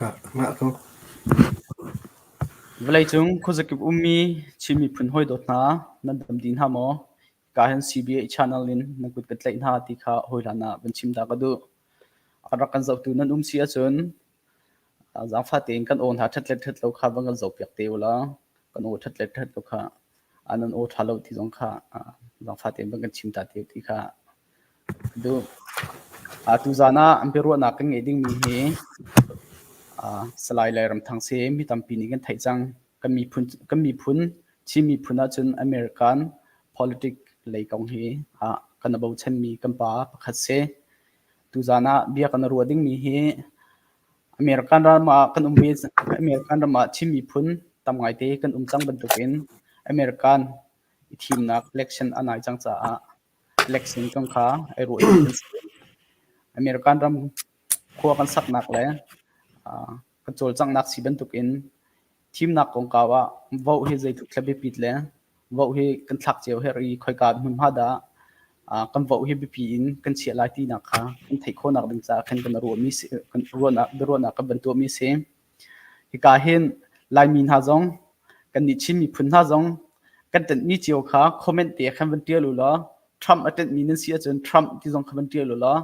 Ka ngah ko. Vawleicung khuazakip ummi Chin miphun hawidawt hna, nan dam dih hna maw? Hika hin CBA channel in nan kut ka tlaih hna ti kha hawihlan ah van chim ta ka duh. A rak kan zohtu nan um si ahcun zaangfah tein kan aw hna ṭhat le ṭhat lo kha van kan zohpiak te u law kan aw ṭhat le ṭhat lo kha nan aw ṭha lo ti zong kha zaangfah tein van kan chim ta te u ti kha ka duh. Tuzaan ah an biaruahnak kan ngeih dingmi hi Salai Lairamthang si mi tampi nih kan theih cang. Kan miphun, kan miphun Chin miphun ahcun American politic lei kong hi kan i bochanmi kan pa pakhat si. Tuzaan ah bia kan i ruah dingmi hi American ram ah kan um ve. American ram ah Chin miphun tam ngaite kan um cang bantukin American i thimnak election a nai cang caah election kong kha ai ruah ding kan si. American ram khua kan saknak le kan cawlcanghnak si bantukin thimnak kongkau ah vote hi zeitluk thla biapit le vote hi kan thlak cio herh i khoika hmunhma dah kan vote hi biapi in kan chiah lai tinak kha kan theih khawhnak ding caah khan kan ruahmi si kan ruahnak biaruahnak kan van tuahmi si. Hika hin Laimi hna zong kannih Chin miphun hna zong kan ṭanhmi cio kha comment te khan van ṭial u law Trump a ṭanhmi nan si ahcun Trump ti zong kha van ṭial u law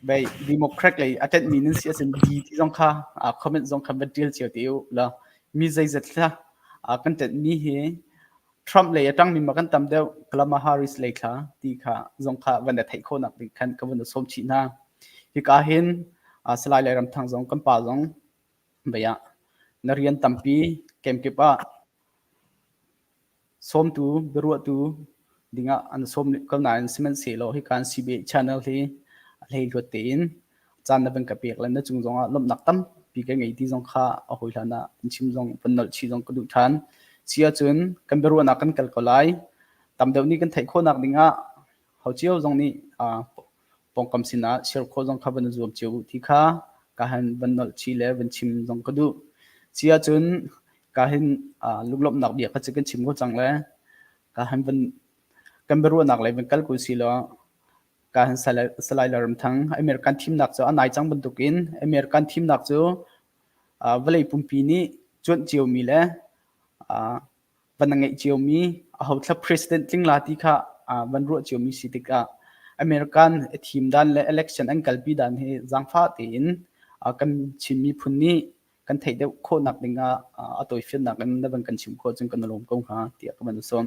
Bei Democrat lei a ṭanhmi nan si ahcun D ti zong kha comment zong kha van ṭial cio te u law mi zeizat hla kan ṭanhmi hi Trump lei a ṭangmi ma kan tam deuh Kamala Harris lei thla ti kha zong kha van na theih khawhnak ding khan ka van sawm chih hna. Hika hin Salai Lairamthang zong kan pa zong bei ah na rian tampi kemkip ah sawmtu biaruahtu dingah an sawm ko nain sihmanhsehlaw hika an CBA channel hi a hleihluat tein caan na van ka pek le na cung zongah lawmhnak tampi ka ngei ti zong kha a hawi hlan ah in chim zong van nolh chih zong ka duh ṭhan. Si ahcun kan biaruahnak kan kal ko lai. Tam deuh nih kan theih khawhnak dingah ho cio zong nih pawngkam sinah share khawh zong kha van i zuam cio u ti kha ka han van nolh chih le van chim zong ka duh. Si ahcun ka hin lunglawmhnak bia kha cu kan chim ko cang le ka han van kan biaruahnak lei van kal ko si law ka han Salai Lalramthang American thimnak cu a nai cang bantukin American thimnak cu vawlei pumpi nih cuanh ciomi le van a ngeih ciomi ahothla president tling la ti kha van ruah ciomi si tikah American thim dan le election an kalpi dan hi zaangfah tein kan Chin miphun nih kan theih deuh khawhnak ding ah a tawifiannak in na van kan chim khawh cun kan i lawm ko hnga tiah ka van sawm.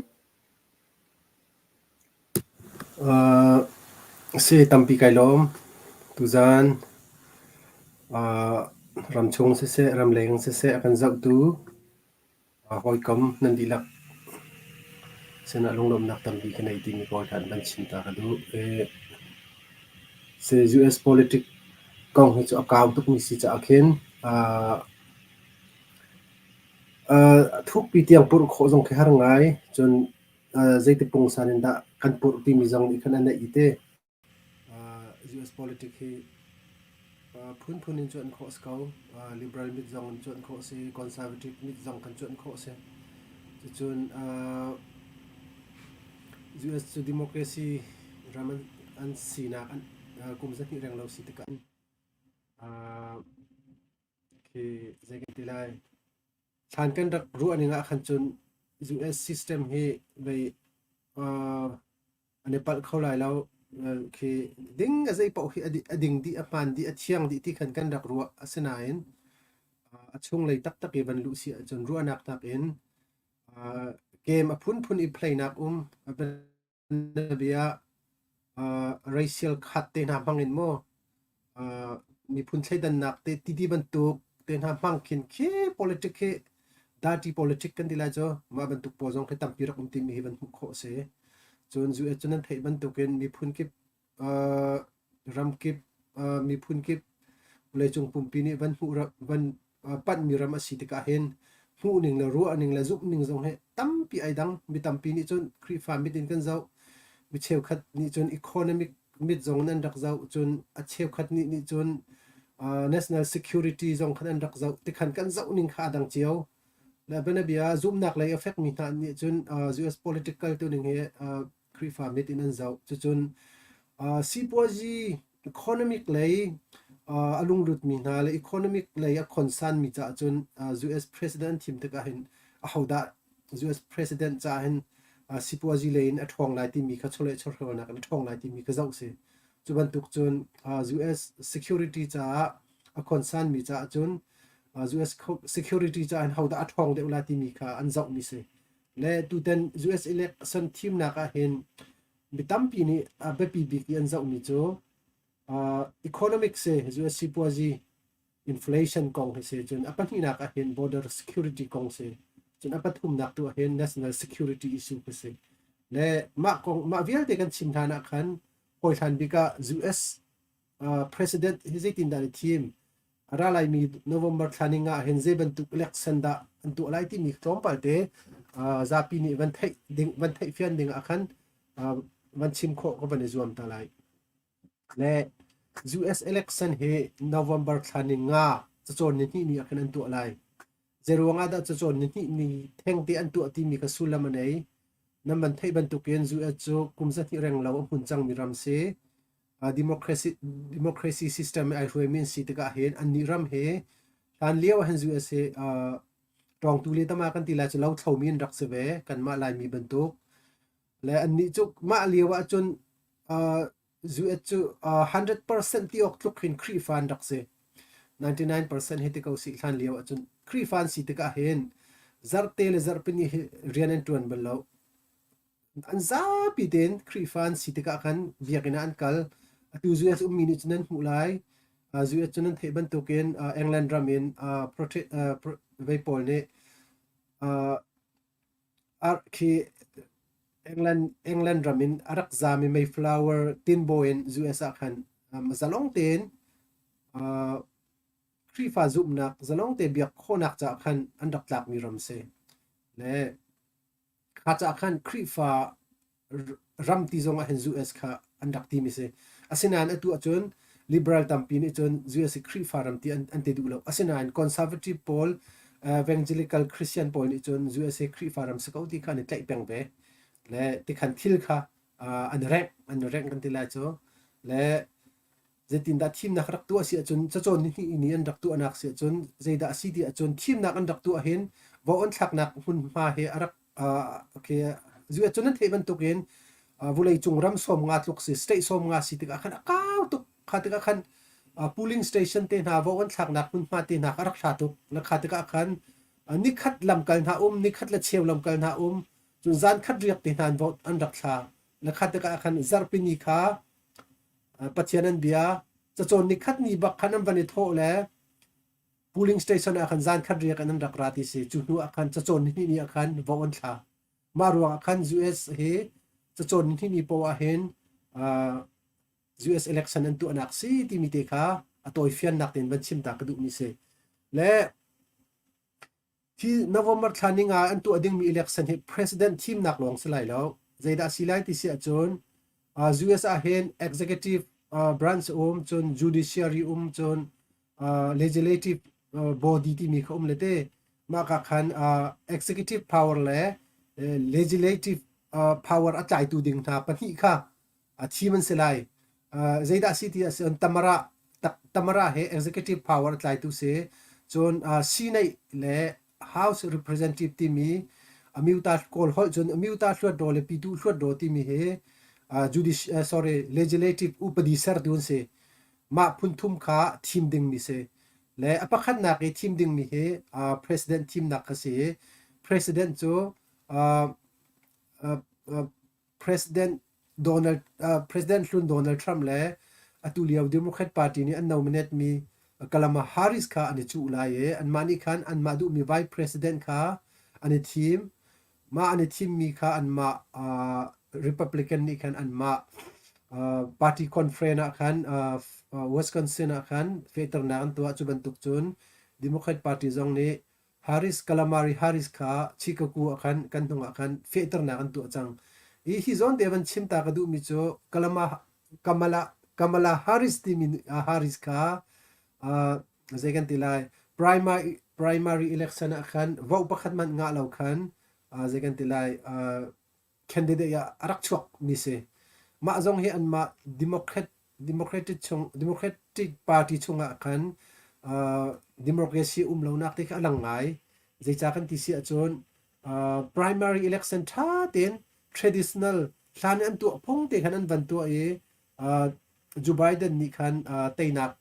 Uh, si tampi kai lawm. Tuzaan uh, ramchung siseh, ramleng siseh a kan zohtu Hawikom nan dihlak sinah lunglawmhnak tampi ka nei timi kawl khan van chim ta ka duh. US politic kong hi cu a kau tukmi si caah khin thukpi tiang purh khawh zong khi har ngai. Cun zeiti pungsan in dah kan purh timi zong nih khan a neih i te. US politic hi phunphun in cuanh khawh a si ko. Liberal mit zong in cuanh khawh a si. Conservative mit zong kan cuanh khawh a si. Cucun US cu democracy ram an sinak kum 200 renglo si tikah khi zei kan ti lai. Thlan kan rak ruah ning ah khan cun US system hi vei an i palh kho lai lo. Khi ding a zei paoh hi a ding dih, a hmaan dih, a thiang dih ti khan kan rak ruah. Asinain a chunglei taktak i van luh si ahcun ruahnak nakin game a phunphun i play nak um. A bianabia racial khat te hna hmang in maw miphun thleidannak te ti bantuk te hna hmang khin khi politic hi dirty politic kan ti lai cu mah bantuk pawl zong khi tampi rak um timi hi van hmuh khawh a si. Cun US cu nan theih bantukin miphun kip ram kip miphun kip vawleicung pumpi nih van hmuh van panhmi ram a si tikah hin hmuhning le ruahning le zumhning zong hi tampi ai dang. Mi tampi nih cun Khrihfa mit in kan zoh. Mi cheukhat nih cun economic mit zong in an rak zoh. Cun a cheukhat nih nih cun national security zong khan an rak zoh. Tikhan kan zoh ning kha a dang cio. Le bianabia zumhnak lei a fekmi hna nih cun US political tuning hi Khrihfa mit in an zoh. Cucun sipuazi economic lei. A lunglutmi hna le economic lei a concern mi caah cun US president an thim tikah hin ahodah US president caah hin sipuazi lei in a ṭhawng lai timi kha chawleh chawhrawlnak in a ṭhawng lai timi kha zoh si. Cu bantuk cun US security caah a concern mi caah cun US security caah hin hodah a ṭhawng deuh lai timi kha an zohmi si. Le tutan US election thimnak ah hin mi tampi nih a biapi bik i an zohmi cu economic si US sipuazi inflation kong hi si cun a pahnihnak ah hin border security kong si cun a pathumnak tu ah hin national security issue kha si. Le mah kong mah vialte kan chim hlan ah khan hawi hlan bik ah US president hi zeitindah an i thim a ra laimi November thla ning ah hin zei bantuk election dah an tuah lai timi tlawmpal te zapi nih van theih ding van theih fian ding ah khan van chim khawh ka van i zuam ta lai. Le US election hi November thla ni nga cacawn ni hnih ni ah khan an tuah lai. Zeiruang ah dah cacawn ni hnih ni thengte an tuah timi kha sullam a nei. Nan van theih bantukin US cu kum zahnih renglo a hmun cangmi ram si. Democracy, democracy system ai hruaimi an si tikah hin annih ram hi hlan lio ah hin US hi ṭawngtu le tama kan ti lai cu lothlomi an rak si ve kanmah Laimi bantuk. Le annih cu mah lio ahcun US cu 100% ti awk tluk hin Khrihfa an rak si. 99% hi ti ko sih hlan lio ahcun Khrihfa an si tikah hin zarhte le zarhpini hi rian an ṭuan bal lo. An zapi tein Khrihfa an si tikah khan biakinn ah an kal. Atu US ummi nih cun nan hmuh lai. US cu nan theih bantukin England ram in vei pawl nih khi England ram in a rak zaami Mayflower tinbaw in US ah khan zalong tein Khrihfa zumhnak zalong te biak khawhnak caah khan an rak tlakmi ram si. Le kha caah khan Khrihfa ram ti zong ah hin US kha an rak timi si. Asinain atu ahcun liberal tampi nih cun US hi Khrihfa ram ti an ti duh lo. Asinain conservative pawl, evangelical Christian pawl nih cun US hi Khrihfa ram si ko ti kha an i tlaih peng ve. Le tikhan thil kha an rengh, an rengh kan ti lai cu. Le zeitindah thimnak rak tuah si ahcun cacawn ni hnih ni an rak tuahnak si ahcun zeidah a si ti ahcun thimnak an rak tuah hin vo an thlaknak hmunhma hi a rak okay zu cun an theih bantukin vulei cung ram sawm nga tluk si state sawm nga si tikah khan a kau tuk kha tikah khan polling station te hna vo an thlaknak hmunhma te hna kha rak hla tuk la kha tikah khan nikhat lamkal hna um nikhat le cheu lamkal hna um cun zan khat riak te hna an vote an rak thla la kha tikah khan zarhpini kha Pathian an bia cacawn nikhat ni bak khan an van i thawh le polling station ah khan zan khat riak in an rak ra ti si. Cu hnu ah khan cacawn ni hnih ni ah khan vo an thla. Mah ruang ah khan US hi cacawn ni hnih ni poah ah hin US election an tuahnak si timi te kha a tawifiannak tein van chim ta ka duhmi si. Le Hi November thla ninga an tuah dingmi election hi president thimnak lawng si lai lo. Zeidah si lai ti si ahcun US ah hin executive branch um cun judiciary um cun legislative body timi kha um le te mah ka khan executive power le legislative power a tlaitu ding hna pahnih kha a thim an si lai. Zeidah si ti ahcun Tamara Tamara he executive power a tlaitu si. Cun Senate le House Representative timi Amyota Kawl holh cun Amyota Hluatdaw le Pitu Hluatdaw timi hi judici sorry legislative upadi sertu an si. Mah phun thum kha thim dingmi si. Le a pakhatnak i thim dingmi hi president thimnak kha si i president cu President Donald President hlun Donald Trump le atu lio Democrat Party nih an nominate mi Kamala Harris kha an i cuh lai i anmah nih khan anmah duhmi Vice President kha an i thim. Mah an i thimmi kha anmah Republican nih khan anmah party conference ah khan Wisconsin ah khan fehternak an tuah. Cu bantuk cun Democrat Party zong nih Harris Calamari Harris kha Chicago ah khan kan hnung ah khan fehternak an tuah cang. I hi zawn te van chim ta ka duhmi cu Kalama Kamala Kamala Harris timi Harris kha zei kan ti lai primary primary election ah khan vote pakhat man ngah lo khan zei kan ti lai candidate ah a rak chuak mi si. Mah zong hi anmah Democrat Democratic chung Democratic Party chungah khan democracy um lonak te kha a lang ngai. Zeicah kan ti si ahcun primary election ṭha tein traditional hlan an tuah phung te khan an van tuah i Joe Biden nih khan teinak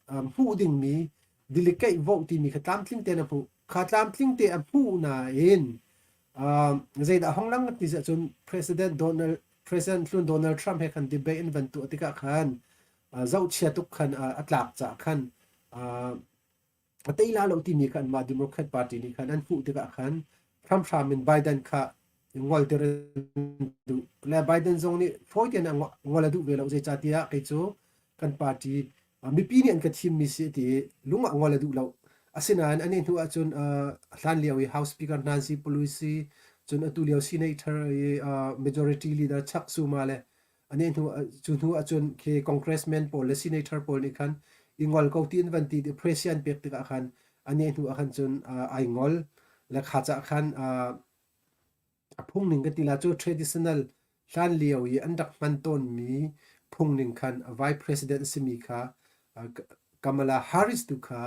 hmuh dingmi delegate vote timi kha tlamtling tein a hmuh. Kha tlamtling te a hmuh nain zeidah hong lang ti ahcun President Donald President hlun Donald Trump he khan debate an van tuah tikah khan zohchia tuk khan a tlak caah khan a tei la lo timi kha anmah Democrat Party nih khan an hmuh tikah khan hramhram in Biden kha ngolter an duh. Le Biden zong nih fawi tein ngol a duh ve lo zeicahtiah kei cu kan party mipi nih an ka thimmi si ti lung ah ngol a duh lo. Asinain ani hnu ahcun hlan lio i House Speaker Nancy Pelosi cun atu lio Senator i Majority Leader Chuck Schumer le Ani hnu cu hnu ahcun khi congressman pawl le senator pawl nih khan i ngol ko ti an van ti i pressure an pek tikah khan ani hnu ah khan cun ai ngol le kha cah khan a phungning ka ti la cu traditional hlan lio i an rak hman tawnmi phungning khan vice president a simi kha Kamala Harris tu kha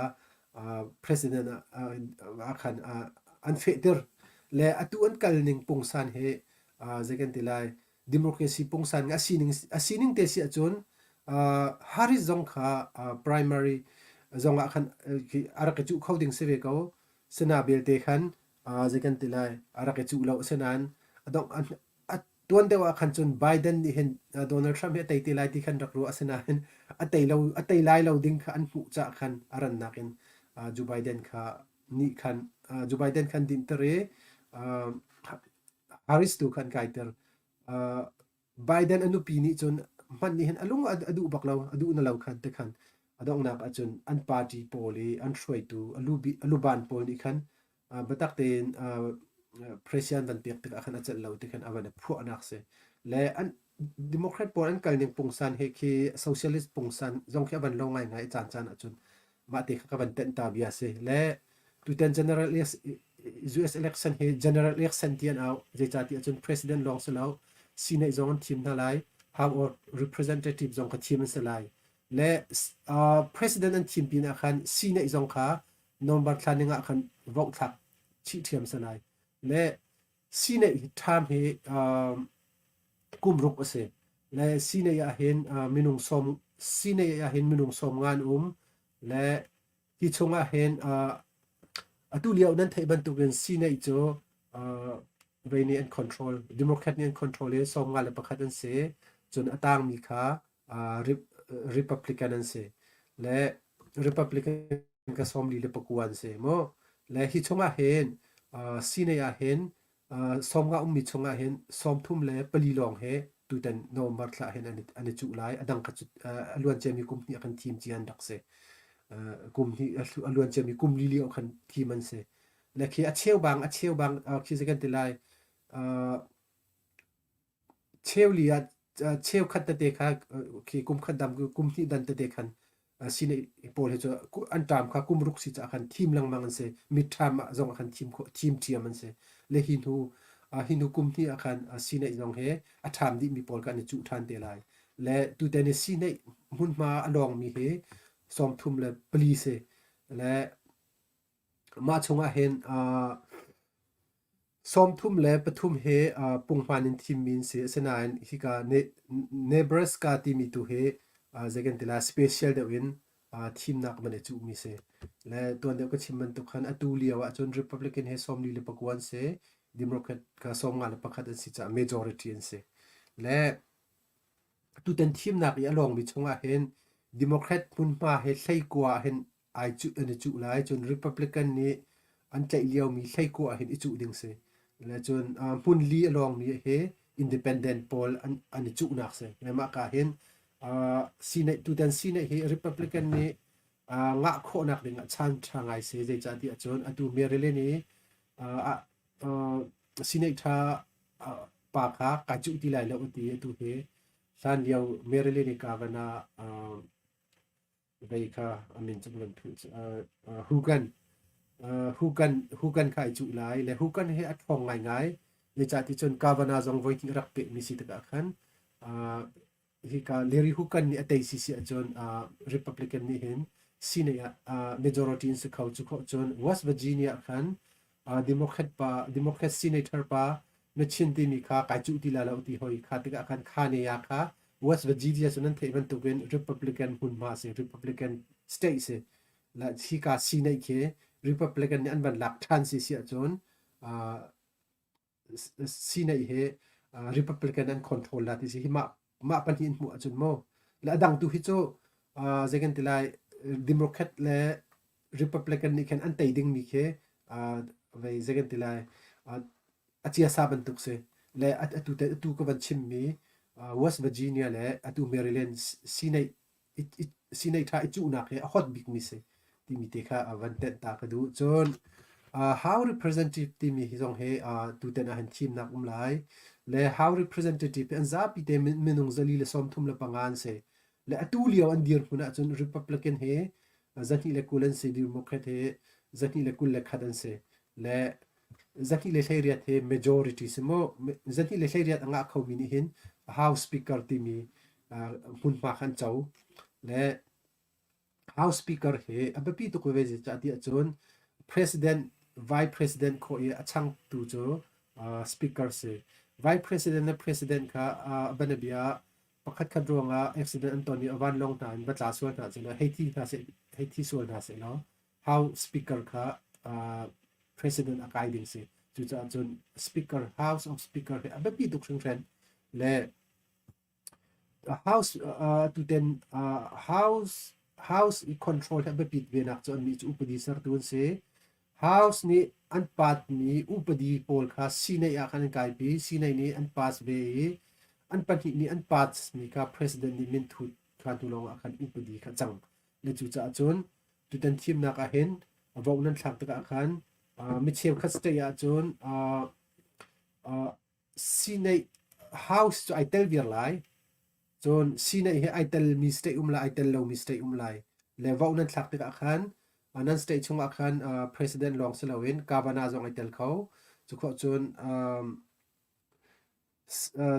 president ah khan an fehter le atu an kal ning pungsan he zei kan ti lai democracy pungsan a sining a sining te si ahcun Harris zong kha primary zong ah khan a rak i cuh kho ding si ve ko. Sina belte khan zei kan ti lai a rak i cuh lo asinain a dongh a tuan deuh ah khan cun Biden nih hin Donald Trump hi a tei te lai ti khan rak ruah asinain a tei lo a tei lai lo ding kha an hmuh cah khan a rannak in Joe Biden kha nih khan Joe Biden khan dinhter i Harris tu kha an kaiter. Biden a nupi nih cun hmanh nih hin a lung a duh bak lo, a duh na lo khan te khan a donghnak ahcun an party pawl i an hruaitu a luban pawl nih khan biatak tein president van pek tikah khan a celh lo ti khan a van i phuahnak si. Le an Democrat pawl an kal ning pungsan he khi socialist pungsan zong khi a van lo ngaingai i caan caan ahcun mah te kha ka van tenh ta bia si. Le tutan general US election hi general election ti an au. Zeicahtiah cun president lawng si lo, Senate zong an thim hna lai, House of Representative zong kha thim an si lai. Le president an thim pin ah khan Senate zong kha November thla ning ah khan vote thlak chih ṭhiam si lai. Le Senate hi term hi kum ruk a si. Le Senate ah hin minung sawm Senate ah hin minung sawm nga an um. Le hi chungah hin atu lio nan theih bantukin Senate cu vei nih an control Democrat nih an control i 51 an si. Cun a tangmi kha Republican an si. Le Republican ka 44 an si mu. Le hi chungah hin Senate ah hin 50 ummi chungah hin 34 lawng he tutan November thla hin an i cuh lai. A dang kha cu a luan ciami kum hnih ah khan thim cia an rak si. Kum hnih a luan ciami kum li lio khan thim an si. Le khi a cheubang khi zei kan ti lai Cheuli ah cheukhat tete kha khi kum khat dam kum hnih dan tete khan Senate pawl hi cu an term kha kum ruk si caah khan thim lengmang an si. Mid term ah zong ah khan thim khawh thim ṭhiam an si. Le hi hnu kum hnih ah khan Senate zong he a ṭham dihmi pawl kha an i cuh ṭhan te lai. Le tutan i Senate hmunhma a lawngmi hi 34 si. Le mah chungah hin 33 hi punghman in thimmi an si. Asinain hika Nebraska timi tu hi zei kan ti lai special deuh in thimnak man i cuhmi si. Le tuan deuh ka chim bantuk khan atu lio ahcun Republican hi 49 an si. Democrat kha 51 an si caah majority an si. Le tutan thimnak i a lawngmi chungah hin Democrat hmunhma he hleikua ah hin ai cuh an i cuh lai. Cun Republican nih an tlaih liomi hleikua ah hin i cuh ding si. Le cun hmun li a lawngmi hi independent pawl an i cuhnak si. Le mah ka hin Senate tutan Senate hi Republican nih ngah khawhnak ding ah chan ṭha ngai si. Zeicahtiah cun atu Maryland i Senate ṭha pa kha kai cuh ti lai lo a ti. Atu hi hlan lio Maryland i governor vei kha a min cu van philh Hugan Hugan Hugan kha ai cuh lai le Hugan hi a ṭhawng ngaingai zeicahti cun Kavanaugh zong voi hnih a rak pehmi si tikah khan. Hika Larry Hogan nih a tei si si ahcun Republican nih hin Senate ah majority in si kho. Cu khawh cun West Virginia khan Democrat pa Democrat senator pa Manchin timi kha kai cuh ti la lo ti hoi kha tikah khan kha ne ya kha West Virginia cu nan theih bantukin Republican hmunhma si, Republican state si. La hika Senate khi Republican nih an van lak ṭhan si si ahcun Senate hi Republican an control la ti si hi mah mah pahnih in hmuh ahcun mu le a dang tu hi cu zei kan ti lai, Democrat le Republican nih khan an tei dingmi khi vei zei kan ti lai, a ciasa bantuk si le atu te atu ka van chimmi West Virginia le atu Maryland Senate Senate ṭha i cuhnak hi a hot bikmi si timi te kha van tenh ta ka duh. Cun House Representative timi hi zong hi tutan ah hin thimnak um lai. Le House Representative hi an zapi te minung 435 an si. Le atu lio an dirhmun ahcun Republican hi 220 an si, Democrat hi 221 an si. Le 218 hi majority si mu. 218 a ngah khomi nih hin House Speaker timi hmunhma kha an co. Le House Speaker hi a biapi tuk veve zeicah ti ahcun President, Vice President khawh i a changtu cu Speaker si. Vice President le President kha bianabia pakhat khat ruangah accident an ton i a vanlawng hna in va tla sual hna seh law hei thi hna seh, hei thi sual hna seh law House Speaker kha President a kai ding si. Cucaah cun Speaker, House of Speaker hi a biapi tuk hringhran. Le House tuten House House i control hi a biapit ve nak cu annih cu upadi sertu an si. House nih an patmi upadi pawl kha Senate ah khan an kaipi. Senate nih an pass ve i an pahnih nih an pass mi kha President nih minthut kha hnu lawng ah khan upadi kha cang. Le cucaah cun tutan thimnak ah hin vote nan thlak tikah khan mi cheukhat state ah cun Senate House cu ai tel viar lai. Cun Senate hi ai telmi state um lai, ai tel lomi state um lai. Le vote nan thlak tikah khan nan state chungah khan president lawng si loin governor zong ai tel kho. Cu khawh cun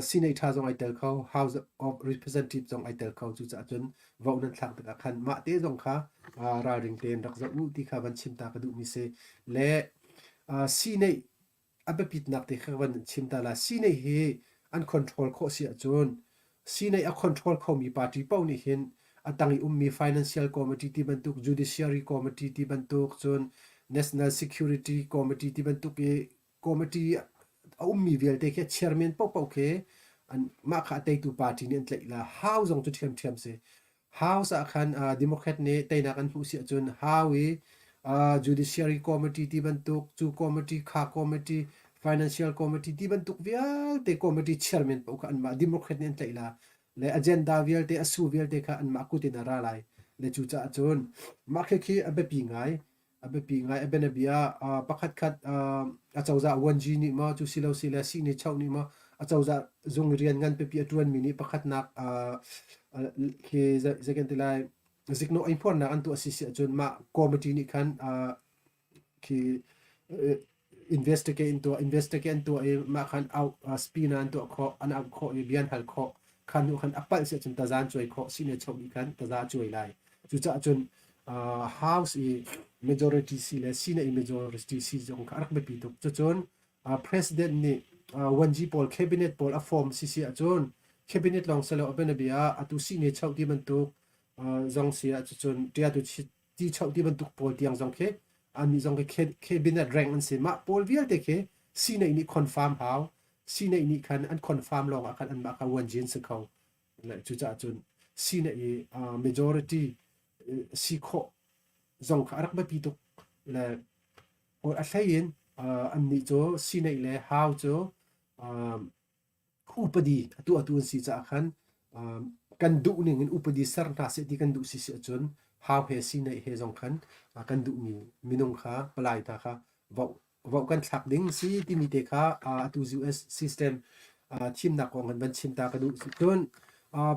Senate ṭha zong ai tel kho, House of Representative zong ai tel kho. Cucaah cun vote nan thlak tikah khan mah te zong kha ralring tein rak zoh u ti kha van chim ta ka duhmi si. Le Senate a biapitnak te kha van chim ta la. Senate hi an control khawh si ahcun Senate a control khomi party paoh nih hin a tang i ummi Financial Committee ti bantuk, Judiciary Committee ti bantuk, cun National Security Committee ti bantuk i committee a ummi vialte khi chairman paohpaoh khi an mah kha a teitu party nih an tlaih la. House zong cu ṭhiamṭhiam si. House ah khan Democrat nih teinak an hmuh si ahcun House i Judiciary Committee ti bantuk, cu committee, kha committee, Financial Committee ti bantuk vialte committee chairman paoh kha anmah Democrat nih an tlaih la. Le agenda vialte, a su vialte kha anmah kut in a ra lai. Le cucaah cun mah khikhi a biapi ngai. A biapi ngai. A bianabia pakhat khat acozah 1G nih maw cu silo si le sihni choh nih maw acozah zung rian ngan pipi a ṭuanmi nih pakhatnak khi zei kan ti lai, ziknawh eihmuarnak an tuah si si ahcun mah committee nih khan khi investigate an tuah investigate an tuah i mah khan out spina an tuah khawh, an auh khawh i bia an hal khawh. Khan hnu khan a palh si ahcun taza an cuai khawh, sihni choh nih khan taza a cuai lai. Cucaah cun house i majority si le senate i majority si zong kha a rak biapi tuk. Cucun president nih 1G pawl cabinet pawl a form si si ahcun cabinet lawng si lo, a bianabia ah atu sihni choh ti bantuk zong si ah cucun ṭiatu ti choh ti bantuk pawl tiang zong khi annih zong khi cabinet rank an si. Mah pawl vialte khi Senate nih confirm hau. Senate nih khan an confirm lawng ah khan anmah kha 1G an si kho. Cucaah cun Senate i majority si khawh zong kha a rak biapi tuk. Le a hlei in annih cu Senate le House cu upadi a tuahtu an si caah khan kan duh ning in upadi ser hna seh ti kan duh si si ahcun hau he Senate he zong khan kan duhmi minung kha palai hna kha vote vote kan thlak ding si timi te kha atu US system thimnak kong kan van chim ta ka duh. Cun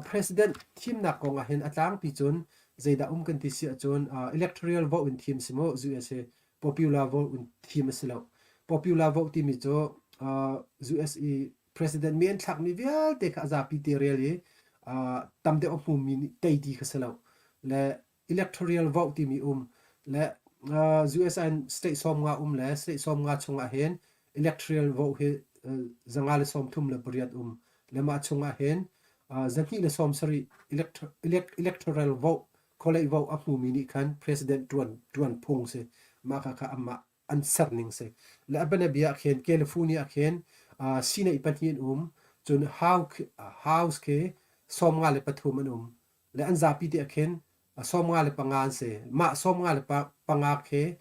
president thimnak kong ah hin a tlangpi cun zeidah um kan ti si ahcun electoral vote in thim si mu US hi popular vote in thim a si lo. Popular vote timi cu US i president mi an thlakmi vialte kha a zapi te rel i Tam deuh a hmumi nih tei ti kha si lo. Le electoral vote timi um le US in state 50 um le state 50 chungah hin electoral vote hi 138 um le mah chungah hin 270 electoral vote college vote a hmumi nih khan president tuan tuan phung si mah kha kha amah an ser ning si le a bianabia ah khin California ah khin Senate pahnih an um cun House khi 53 an um le an zapi te ah khin 55 an si. Mah 55 khi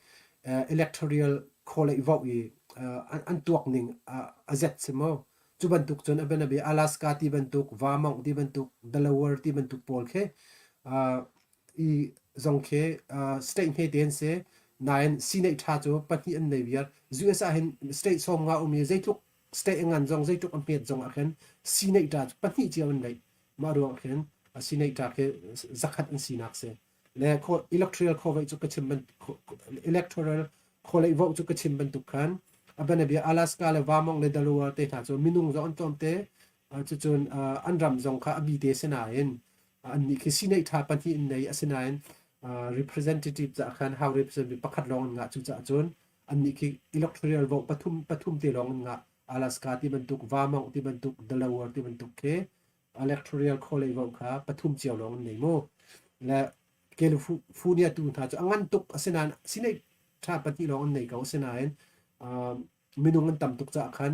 electoral college vote i an tuak ning a zet si mu. Cu bantuk cun a bianabia Alaska ti bantuk, Vermont ti bantuk, Delaware ti bantuk pawl khi i zong khi state hmete an si. Nain Senate ṭha cu pahnih an nei viar. US ah hin state 50 um i zeitluk state a ngan zong zeitluk a hmet zong ah khin Senate ṭha cu pahnih cio an nei. Mah ruang khin a senator khi zakhat an sinak si. Le electoral college cu ka chim ban electoral college vote cu ka chim bantuk khan a banabia Alaska le Vermont le Delaware te hna cu minung zong an tlawm te cucun an ram zong kha a bi te si nain an nih khi senate tha pahnih in nei asinain representative ca khan house representative pakhat lawng an ngah cu caah cun an nih khi electoral vote pathum pathum te lawng an ngah Alaska ti bantuk Vermont ti bantuk Delaware ti bantuk khi electoral college vote kha pathum cio lawng an nei mu. Le California tu hna cu a ngan tuk asinain senate tha pahnih lawng an nei ko asinain minung an tam tuk caah khan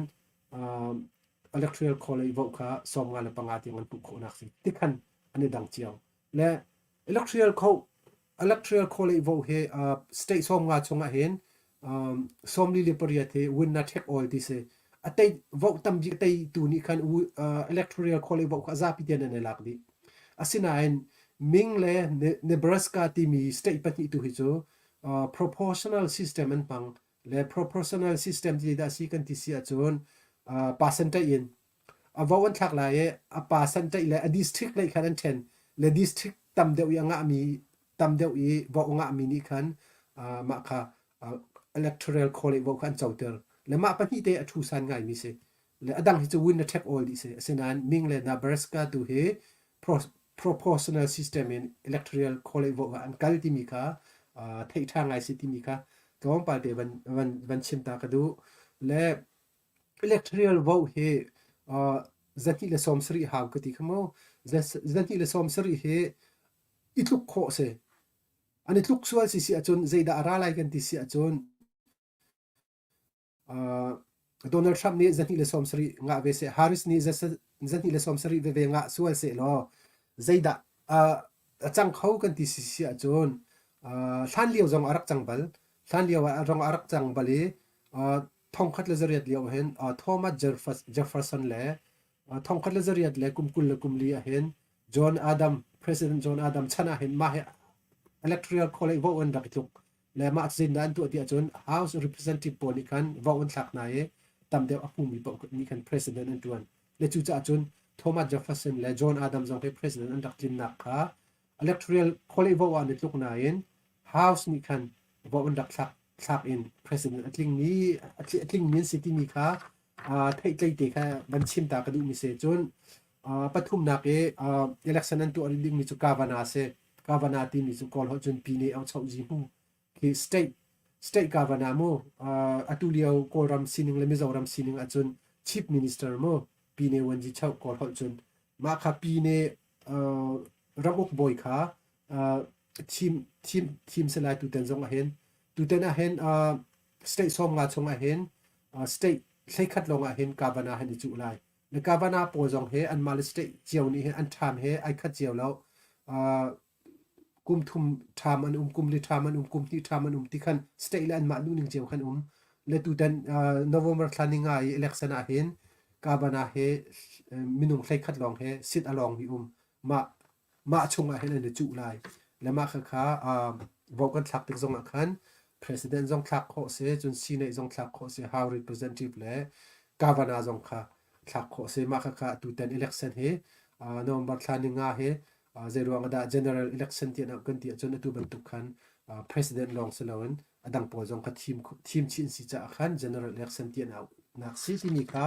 electoral college vote kha 55 tiang an hmuh khawhnak si tikhan an i dang cio. Le electoral kho electoral college vote hi state 50 chungah hin 48 hi winner take all ti si. A tei vote tam bik teitu nih khan electoral college vote kha a zapi tein an i lak dih. Asinain Ming le Nebraska timi state pahnih tu hi cu proportional system an hmang. Le proportional system ti dah si kan ti si ahcun percentage in A vo an thlak lai i a pa sanṭaih le a district lei khan an ṭhen. Le district tam deuh i a ngahmi tam deuh i vo a ngahmi nih khan mah kha electoral college vo kha an coter. Le mah pahnih te a ṭhu san ngaimi si. Le a dang hi cu win a check all dih si. Asinain Ming le Nebraska tu hi proportional system in electoral college vote ah an kal timi kha theih ṭha ngai si timi kha tlawmpal te van van van chim ta ka duh. Le Electoral vote hi 270 hau ka ti kha mu. 270 hi i tluk khawh si. An i tluk sual si si ahcun zeidah a ra lai kan ti si ahcun Donald Trump nih 270 ngah ve seh, Harris nih 270 veve ngah sual seh law zeidah a cang kho kan ti si si ahcun hlan lio zong a rak cang bal. Hlan lio ah a rak cang bal i 1800 lio ahhin Thomas Jefferson le 1824 ahhin John Adam President John Adam chan ahhin mah hi Electoral College vote an rak i tluk le mah zeitindah an tuah ti ahcun House Representative pawl nih khan vote an thlak hna i tam deuh a hmumi paoh nih khan President an ṭuan. Le cucaah cun Thomas Jefferson le John Adam zong hi President an rak tlinnak kha Electoral College vote ah an i tluk nain House nih khan vote an rak thlak thlak in president a tlingmi a tlingmi an si timi kha theihtlei te kha van chim ta ka duhmi si. Cun pathumnak i election an tuah rih dingmi cu Kavana si. Kavana timi cu Kawl holh cun Pine au choh zi hmu khi state state Kavana mu atu lio Kawlram sining le Mizoram sining ahcun chief minister mu Pine Wanji Choh Kawl holh cun mah kha Pine ramuk bawi kha thim thim thim si lai tutan zong ah hin tutan ah hin state 50 chung ah hin state 11 lawng ah hin Kavana han i cuh lai le Kavana pawl zong he anmah le state cio nih hin an ṭham he ai khat cio lo kum thum ṭham an um kum li ṭham an um kum hnih ṭham an um ti khan state le anmah duhning cio khan um le tutan November thla ni nga i election ah hin Kavana he minung 11 lawng he sit a lawng mi um mah Mah chungah hin an i cuh lai. Le mah khakha vote kan thlak tik zongah khan president zong thlak khawh si, cun Senate zong thlak khawh si, House Representative le governor zong kha thlak khawh si. Mah khakha tutan election hi November thla ni nga hi zeiruang ah dah general election tiah kan ti ahcun atu bantuk khan president lawng si loin a dang pawl zong kha thim thim chin si caah khan general election tiah nak si timi kha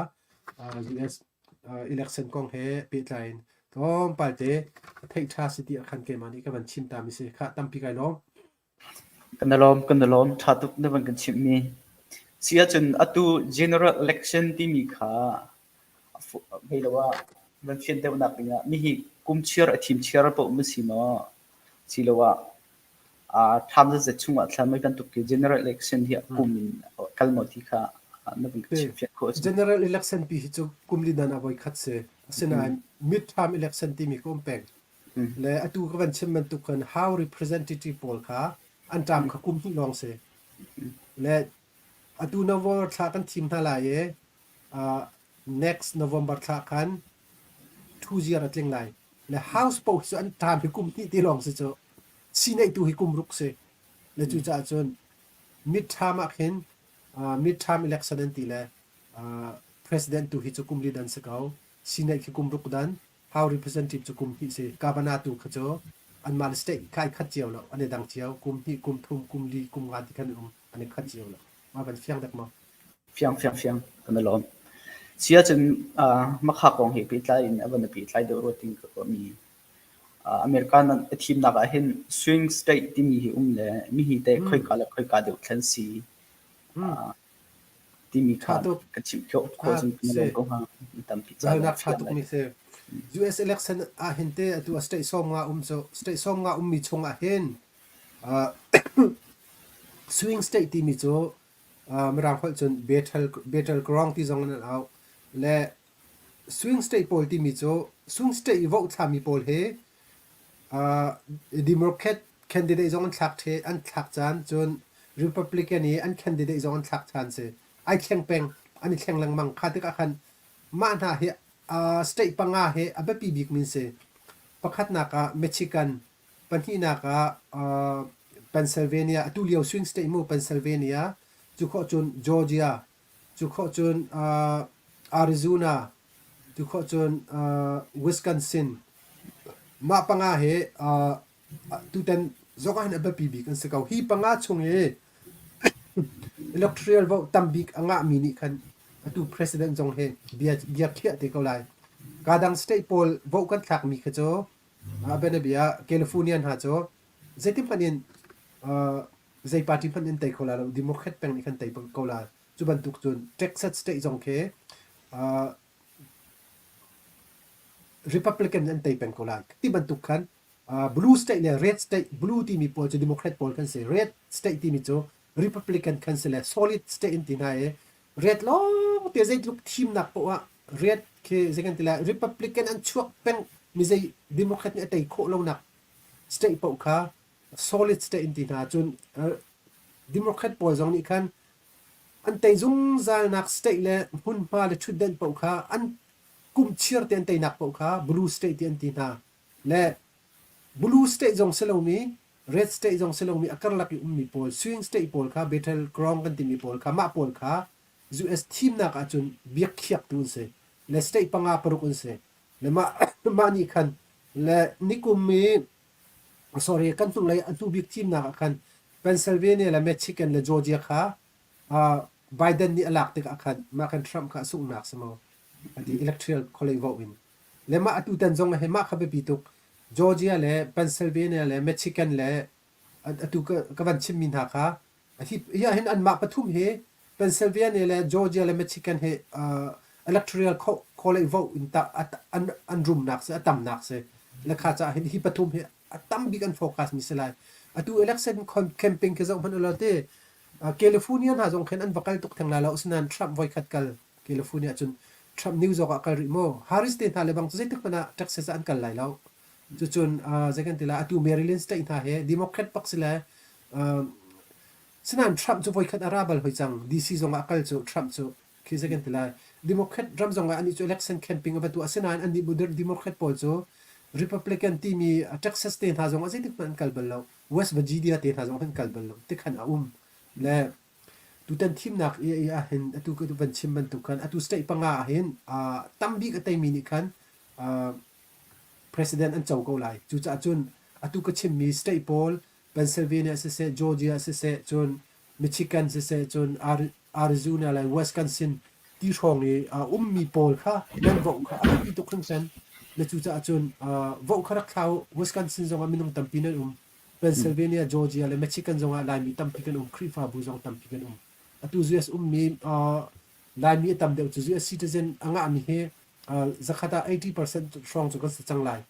US election kong he pehtlai in. Tlawmpal te theih ṭha si ti ah khan keimah nih ka van chim ta mi si. Khah tampi kai lawm. Kan i lawm, kan i lawm. Ṭha tuk na van kan chimhmi. Si ahcun atu general election timi kha hei lo ah van fian deuhnak dingah mihi kum chiar a thim chiar paoh ma si maw? Siloah ṭham zetzet chungah thla mei bantuk khi general election hi kum in kal maw ti kha na van ka chimfian khawh a si. General election pi hi cu kum li dan ah voi khat si. Asinain midterm election timi ka um peng. Le atu ka van chim bantuk khan House representative pawl kha an term kha kum hnih lawng si. Le atu November thla kan thim hna lai i next November thla khan 2 year a tling lai. Le House paoh cu an term hi kum hnih ti lawng si cu. Sineihtu hi kum ruk si. Le cucaah cun midterm ah khin midterm election an ti le president tu hi cu kum li dan si ko. Senate khi kum ruk dan, House representative cu kum hnih si. Governor tu kha cu anmah le state kha ai khat cio lo. An i dang cio. Kum hnih, kum thum, kum li, kum nga ti khan an um. An i khat cio lo. Mah van fiang dek maw? Fiang, fiang, fiang. Kan i lawm. Si ahcun makha kong he pehtlai in a van i pehtlai deuh rua ting ka ruahmi America nan a thimnak ah hin swing state timi hi um le mihi te khoika le khoika deuh thlen si timi kha ka chimh khawh khawh cun kan lawm ko hnga. Tampi ca Biahalnak ṭha tukmi si. US election ah hin te atu a state 50 um cu state 50 ummi chung ah hin swing state timi cu Mirang holh cun battleground ti zong in an auh. Le swing state pawl timi cu swing state i vote thlami pawl hi Democrat candidate zong an thlak ṭhe an thlak caan cun Republican i an candidate zong an thlak ṭhan si. Ai thleng peng an i thleng lengmang. Kha tikah khan mah hna hi state panga hi a biapi bik min si. Pakhatnak ah Michigan, pahnihnak ah Pennsylvania, atu lio swing state mu Pennsylvania, cu khawh cun Georgia, cu khawh cun Arizona, cu khawh cun Wisconsin. Mah panga hi tutan zong ah hin a biapi bik an si ko. Hi panga chung i electoral vote tam bik a ngahmi nih khan atu president zong hi bia bia khiah te ko lai. Ka dang state pawl vote kan thlakmi kha cu a bianabia California hna cu zeitin hmanh in zei party hmanh in tei kho lai lo. Democrat peng nih khan tei ko lai. Cu bantuk cun Texas state zong khi Republican an tei peng ko lai. Ti bantuk khan blue state le red state, blue timi pawl cu Democrat pawl kan si. Red state timi cu Republican kan si le solid state in ti hna i red lawng te zeitluk thimnak poah ah red khi zei kan ti lai Republican an chuak peng mi zei Democrat nih a tei khawh lonak state paoh kha solid state in ti hna cun Democrat pawl zong nih khan an tei zungzalnak state le hmunhma le ṭhutdenh paoh kha an kum chiar te an teinak paoh kha blue state ti an ti hna. Le blue state zong si lomi red state zong si lomi a karlak i ummi pawl swing state pawl kha battleground kan timi pawl kha mah pawl kha US thimnak ahcun biakhiaktu an si. Le state panga paruk an si. Le mah mah nih khan le nikum i sorry kan hnulei a hnu bik thimnak ah khan Pennsylvania le Michigan le Georgia kha Biden nih a lak tikah khan mah khan Trump kha a sunghnak si maw ati electoral college vote in le mah atu tan zong he mah kha biapi tuk Georgia le Pennsylvania le Michigan le atu ka van chimmi hna kha hi hi hin anmah pathum hi Pennsylvania le Georgia le Michigan hi electoral college vote in ta an rumnak si a tamnak si le kha caah hin hi pathum hi a tam bik an focus mi si lai. Atu election campaign khi zoh hmanh ulaw ti California hna zong khin an va kal tuk theng lai lo asinain Trump voikhat kal California cun Trump New York ah kal rih mu. Harris te hna le bang cu zeitik hmanh ah Texas ah an kal lai lo. Cucun zei kan ti lai atu Maryland state hna hi Democrat bak si le sinain Trump cu voikhat a ra bal hoi cang. DC zong ah kal cu Trump cu khi zei kan ti lai. Democrat ram zong ah anih cu election campaign a va tuah. Asinain annih bu Democrat pawl cu Republican timi Texas te hna zong ah zeitik hmanh an kal bal lo. West Virginia te hna zong an kal bal lo. Tikhan a um. Le tutan thimnak i ah hin atu ka van chim bantuk khan atu state panga ah hin tam bik a teimi nih khan president an co ko lai. Cucaah cun atu ka chimmi state pawl Pennsylvania siseh, Georgia siseh, cun Michigan siseh, cun Arizona le Wisconsin ti hrawng i a ummi pawl kha nan vote kha a biapi tuk hringhran. Le cucaah cun vote kha rak thla u. Wisconsin zongah minung tampi nan um. Pennsylvania, Georgia le Michigan zongah Laimi tampi kan um. Khrihfabu zong tampi kan um. Atu US ummi Laimi a tam deuh cu US citizen a ngahmi hi zakhat ah 80% hrawng cu kan si cang lai.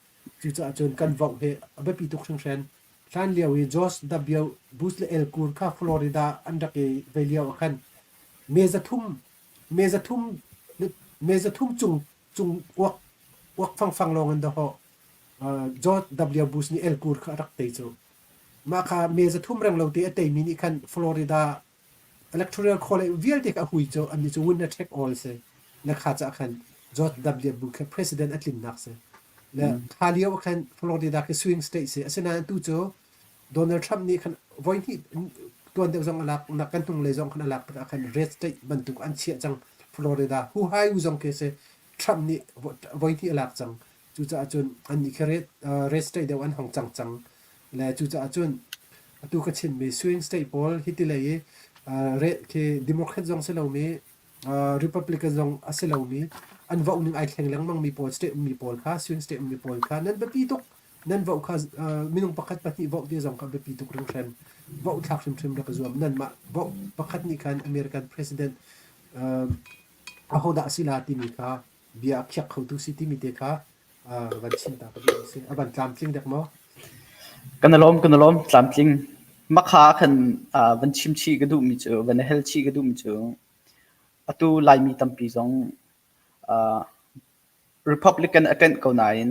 Cucaah cun kan vote hi a biapi tuk hringhran. Hlan lio i George W. Bush le Al Gore kha Florida an rak i vei lio ah khan me 300 me 300 me 300 cung cung uak uak fangfang lawng in dahawh George W. Bush nih Al Gore kha a rak tei cu. Mah kha me 300 reng lo te a teimi nih khan Florida Electoral College vialte kha a hui cu annih cu winner take all si. Le kha cah khan George W. Bush kha president a tlinnak si. Le kha lio ah khan Florida khi swing state si. Asinain tu cu Donald Trump nih khan voihnih tuan deuh zong a lak nak kan hnunglei zong khan a lak tikah khan red state bantuk an chiah cang Florida. Ohio zong khi si Trump nih voihnih a lak cang. Cucaah cun annih khi red, red state deuh an hong cang cang. Le cucaah cun atu ka chimmi swing state pawl hiti lei i red khi Democrat zong si lomi Republican zong a si lomi an vote ning ai thleng lengmangmi pawl state ummi pawl kha swing state ummi pawl kha nan biapi tuk nan vote kha minung pakhat pahnih vote te zong kha biapi tuk hringhran vote thlak hrimhrim rak i zuam nanmah vote pakhat nih khan American president ahodah a si la timi kha bia a khiak khotu si timi te kha van chim ta ka duh si a van tlamtling dek maw? Kan alawm kan alawm tlamtling makha khan van chim chih ka duhmi cu van hel chih ka duhmi cu atu Laimi tampi zong Republican a ṭanh ko nain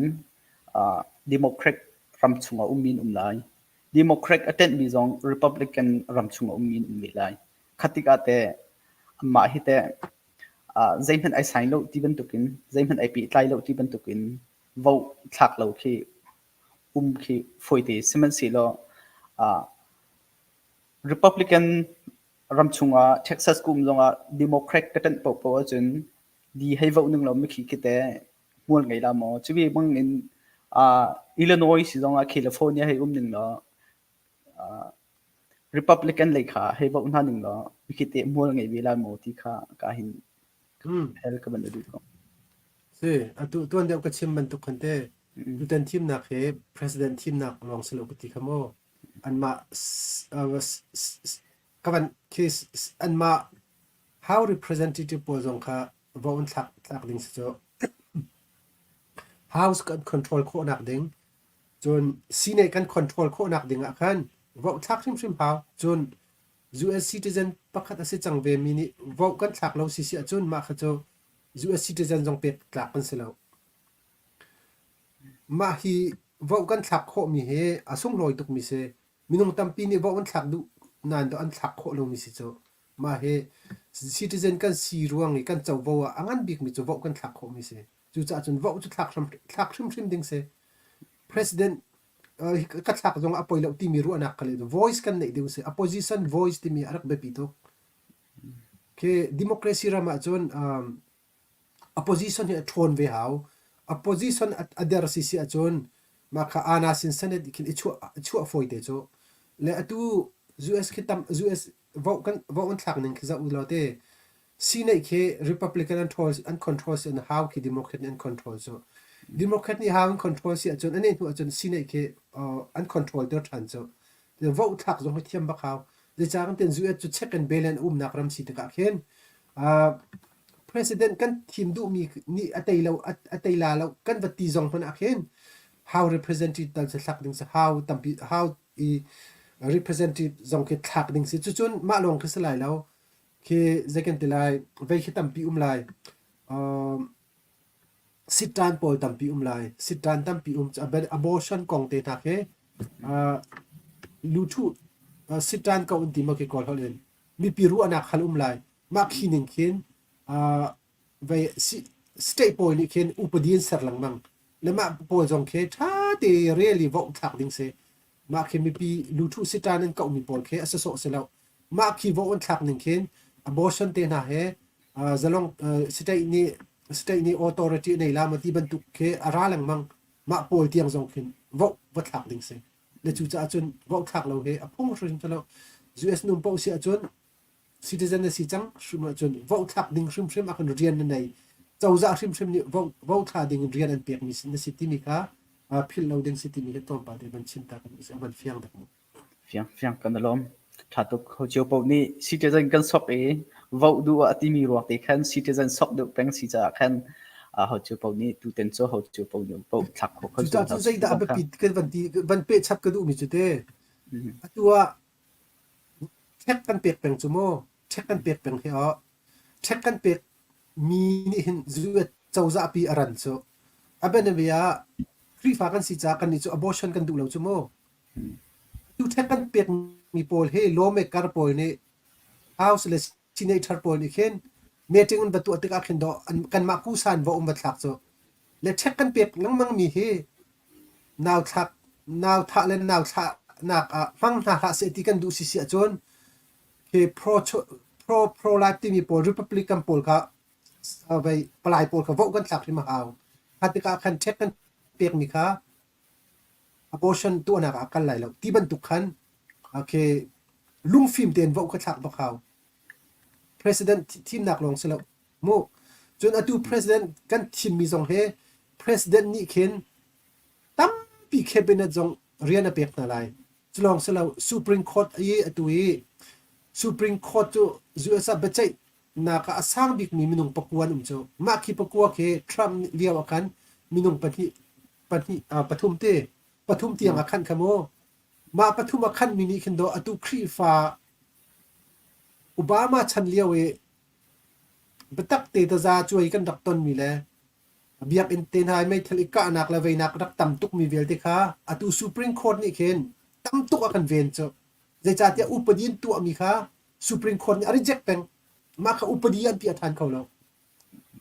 Democrat ram chungah ummi an um lai. Democrat a ṭanhmi zong Republican ram chungah ummi an um ve lai. Khat tikah teh anmah hi teh zeihmanh ai sign lo ti bantukin zeihmanh ai pehtlai lo ti bantukin vote thlak lo khi um khi fawite sihmanhsehlaw Republican ram chungah Texas ka um zongah Democrat ka ṭanh paohpaoh ahcun di hei vote ning law mikhi khi teh hmual ngei la maw? Cubi bangin Illinois si zongah California hei um ning law Republican lei kha hei vote hna ning law mikhi teh hmual ngei ve lai maw ti kha ka hin hel ka van duh ko. Si, atu tuan deuh ka chim bantuk khan te tutan thimnak hi president thimnak lawng si lo ka ti kha maw anmah ka van khi anmah how representative pawl zong kha vote an thlak thlak ding si cu house kan control khawhnak ding Cun sine kan control khawhnak ding ah khan vote thlak hrimhrim hau. Cun US citizen pakhat a si cang ve mi nih vote kan thlak lo si si ahcun mah kha cu US citizen zong pek tlak kan si lo. Mah hi vote kan thlak khawhmi hi a sunglawi tukmi si. Minung tampi nih vote an thlak duh nain an thlak khawh lomi si cu. Mah hi citizen kan si ruang i kan covo ah a ngan bikmi cu vote kan thlak khawhmi si. Cucaah cun vote cu thlak hram thlak hrimhrim ding si. President ka thlak zong a poi lo timi ruahnak ka le voice kan neih ding si. Opposition voice timi a rak biapi tuk. Khi democracy ram ah cun um, opposition hi a ṭhawn ve hau. Opposition a der si si ahcun mah kha ana sin Senate khin i chuah chuah fawi te cu. Le atu US khi tam US vote kan vote an thlak ning khi zoh u law te Senate khi Republican an control an control si an hau khi Democrat nih an control cu. Democrat nih hau an control si ahcun a neh hnu ahcun Senate khi an control ter ṭhan cu. Vote thlak zong hi thiam bak hau. Zeicah kan US cu check and balance a umnak ram si tikah khin president kan thim duhmi nih a tei lo a tei la lo kan va ti zong hmanh ah khin how representative tal cu thlak ding si how tampi how i representative zong khi thlak ding si cucun mah lawng khi si lai lo khi zei kan ti lai vei khi tampi um lai Sit-ṭan pawl tampi um lai. Sit-ṭan tampi um abortion kong te hna khi luṭhuh sit-ṭan ko an ti maw khi Kawl holh in mipi ruahnak hal um lai. Mah khi ning khin vei state pawl nih khin upadi an ser lengmang. Le mah pawl zong khi ṭha te rel i vote thlak ding si. Mah khi mipi luṭhuh sit-ṭan an kohmi pawl khi a sawsawh si lo. Mah khi vote an thlak ning khin abortion te hna he zalong state nih state nih authority nei la ma ti bantuk khi a ra lengmang. Mah pawl tiang zong khin vote va thlak ding si. Le cucaah cun vote thlak lo hi a phung hrim lo. US num paoh si ahcun citizen na si cang hrim ahcun vote thlak ding hrimhrim ah khan rian na nei. Cozah hrimhrim nih vo thla ding in rian an pekmi na si timi kha philh lo ding si timi hi tlawmpal te van chim ta kan a van fiang dek mu. Fiang fiang kan i lawm. Ṭha tuk. Ho cio paoh nih citizen kan sok i vote duh ah timi ruang te khan citizen sok deuh peng si caah khan ho cio paoh nih tuten cu ho cio paoh nih vote thlak khawh kha Cucaah cun zeidah a biapit kan van ti van peh chap ka duhmi cu te atu ah ṭhek kan pek peng cu mu ṭhek kan pek peng hi aw ṭhek kan pek mi nih hin US cozah pi a ran cu a bianabia ah Khrihfa kan si caah kannih cu abortion kan duh lo cu mu Tu ṭhek kan pekmi pawl hi lawmaker pawl nih House le Senator pawl nih khin meeting an va tuah tikah khin dawh kanmah kusa an va um va thlak cu. Le ṭhek kan pek lengmang mi hi nau thlak nau thah le nau thlahnak ah hmang hna hlah seh ti kan duh si si ahcun khi pro pro pro life timi pawl Republican pawl kha vei palai pawl kha vote kan thlak hrim a hau. Kha tikah khan ṭhek kan pekmi kha abortion tuahnak ah kal lai lo ti bantuk khan okay lungfim tein vote kha thlak bak hau. President thimnak lawng si lo mu. Cun atu president kan thimmi zong hi president nih khin tampi cabinet zong rian a pek hna lai. Cu lawng si lo Supreme Court i atu i Supreme Court cu US ah biaceihnak ah a sang bikmi minung pakua an um cu. Mah khi pakua khi Trump lio ah khan minung pahnih pahnih pathum te pathum tiang a khanh kha mu. Mah pathum a khanhmi nih khin dawh atu Khrihfa Obama chan lio i biatak te taza cuai kan rak tonmi le biakinn te hna i meithal i kahnak le veinak rak tam tukmi vialte kha atu Supreme Court nih khin tam tuk a kan ven cu. Zeicahtiah upadi an tuahmi kha Supreme Court nih a reject peng. Mah kha upadi an piah ṭhan kho lo.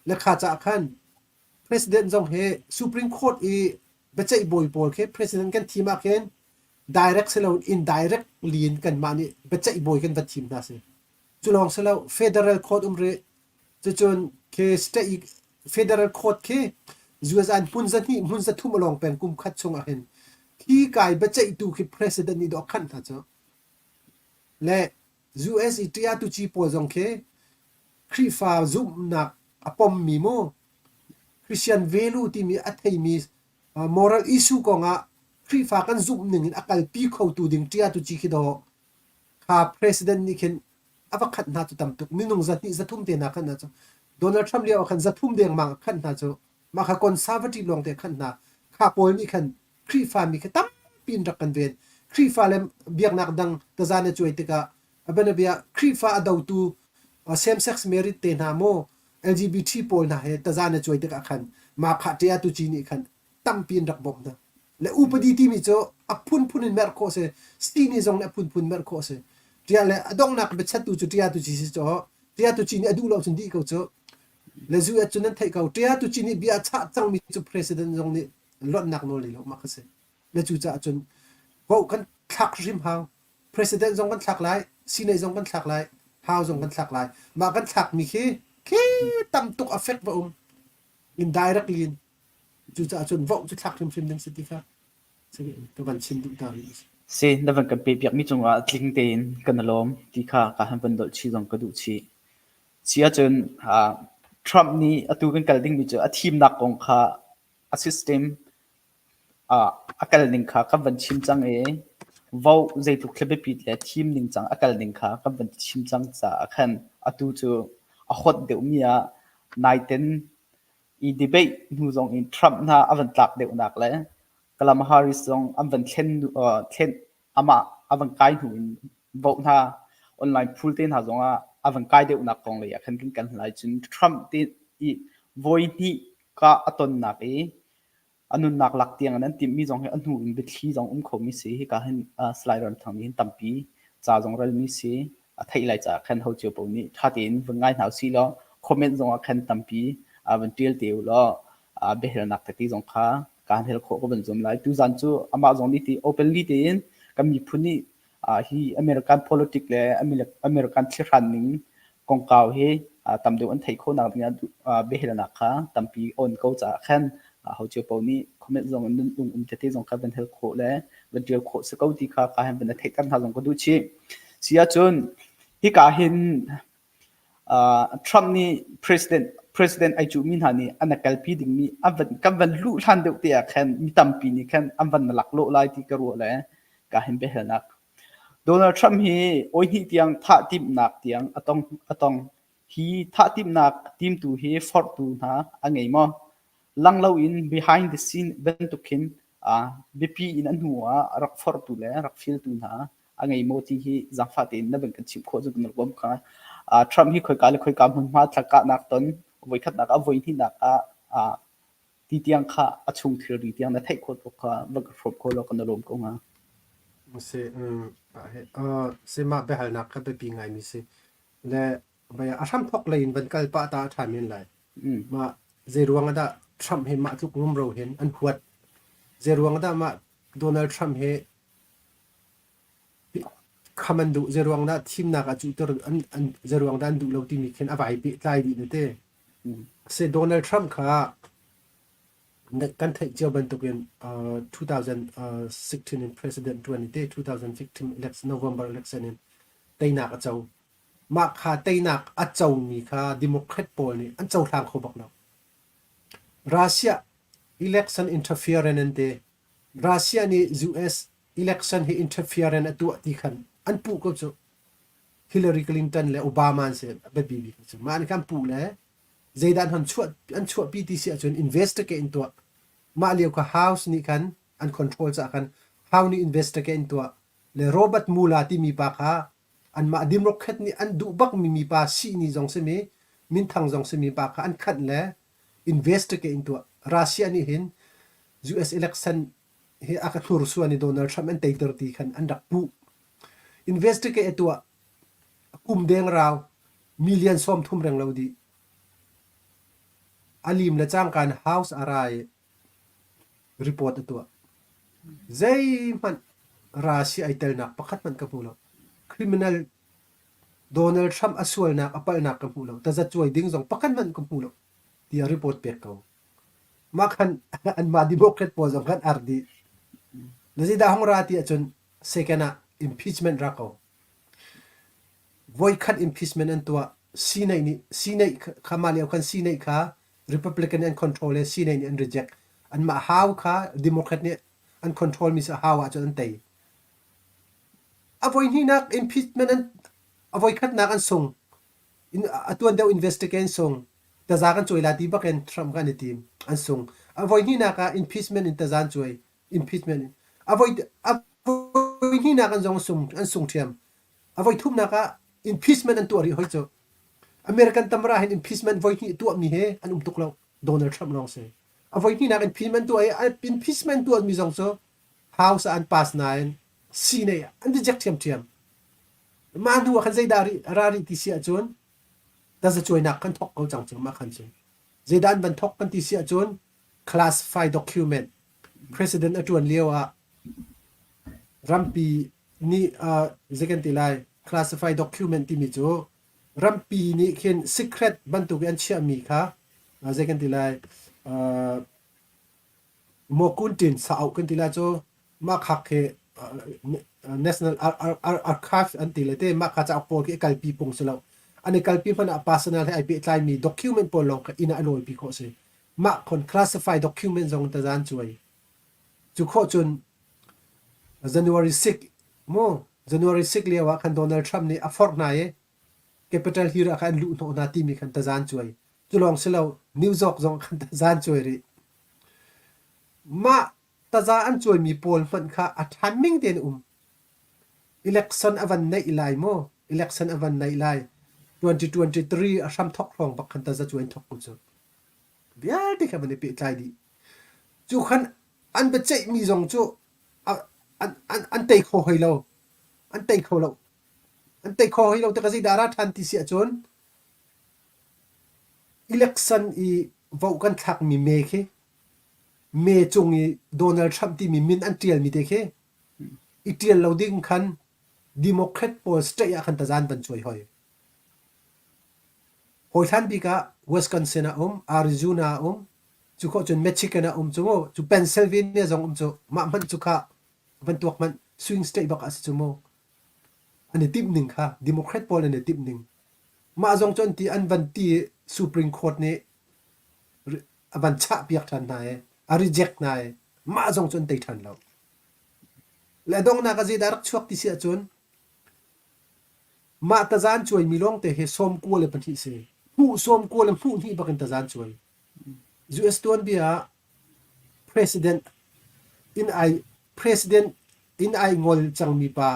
Le kha caah khan President zong hi Supreme Court i biaceih bawi pawl khi President kan thim ah khin direct si loin indirect in kanmah nih biaceih bawi kan va thim hna si. Cu lawng si lo federal court um rih. Cucun khi state federal court khi US an hmun zahnih hmun zathum a lawng peng kum khat chung ah hin khi kai biaceihtu khi president nih dawh a khanh hna cu. Le US i ṭiatuci pawl zong khi Khrihfa zumhnak a pommi mu Christian value timi a theimi moral issue kongah Khrihfa kan zumh ning in a kalpi khotu ding ṭiatuci khi dawh kha president nih khin a va khanh hna cu tam tuk minung zahnih zathum te hna khanh hna cu Donald Trump lio ah khan zathum dengmang a khanh hna cu mah kha conservative lawng te a khanh hna kha pawl nih khan Khrihfami kha tampi in rak kan ven. Khrihfa le biaknak dang taza na cuai tikah a bianabia Khrihfa a dotu same sex marriage te hna maw LGBT pawl hna he taza na cuai tikah khan mah kha ṭe tu ci nih khan tampi in rak bawmh hna. Le upadi timi cu a phunphun in merh khawh si. Sti nih zong nih a phunphun merh khawh si. Ṭia le a donghnak biachattu cu ṭia tu ci si cu ṭia tu ci nih a duh lo cun dih ko cu. Le zu cu nan theih ko. Ṭia tu ci nih bia a chah cangmi cu president zong nih luatnak nawl nei lo mah kha si. Le cucaah cun vote kan thlak hrim hau. President zong kan thlak lai, Senate zong kan thlak lai, House zong kan thlak lai. Mah kan thlakmi khi khi tam tuk affect va um. Indirectly in. Cucaah cun vote cu thlak hrimhrim ding si ti kha ka van chim duh ta rih. Si, na van kan pe piakmi cungah tling tein kan i lawm ti kha ka han van dolh chih zong ka duh chih. Si ahcun Trump nih atu kan kal dingmi cu a thimnak kong kha A system a kal ning kha kan van chim cang i vote zeitluk thil biapit le thim ningcang a kal ning kha kan van chim cang caah khan atu cu a hot deuhmi ah naiten i debate hnu zong in Trump hna a van tlak deuhnak le Kamala Harris zong an van thlen thlen amah a van kai hnu in vote hna online poll te hna zong ah a van kai deuhnak kong lei ah khan kan kan lai cun Trump te i voi hnih kah a tonnak i a nunnak lak tiang in an timhmi zong hi a hnu in biathli zong um khomi si. Hika hin Salai Ram Thang nih hin tampi ca zong relmi si. A theih lai caah khan ho cio paoh nih ṭha tein vun ngai hna usih law comment zong ah khan tampi van ṭial te u law biahalnak tete zong kha kaan hal khawh ka van zuam lai. Tuzan cu amah zong nih ti openly tein kan miphun nih hi American politic le American thlihran ning kongkau hi tam deuh an theih khawhnak ding ah biahalnak kha tampi on ko caah khan ho cio paoh nih comment zong in nun um tete zong kha van hal khawh le van ṭial khawh si ko ti kha ka han van theihter hna zong ka duh chih. Si ahcun hika hin Trump nih president president ai cuhmi hna nih an kalpi dingmi an van kan van luh hlan deuh te ah khan mi tampi nih khan an van laklawh lai ti ka ruah le ka hin biahalnak. Donald Trump hi oi hnih tiang thah timhnak tiang a tong a tong. Hi thah timhnak timtu hi forhtu hna a ngei maw? Lang loin behind the scene bantuk khin biapi in a hnu ah rak forhtu le rak filtu hna a ngei maw ti hi zaangfah tein na van kan chimh khawh cu kan rak kha. Trump hi khoika le khoika hmunhma thlakahnak ton voikhatnak ah voihnihnak ah ti tiang kha a chung thilri tiang na theih khawh tuk kha va ka hrawm kho law kan lawm ko hnga. Si, si mah biahalnak kha biapi ngaimi si. Le a hramthawk lei in van kal pah ta a ṭha men lai. Mah zei ruang ah dah Trump hi mah tluk rumro hin an huat? Zei ruang ah dah mah Donald Trump hi kham an duh? Zei ruang dah thimnak ah cuhter an, an zei ruang dah an duh lo timi khin a vai pehtlai dih na ti. Si Donald Trump kha kan theih cio bantukin 2016 in president ṭuan i te 2015 election November election in teinak a co. Mah kha teinak a comi kha Democrat pawl nih an cohlang kho bak lo. Russia election interference an ti. Russia nih US election hi interference a tuah ti khan an puh ko cu. Hillary Clinton le Obama an si a biapi bik cu. Mah nih khan puh le zeidah an chuah an chuahpi ti si ahcun investigate in tuah. Mah lio kha House nih khan an control caah khan House nih investigate in tuah. Le Robert Mueller timi pa kha anmah Democrat nih an duh bakmi mipa sihni zong simi minthang zong simi pa kha an khanh le investigate in tuah. Russia nih hin US election hi a ka hnursuan i Donald Trump an teiter ti khan an rak puh. Investigate a tuah kum deng rau million 30 reng lo dih. A lim le cangka in House a ra i report a tuah. Zeihmanh Russia ai telnak pakhat hmanh ka hmu lo. Criminal Donald Trump a sualnak a palhnak ka hmu lo. Tazacuai ding zong pakhat hmanh ka hmu lo tiah report pek ko. Mah khan anmah Democrat pawl zong khan ar dih. Na zeidah hong ra ti ahcun second ah impeachment ra ko. Voikhat impeachment an tuah. Senate nih Senate kha mah lio khan Senate kha Republican an control le Senate nih an reject. Anmah hau kha Democrat nih an control mi hau ahcun an tei. A voihnihnak impeachment an a voikhatnak an sung. In, a tuan deuh investigate an sung. Taza kan cuai la ti bakin Trump kha an i tim. An sung. A voihnihnak ah impeachment in taza an cuai. Impeachment in. A voi a voihnihnak an zong sung an sung ṭhiam. A voithumnak ah impeachment an tuah rih hoi cu. American tamra hin impeachment voihnih tuahmi he an um tuk lo. Donald Trump lawng si. A voihnihnak impeachment tuah i impeachment tuahmi zong cu House ah an pass nain Senate ah an reject ṭhiamṭhiam. Mah hnu ah khan zeidah ra rih ti si ahcun tazacuainak kan thawk ko cang cu mah khan cu. Zeidah an van thawk kan ti si ahcun classified document president a ṭuan lio ah rampi nih uh, zei kan ti lai classified document timi cu rampi nih khin secret bantuk in an chiahmi kha uh, zei kan ti lai uh, Mokuntin sauk kan ti lai cu mah khak khi National Archive an ti le te mah kha cauk pawl khi kalpi pung si lo an i kalpi hmanh ah personal he ai pehtlaimi document pawl lawng kha inn ah a lawipi khawh si mah khon classify document zong tazan cuai cu khawh cun January 6 mu January 6 lio ah khan Donald Trump nih a forh hna i Capitol Hill ah khan an luh hnawh hna timi khan tazan cuai cu lawng si lo New York zong khan tazan cuai rih mah taza an cuaimi pawl hmanh kha a ṭhan ning tein um election a van neih lai mu election a van neih lai 2023 a hram thok hrawng bak khan taza cuai thok ku cu vialte kha van i pehtlai dih cu khan an biaceihmi zong cu an, an, an tei kho hoi lo an tei kho lo an tei kho hoi lo tikah zeidah a ra ṭhan ti si ahcun election i vote kan thlakmi me khi me cung i Donald Trump timi min an ṭialmi te khi i ṭial lo ding khan Democrat pawl state ah khan tazan van cuai hoi. Hawi hlan bik ah Wisconsin ah um, Arizona ah um, cu khawh cun Michigan ah um cu mu, cu Pennsylvania zong um cu, mah hmanh cu kha van tuak hmanh swing state bak ah si cu mu. An i timh ning kha Democrat pawl an i timh ning. Mah zong cu an ti an van ti. Supreme Court nih a van chahpiak ṭhan hna i a reject hna i mah zong cu an tei ṭhan lo. Le a donghnak ah zeidah a rak chuak ti si ahcun mah tazan cuaimi lawngte hi 92 si. Hmuh sawmkua le hmuh hnih bakin tazan cuai. US tuanbia ah president in ai president in ai ngol cangmi pa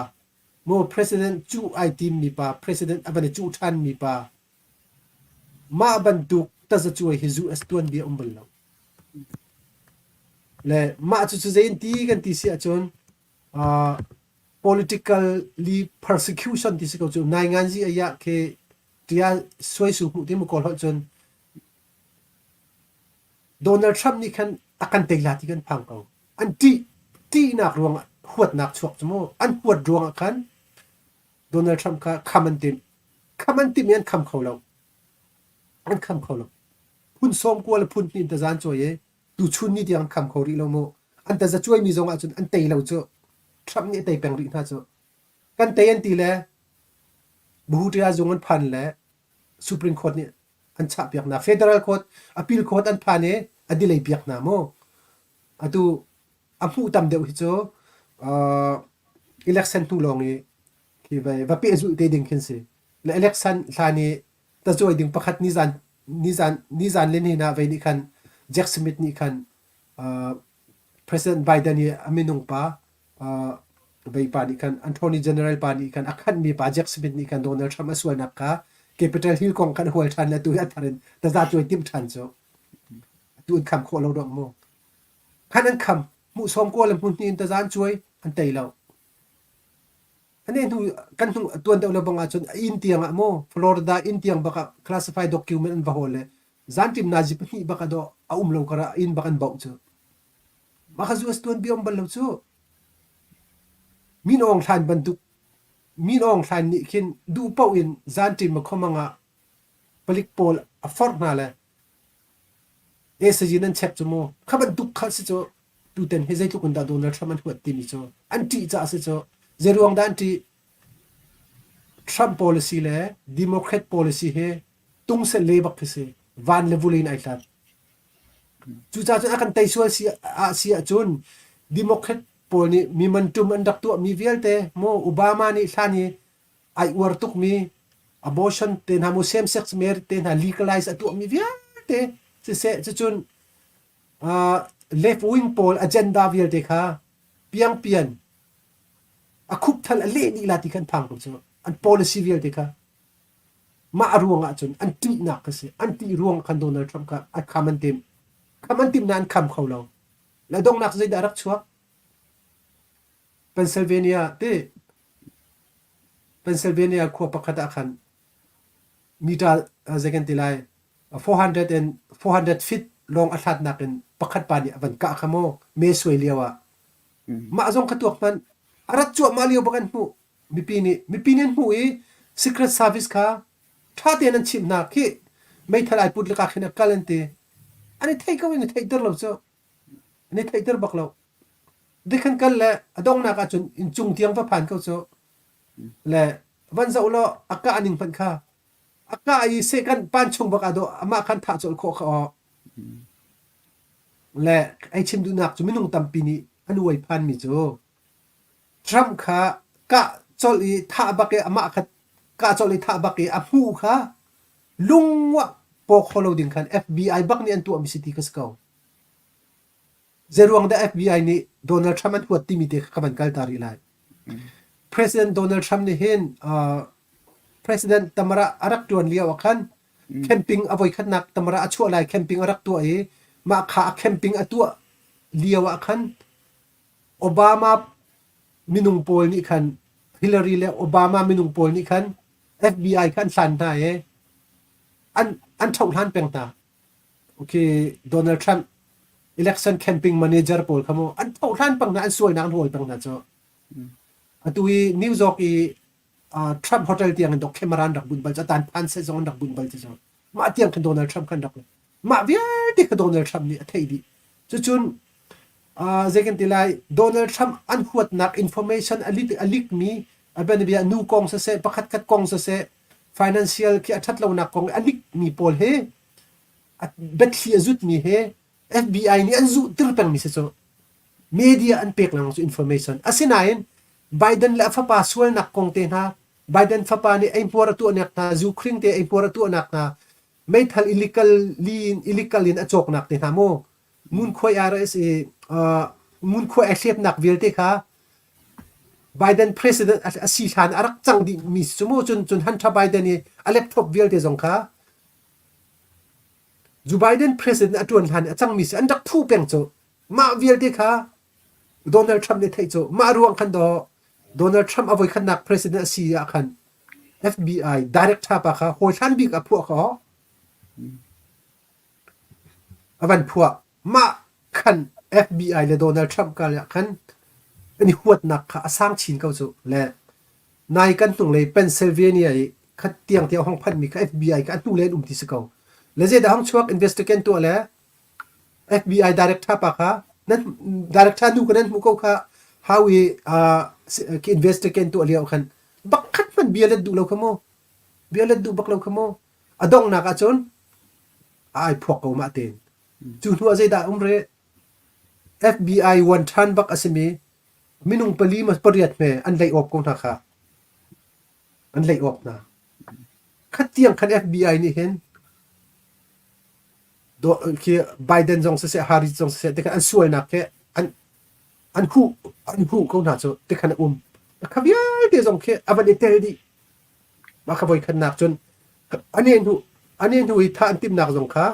maw president cuh ai timmi pa president a van i cuh ṭhanmi pa Mah bantuk tazacuai hi US tuanbia um bal lo. Le mah cucu zei ti kan ti si ahcun uh, politically persecution ti si ko cu nainganzi ayah khi tia suai su hmuh ti mu kawl holh cun Donald Trump nih khan a kan tei la ti kan phang ko. An ṭih ṭihnak ruangah huatnak chuak cu mu. An huat ruangah khan Donald Trump kha kham an timh. Kham an timh i an kham kho lo. An kham kho lo. Phun 90 le phun hnih in tazan cawi i tuchun ni tiang an kham kho rih lo mu. An taza cuaimi zong ahcun an tei lo cu. Trump nih a tei peng rih hna cu. Kan tei an ti le Buhuṭia zung an phan le Supreme Court nih an chahpiak hna. Federal Court, Appeal Court an phan i a delay piak hna mu. Atu a hmuh tam deuh hi cu uh, election hnu lawng i khi vai va pehzulh te ding khin si. Le election hlan i tazuai ding pakhat nizan nizan nizan le nihin ah vei nih khan Jack Smith nih khan uh, President Biden i a minung pa uh, vei pa nih khan Attorney General pa nih khan a khanmi pa Jack Smith nih khan Donald Trump a sualnak kha Capitol Hill kong khan hual ṭhan le tu hi a thar in taza cuai timh ṭhan cu atu an kham khawh lo dawk mu. Khan an kham. Hmuh 90 le hmun hnih in taza an cuai, an tei lo. Ane hnu kan hnu tuan deuh le bang ahcun a inn tiang ah maw Florida inn tiang bak ah classified document an va hawl le zanṭim nazi pahnih bak ah dawh a um lo karah inn bak an bauh cu. Mah kha US tuanbia um bal lo cu. Min Aung Hlaing bantuk Min Aung Hlaing nih khin duh paoh in zanṭim a khuamang ah palik pawl a forh hna le Esazin an check cu mu. Kha bantuk kha si cu tutan hi zeitluk in dah Donald Trump an huat timi cu an ṭih caah si cu. Zeiruang dah an ṭih? Trump policy le Democrat policy hi tungsel le bak khi si. Van le vulei in ai hlat. Cucaah cun a kan tei sual si ah si ahcun Democrat pawl nih mi manṭum an rak tuahmi vialte mu Obama nih hlan i ai uar tukmi abortion te hna mu same sex marriage te hna legalize a tuahmi vialte siseh cucun uh, left wing pawl agenda vialte kha piangpian a khupthal a leh dih la ti khan phang ko cu an policy vialte kha mah a ruang ahcun an ṭihnak kha si an ṭih ruang khan Donald Trump kha a kham an timh kham an timh na an kham kho lo le donghnak zeidah rak chuak Pennsylvania ti Pennsylvania khua pakhat ah khan meter zei kan ti lai 400 and 400 feet lawng a hlatnak in pakhat pa nih a van kah kha maw me suai lio ah mah zong kha tuak hmanh a rat cuahmah lio bak an hmuh mipi nih mipi nih an hmuh i secret service kha ṭha tein an chimh hna khi meithal ai put laka khin a kal an ti an i theih ko in i theihter lo cu an i theihter bak lo Dikhan kal le a donghnak ahcun inncung tiang va phan ko cu. Le van zoh law a kah ning hmanh kha a kah i sehkan pan chung bak ah dawh amah khan thah colh khawh kha aw. Le ei chim duhnak cu minung tampi nih an uai phanmi cu Trump kha kah colh i thah bak i amah kha kah colh i thah bak i a hmuh kha lungwah paw kho lo ding khan FBI bak nih an tuahmi si ti ka si ko. Zeiruang dah FBI nih Donald Trump an huat timi te kha ka van kalta rih lai. President Donald Trump nih hin uh, President Tamara a rak ṭuan lio ah khan camping a voikhatnak Tamara a chuah lai camping a rak tuah i mah kha a camping a tuah lio ah khan Obama minung pawl nih khan Hillary le Obama minung pawl nih khan FBI kha an hlan hna i an an ṭhoh hlan peng hna. Okay, Donald Trump election camping manager pawl kha mu an thohlan pang hna an sualnak an hawl pang hna cu. Atu i New York i uh, Trump hotel tiang in dok camera an rak bunh bal cu atan phan se zong an rak bunh bal cu mah tiang khan Donald Trump khan rak mah vialte kha Donald Trump nih a theih dih. Cucun uh, zei kan ti lai Donald Trump an huatnak information a lik a lik mi a bianabia nu kong siseh pakhat khat kong siseh. Financial khi a ṭhat lonak kong i a hnikmi pawl he a biathli a zutmi he FBI nih an zuhtir pengmi si cu. Media an pek lengmang cu information. Asinain Biden le a fapa sualnak kong te hna, Biden fapa nih eihmuar a tuahnak hna, zu khring te eihmuar a tuahnak hna, meithal illegal in illegal in a cawknak te hna mu, ngunkhuai RSA uh, ngunkhuai a hlepnak vialte kha Biden president a si hlan a rak cang dih mi cu mu cun cun Hunter Biden i a laptop vialte zong kha Joe Biden president a tuan hlan a cang mi si an rak phu peng cu mah vialte kha Donald Trump nih theih cu mah ruang khan do Donald Trump a voikhatnak president a si ah khan FBI director pa kha hawi hlan bik a phuah kha A van phuah. Mah khan FBI le Donald Trump karlak khan an i huatnak kha a sang chin ko cu. Le nai kan hnunglei Pennsylvania i khat tiang tiang hong phanmi kha FBI kha a hnu le an um ti si ko. Le zeidah hong chuak investigate tuah le FBI director pa kha nan director nu ka nan hmuh ko kha how i uh, investigate tuah lio khan bakkhat hmanh bia let duh lo kha mu. Bia let duh bak lo kha mu. A donghnak ahcun a ai phuak ko mah tein. Cu hnu ah zeidah a um rih? FBI one ṭhan bak a simi minung pali ma pariat hme an lei awp ko hna kha. An lei awp hna. Khat tiang khan FBI nih hin khi Biden zong siseh Harris zong siseh tikhan an sualnak khi an an huh an huh ko hna cu tikhan a um. Kha vialte zong khi a van i tel dih. Mah kha voikhatnak cun a ne hnu a ne hnu i thah an timhnak zong kha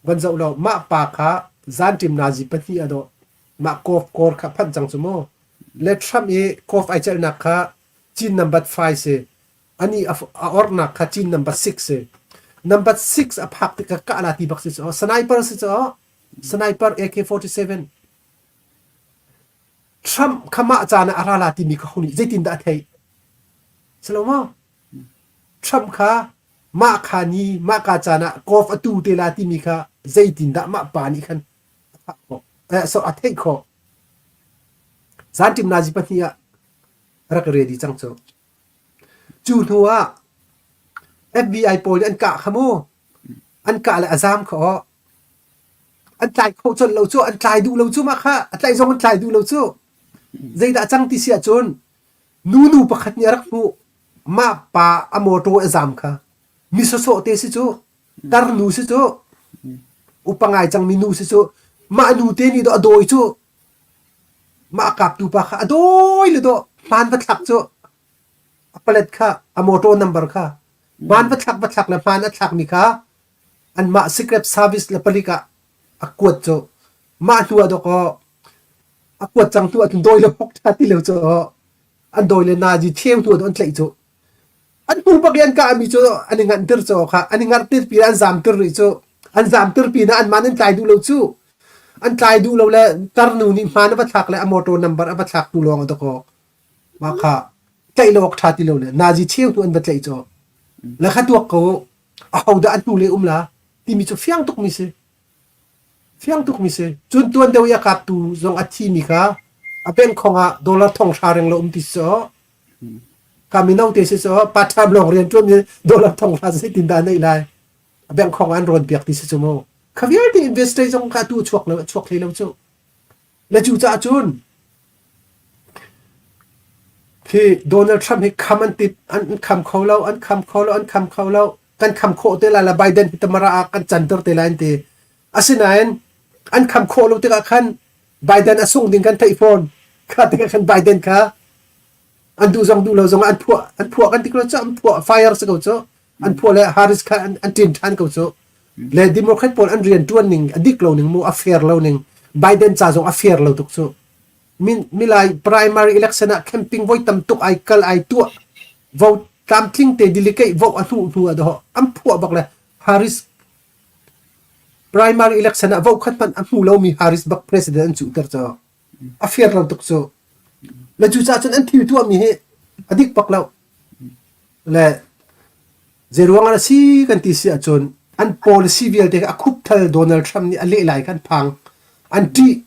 van zoh law mah pa kha zanṭim nazi pahnih a dawh. Mah golf kawr kha phanh cang cu mu. Le Trump i golf ai celhnak kha cin number 5 si. Ani a, a ornak kha cin number 6 si. Number 6 a phak tikah kah la ti bak si cu. Sniper si cu. Sniper AK-47. Trump kha mah caan ah a ra la timi kha ho nih zeitindah a theih? Si lo maw? Trump kha mah kha ni mah ka caan ah golf a tu te la timi kha zeitindah mah pa nih khan a thah khawh eh, so a theih khawh. Zanṭim nazi pahnih ah rak ready cang cu. Cu hnu ah FBI pawl nih an kah kha mu. An kah le a zam kha aw. An tlai kho colh lo cu, an tlai duh lo cu mah kha, a tlaih zong an tlai duh lo cu. Zeidah cang ti si ahcun nunu pakhat nih a rak hmuh. Mah pa a mawṭaw a zam kha. Mi sawsawh te si cu, tarnu si cu, upa ngai cangmi nu si cu, mah nu te nih dawh a dawi cu, mah a kaptu pa kha a dawi le dawh hmaan va thlak cu, a palet kha, a mawṭaw number kha, hmaan va thlak va thlak le hmaan a thlakmi kha anmah Secret Service le palik ah a kuat cu mah hnu ah dawkaw a kuat cang hnu ah cun dawi le hok ṭha ti lo cu an dawi le nazi ṭheu hnu ah an tlaih cu an hmu bak i an kahmi cu an i nganhtir cu kha an i ngarhtir pi an zamtir rih cu an zamtir pi na anmah an tlai duh lo cu an tlai duh lo le tarnu nih hmaan a va thlak le a motor number a va thlak tu lawng a dawkaw mah kha tlaih lo awk ṭha ti lo le nazi cheu hnu an va tlaih cu le kha tuak ko ahodah an hnu le um la timi cu fiang tukmi si fiang tukmi si cun tuan deuh i a kaptu zong a thimi kha a bank khong ah dollar thong hra reng lo um ti si ka mino te si so part time lawng rian ṭuan mi dollar thong hra zeitin dah neih lai a bank khong an rawn piak ti si cu mu kha vialte investor zong kha tu chuak lo chuak hlei lo cu Le cucaah cun hi Donald Trump hi kham an tit an kham kho lo an kham kho lo an kham kho lo kan kham khawh te lai la Biden hi tamara ah kan canter te lai an ti asinain an kham khawh lo tikah khan Biden a sung ding kan theih fawn kha tikah khan Biden kha an duh zong duh lo zong an phuah an phuah kan ti ko cu an phuah fire si ko cu an phuah le Harris kha an, an ṭin ṭhan ko cu le Democrat pawl an rian ṭuan ning a dik lo ning mu a fair lo ning Biden ca zong a fair lo tuk cu min milai primary election ah camping voi tam tuk ai kal ai tuah vote tlamtling te delegate vote a hnu hnu ah doh an phuah bak le Harris primary election ah vote khat hmanh a hmu lomi Harris bak president an cuhter cu a fair lo tuk cu le cucaah cun an thil tuahmi hi a dik bak lo Le zeiruang ah a si kan ti si ahcun an policy vialte kha a khupthal Donald Trump nih a leh lai kha an phang. An ṭih.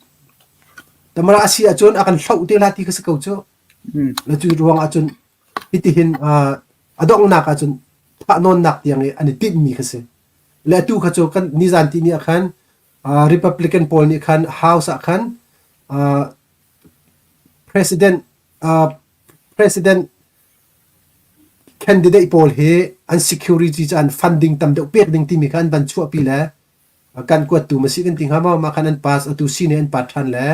Tamara a si ahcun a kan hloh te la ti kha si ko cu. Le cu ruang ahcun hitihin uh, a donghnak ahcun Thahnawnnak tiang i an i tinhmi kha si. Le atu kha cu kan nizan ti ni ah khan Republican pawl nih khan House ah khan President President candidate pawl hi an security cu an funding tam deuh pek ding timi kha an van chuahpi le kan kuattu ma si kan ti hnga maw mah khan an pass atu si nih an pass ṭhan le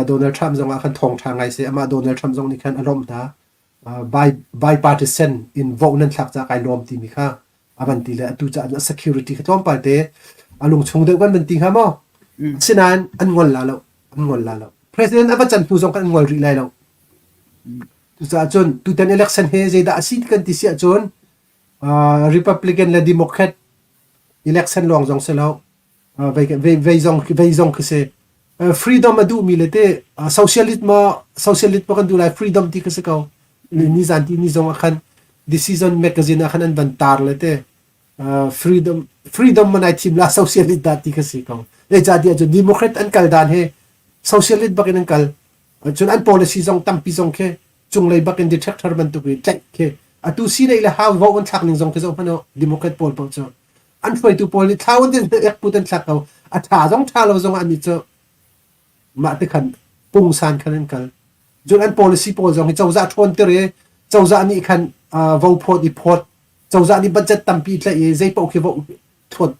Donald Trump zong ah khan thawng ṭha ngai si amah Donald Trump zong nih khan a lawmh hna bipartisan in vote nan thlak caah kai lawm timi kha a van ti le atu caah security kha tlawmpal te a lungchung deuh kan van ti hnga maw asinain an ngol la lo an ngol la lo president a va can hnu zong kan ngol rih lai lo cucaah cun tutan election he zeidah a si kan ti si ahcun Republican le Democrat election lawng zong si lo vei zong vei zong khi si freedom a duhmi le te socialist maw socialist maw kan duh lai freedom ti khi si ko ni zan ti ni zong ah khan decision magazine ah khan an van tar le te freedom freedom man ai thim la socialist da ti khi si ko zeicahtiah cun democrat an kal dan he socialist bakin an kal cun an policy zong tampi zong khi cunglei bakin detector bantuk i tlaih khi atu si nei le how vo an thlak ning zong khi zoh hmanh democrat pawl paoh cu an hruaitu pawl nih thlau an ek put an thlak ko a ṭha zong ṭha lo zong an nih cu mah te khan pungsan khan an kal cun an policy pawl zong hi cozah ṭhawn tir i cozah nih khan vo phawt i phawt cozah nih budget tampi tlaih i zei paoh khi vo phawt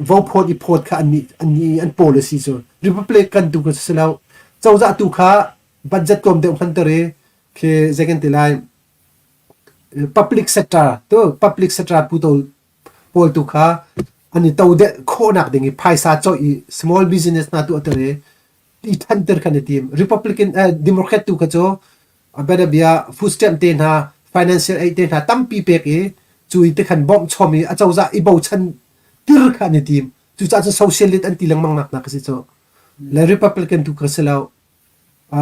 vo phawt i phawt kha an nih an nih an policy cu republican tu kha si lo cozah tu kha budget tlawm deuh hman tir i khi zei kan ti lai Public sector tu public sector pu pawl tu kha an i todelh khawhnak ding i phaisa cawih i small business hna tuahter i i thanter khan i tim. Republican eh, Democrat tu kha cu bianabia food stamp te hna financial aid te hna tampi pek i cu i te khan bawmh chom i a cozah i bochan tir kha an i tim. Cucaah cun socialist an ti lengmang nak nak a si cu. Le Republican tu kha si lo.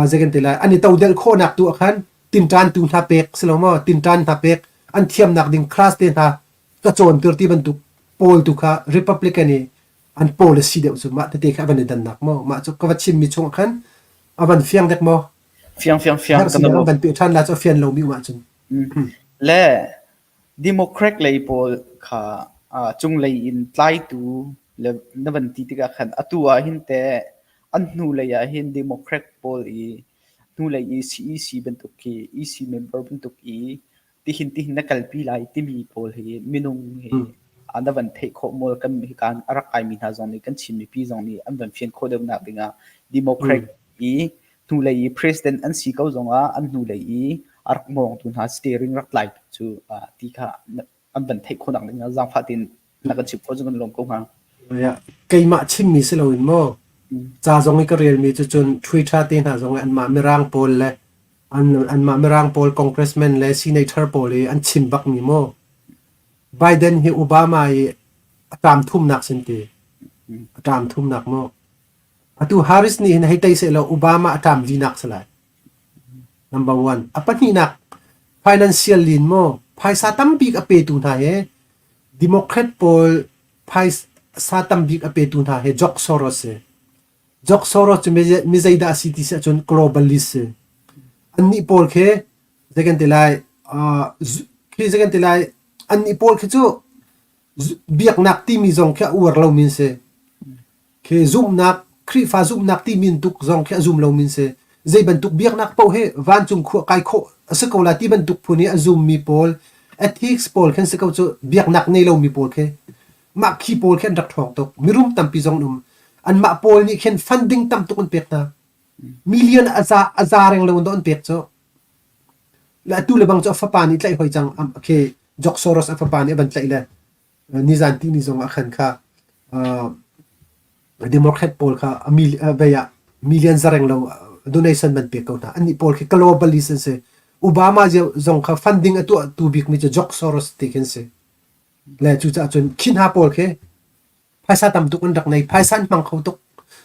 Zei kan ti lai an i todelh khawhnak tu ah khan tinṭan tu hna pek si lo maw tinṭan hna pek an thiamnak ding class te hna ka cawnter ti bantuk pawl tu kha Republican i an policy deuh cu mah tete kha a van i dannak maw mah cu ka va chimmi chung ah khan a van fiang dek maw Fiang fiang fiang herh si van pe ṭhan la cu a fian lomi um ahcun Le Democrat lei pawl kha cunglei in tlaitu le na van ti tikah khan atu ah hin teh an hnulei ah hin Democrat pawl i hnulei i CEC bantuk khi EC member bantuk i tihin tihin na kalpi lai timi pawl hi minung hi na van theih khawh maw kan hika a rak kaimi hna zong nih kan Chin mipi zong nih an van fian khawh deuhnak dingah Democrat i hnulei i president an si ko zongah an hnulei i a rak mawngtu hna steering rak tlaitu cu ti kha an van theih khawhnak ding ah zaangfah tein na kan chimh khawh cu kan lawm ko hnga. Keimah chimmi si loin maw ca zong i ka relmi cu cun Twitter te hna zong i anmah Mirang pawl le an anmah Mirang pawl congressman le senator pawl i an chim bakmi maw Biden hi Obama i a ṭam thumnak sin ti a ṭam thumnak maw Atu Harris nih hin hei tei sehlaw Obama a ṭam linak si lai. Number one. A pahnihnak, financial lin maw phaisa tambik a petu hna hi Democrat pawl phaisa tambik a petu hna hi George Soros si. George Soros cu mi zeidah a si ti si ahcun globalist si. Annih pawl khi zei kan ti lai, uh, khi zei kan ti lai, annih pawl khi cu biaknak timi zong khi a uar lomi an si. Khi zumhnak, Khrihfa zumhnak timi tuk zong khi a zum lomi an si. Zei bantuk biaknak paoh hi vancung khua kai khawh a si ko lai ti bantuk phun i a zummi pawl, atheists pawl khin si ko cu biaknak nei lomi pawl khi mah khi pawl khi an rak ṭhawng tuk. Mirum tampi zong an um. Anmah pawl nih khin funding tam tuk an pek hna. Million a za a za reng lo in an pek cu. Le atu le bang cu a fapa nih tlaih hoi cang. Khi George Soros a fapa nih a van tlaih le nizan tihni zong ah khan kha Democrat pawl kha vei ah million zareng lo donation man pek ko hna. Annih pawl khi globalist an si. Obama zong kha funding a tuah tu bik mi cu George Soros ti khin si. Le cucaah cun khi hna pawl khi phaisa tam tuk an rak nei, phaisa an hmang kho tuk.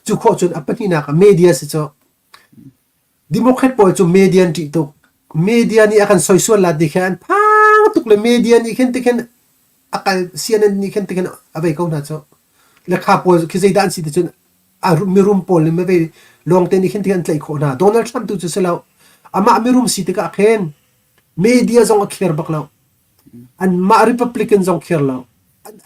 Cu khawh cun a pahnihnak ah media si cu Democrat pawl cu media an ṭih tuk. Media nih a kan soisual la ti khin an phang tuk le media nih khin tikhin a kal CNN nih khin tikhin a vei ko hna cu. Le kha pawl khi zeidah an si ti cun a mirum pawl nih mavei lawngte nih khin tikhin an tlaih khawh hna. Donald Trump tu cu si lo. Amah mirum si tikah khin media zong a care bak lo. Anmah Republican zong khir lo.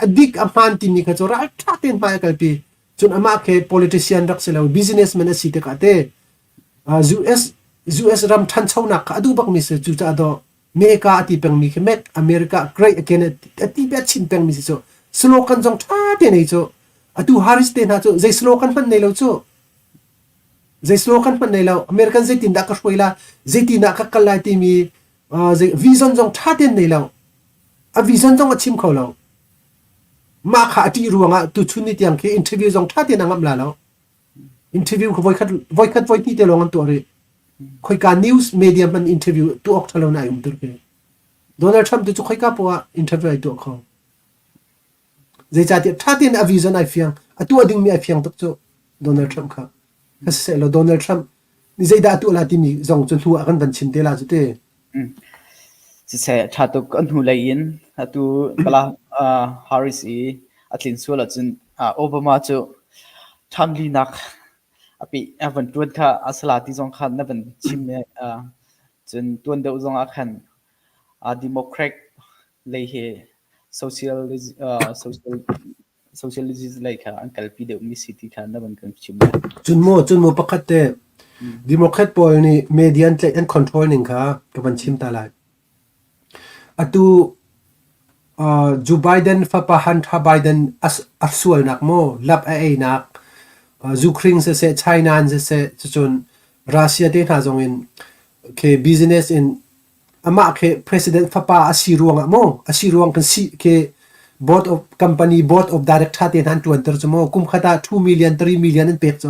A dik a hmaan timi kha cu ralṭha tein hmai a kalpi. Cun amah khi politician rak si lo, businessman a si tikah te US US ram ṭhanchonak kha a duh bakmi si. Cucaah dawh Meka a ti pengmi khi Make America Great Again a ti a chim pengmi si cu. Slogan zong ṭha te nei cu. Atu Harris te hna cu zei slogan hmanh nei lo cu. Zei slogan hmanh nei lo. American zeitindah ka hruai la, zeitindah ka kal lai timi zei vision zong ṭha tein nei lo. A vision zong a chim kho lo. Mah kha a ṭih ruangah tuchun ni tiang khi interview zong ṭha tein a ngamh la lo. Interview kha voikhat voikhat voihnih te lawng an tuah rih. Khoika news media hmanh interview tuah awk ṭha lo na ai um tur khi. Donald Trump tu cu khoika poah ah interview ai tuah kho. Zeicahtiah ṭha tein a vision ai fiang, a tuah dingmi ai fiang tuk cu Donald Trump kha. Kha siseh law Donald Trump nih zeidah a tuah la timi zong cu hnu ah kan van chim te la cu te. Siseh ṭha tuk an hnulei in atu Kamala Harris i a tlin sual ahcun Obama cu ṭhamlinak a peh a van ṭuan kha a si la ti zong kha na van chim i cun tuan deuh zong ah khan Democrat lei hi socialism socialism lei kha an kalpi deuhmi si ti kha na van kan chim. Cun mu cun mu pakhat te Democrat pawl nih media an tlaih an control ning kha ka van chim ta lai. Atu Joe Biden fapa Hunter Biden a sualnak maw lap a einak Ukraine siseh China in siseh cucun Russia te hna zong in khi business in amah khi president fapa a si ruangah maw a si ruang kan si khi board of company board of director te hna an ṭuanter cu maw kum khat ah 2 million 3 million an pek cu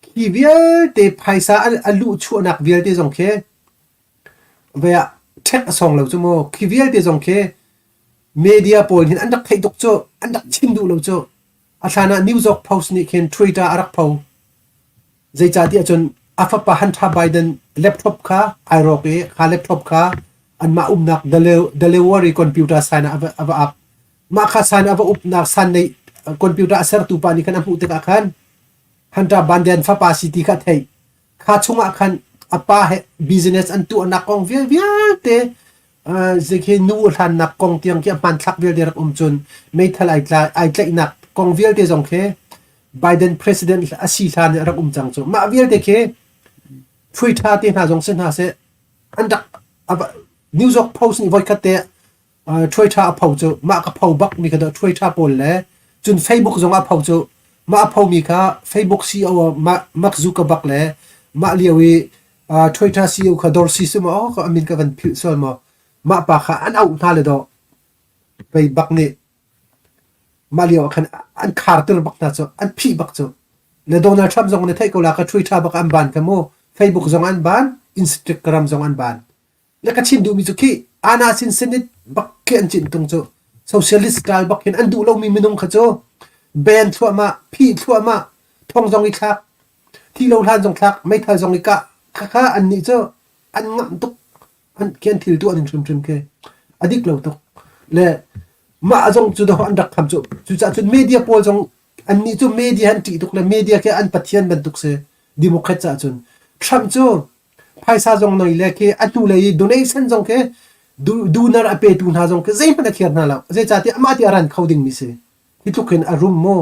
khi vialte phaisa a luh chuahnak vialte zong khi Vei ah ṭhek a sawng lo cu mu. Khi vialte zong khi media pawl hin an rak theih tuk cu. An rak chim duh lo cu. A hlan ah New York Post nih khin Twitter a rak pho. Zeicahtiah cun a fapa Hunter Biden laptop kha ai rawk i kha laptop kha anmah umnak delivery computer sign ah a va up. Mah kha sign a va upnak san nei computer a sertu pa nih khan a hmuh tikah khan Hunter Biden fapa si ti kha a theih. Kha chungah khan a pa he business an tuahnak kong vialte khi nu hlannak kong tiang khi a hmanthlak vialte rak um cun meithal ai ai tlaihnak kong vialte zong khi Biden president a si hlan rak um cang cu mah vialte khi Twitter te hna zong si hna seh an rak New York Post nih voikhat te Twitter a pho cu mah ka pho bak mi kha Twitter pawl le cun Facebook zong a pho cu mah a pho mi kha Facebook CEO Mark Zuckerberg le mah lio i Twitter CEO kha Dorsey si maw ka amin ka van philh sual maw mah pa kha an auh hna le dawh pei bak nih mah lio ah khan an kharter bak hna cu an phih bak cu le Donald Trump zong na theih ko la ka Twitter bak an ban kha mu Facebook zong an ban Instagram zong an ban Le ka chim duhmi cu khi ana sin senate bak khi an cin tung cu socialist style bak hin an duh lomi minung kha cu ban thluahmah phih thluahmah thong zong i thlak thi lo hlan zong thlak meithal zong i kah khakha an nih cu an ngamh tuk an khi an thil tuah ning hrimhrim khi a dik lo tuk le mah zong cu an rak kham cu cucaah cun media pawl zong an nih cu media an ṭih tuk le media khi an pathian bantuk si democrat caah cun Trump cu Phaisa zong nei le khi a hnulei i donation zong khi donor a petu hna zong khi zeihmanh a khiar hna lo. Zeicahtiah amah ti a ran kho dingmi si. Hi tluk hin a rum maw?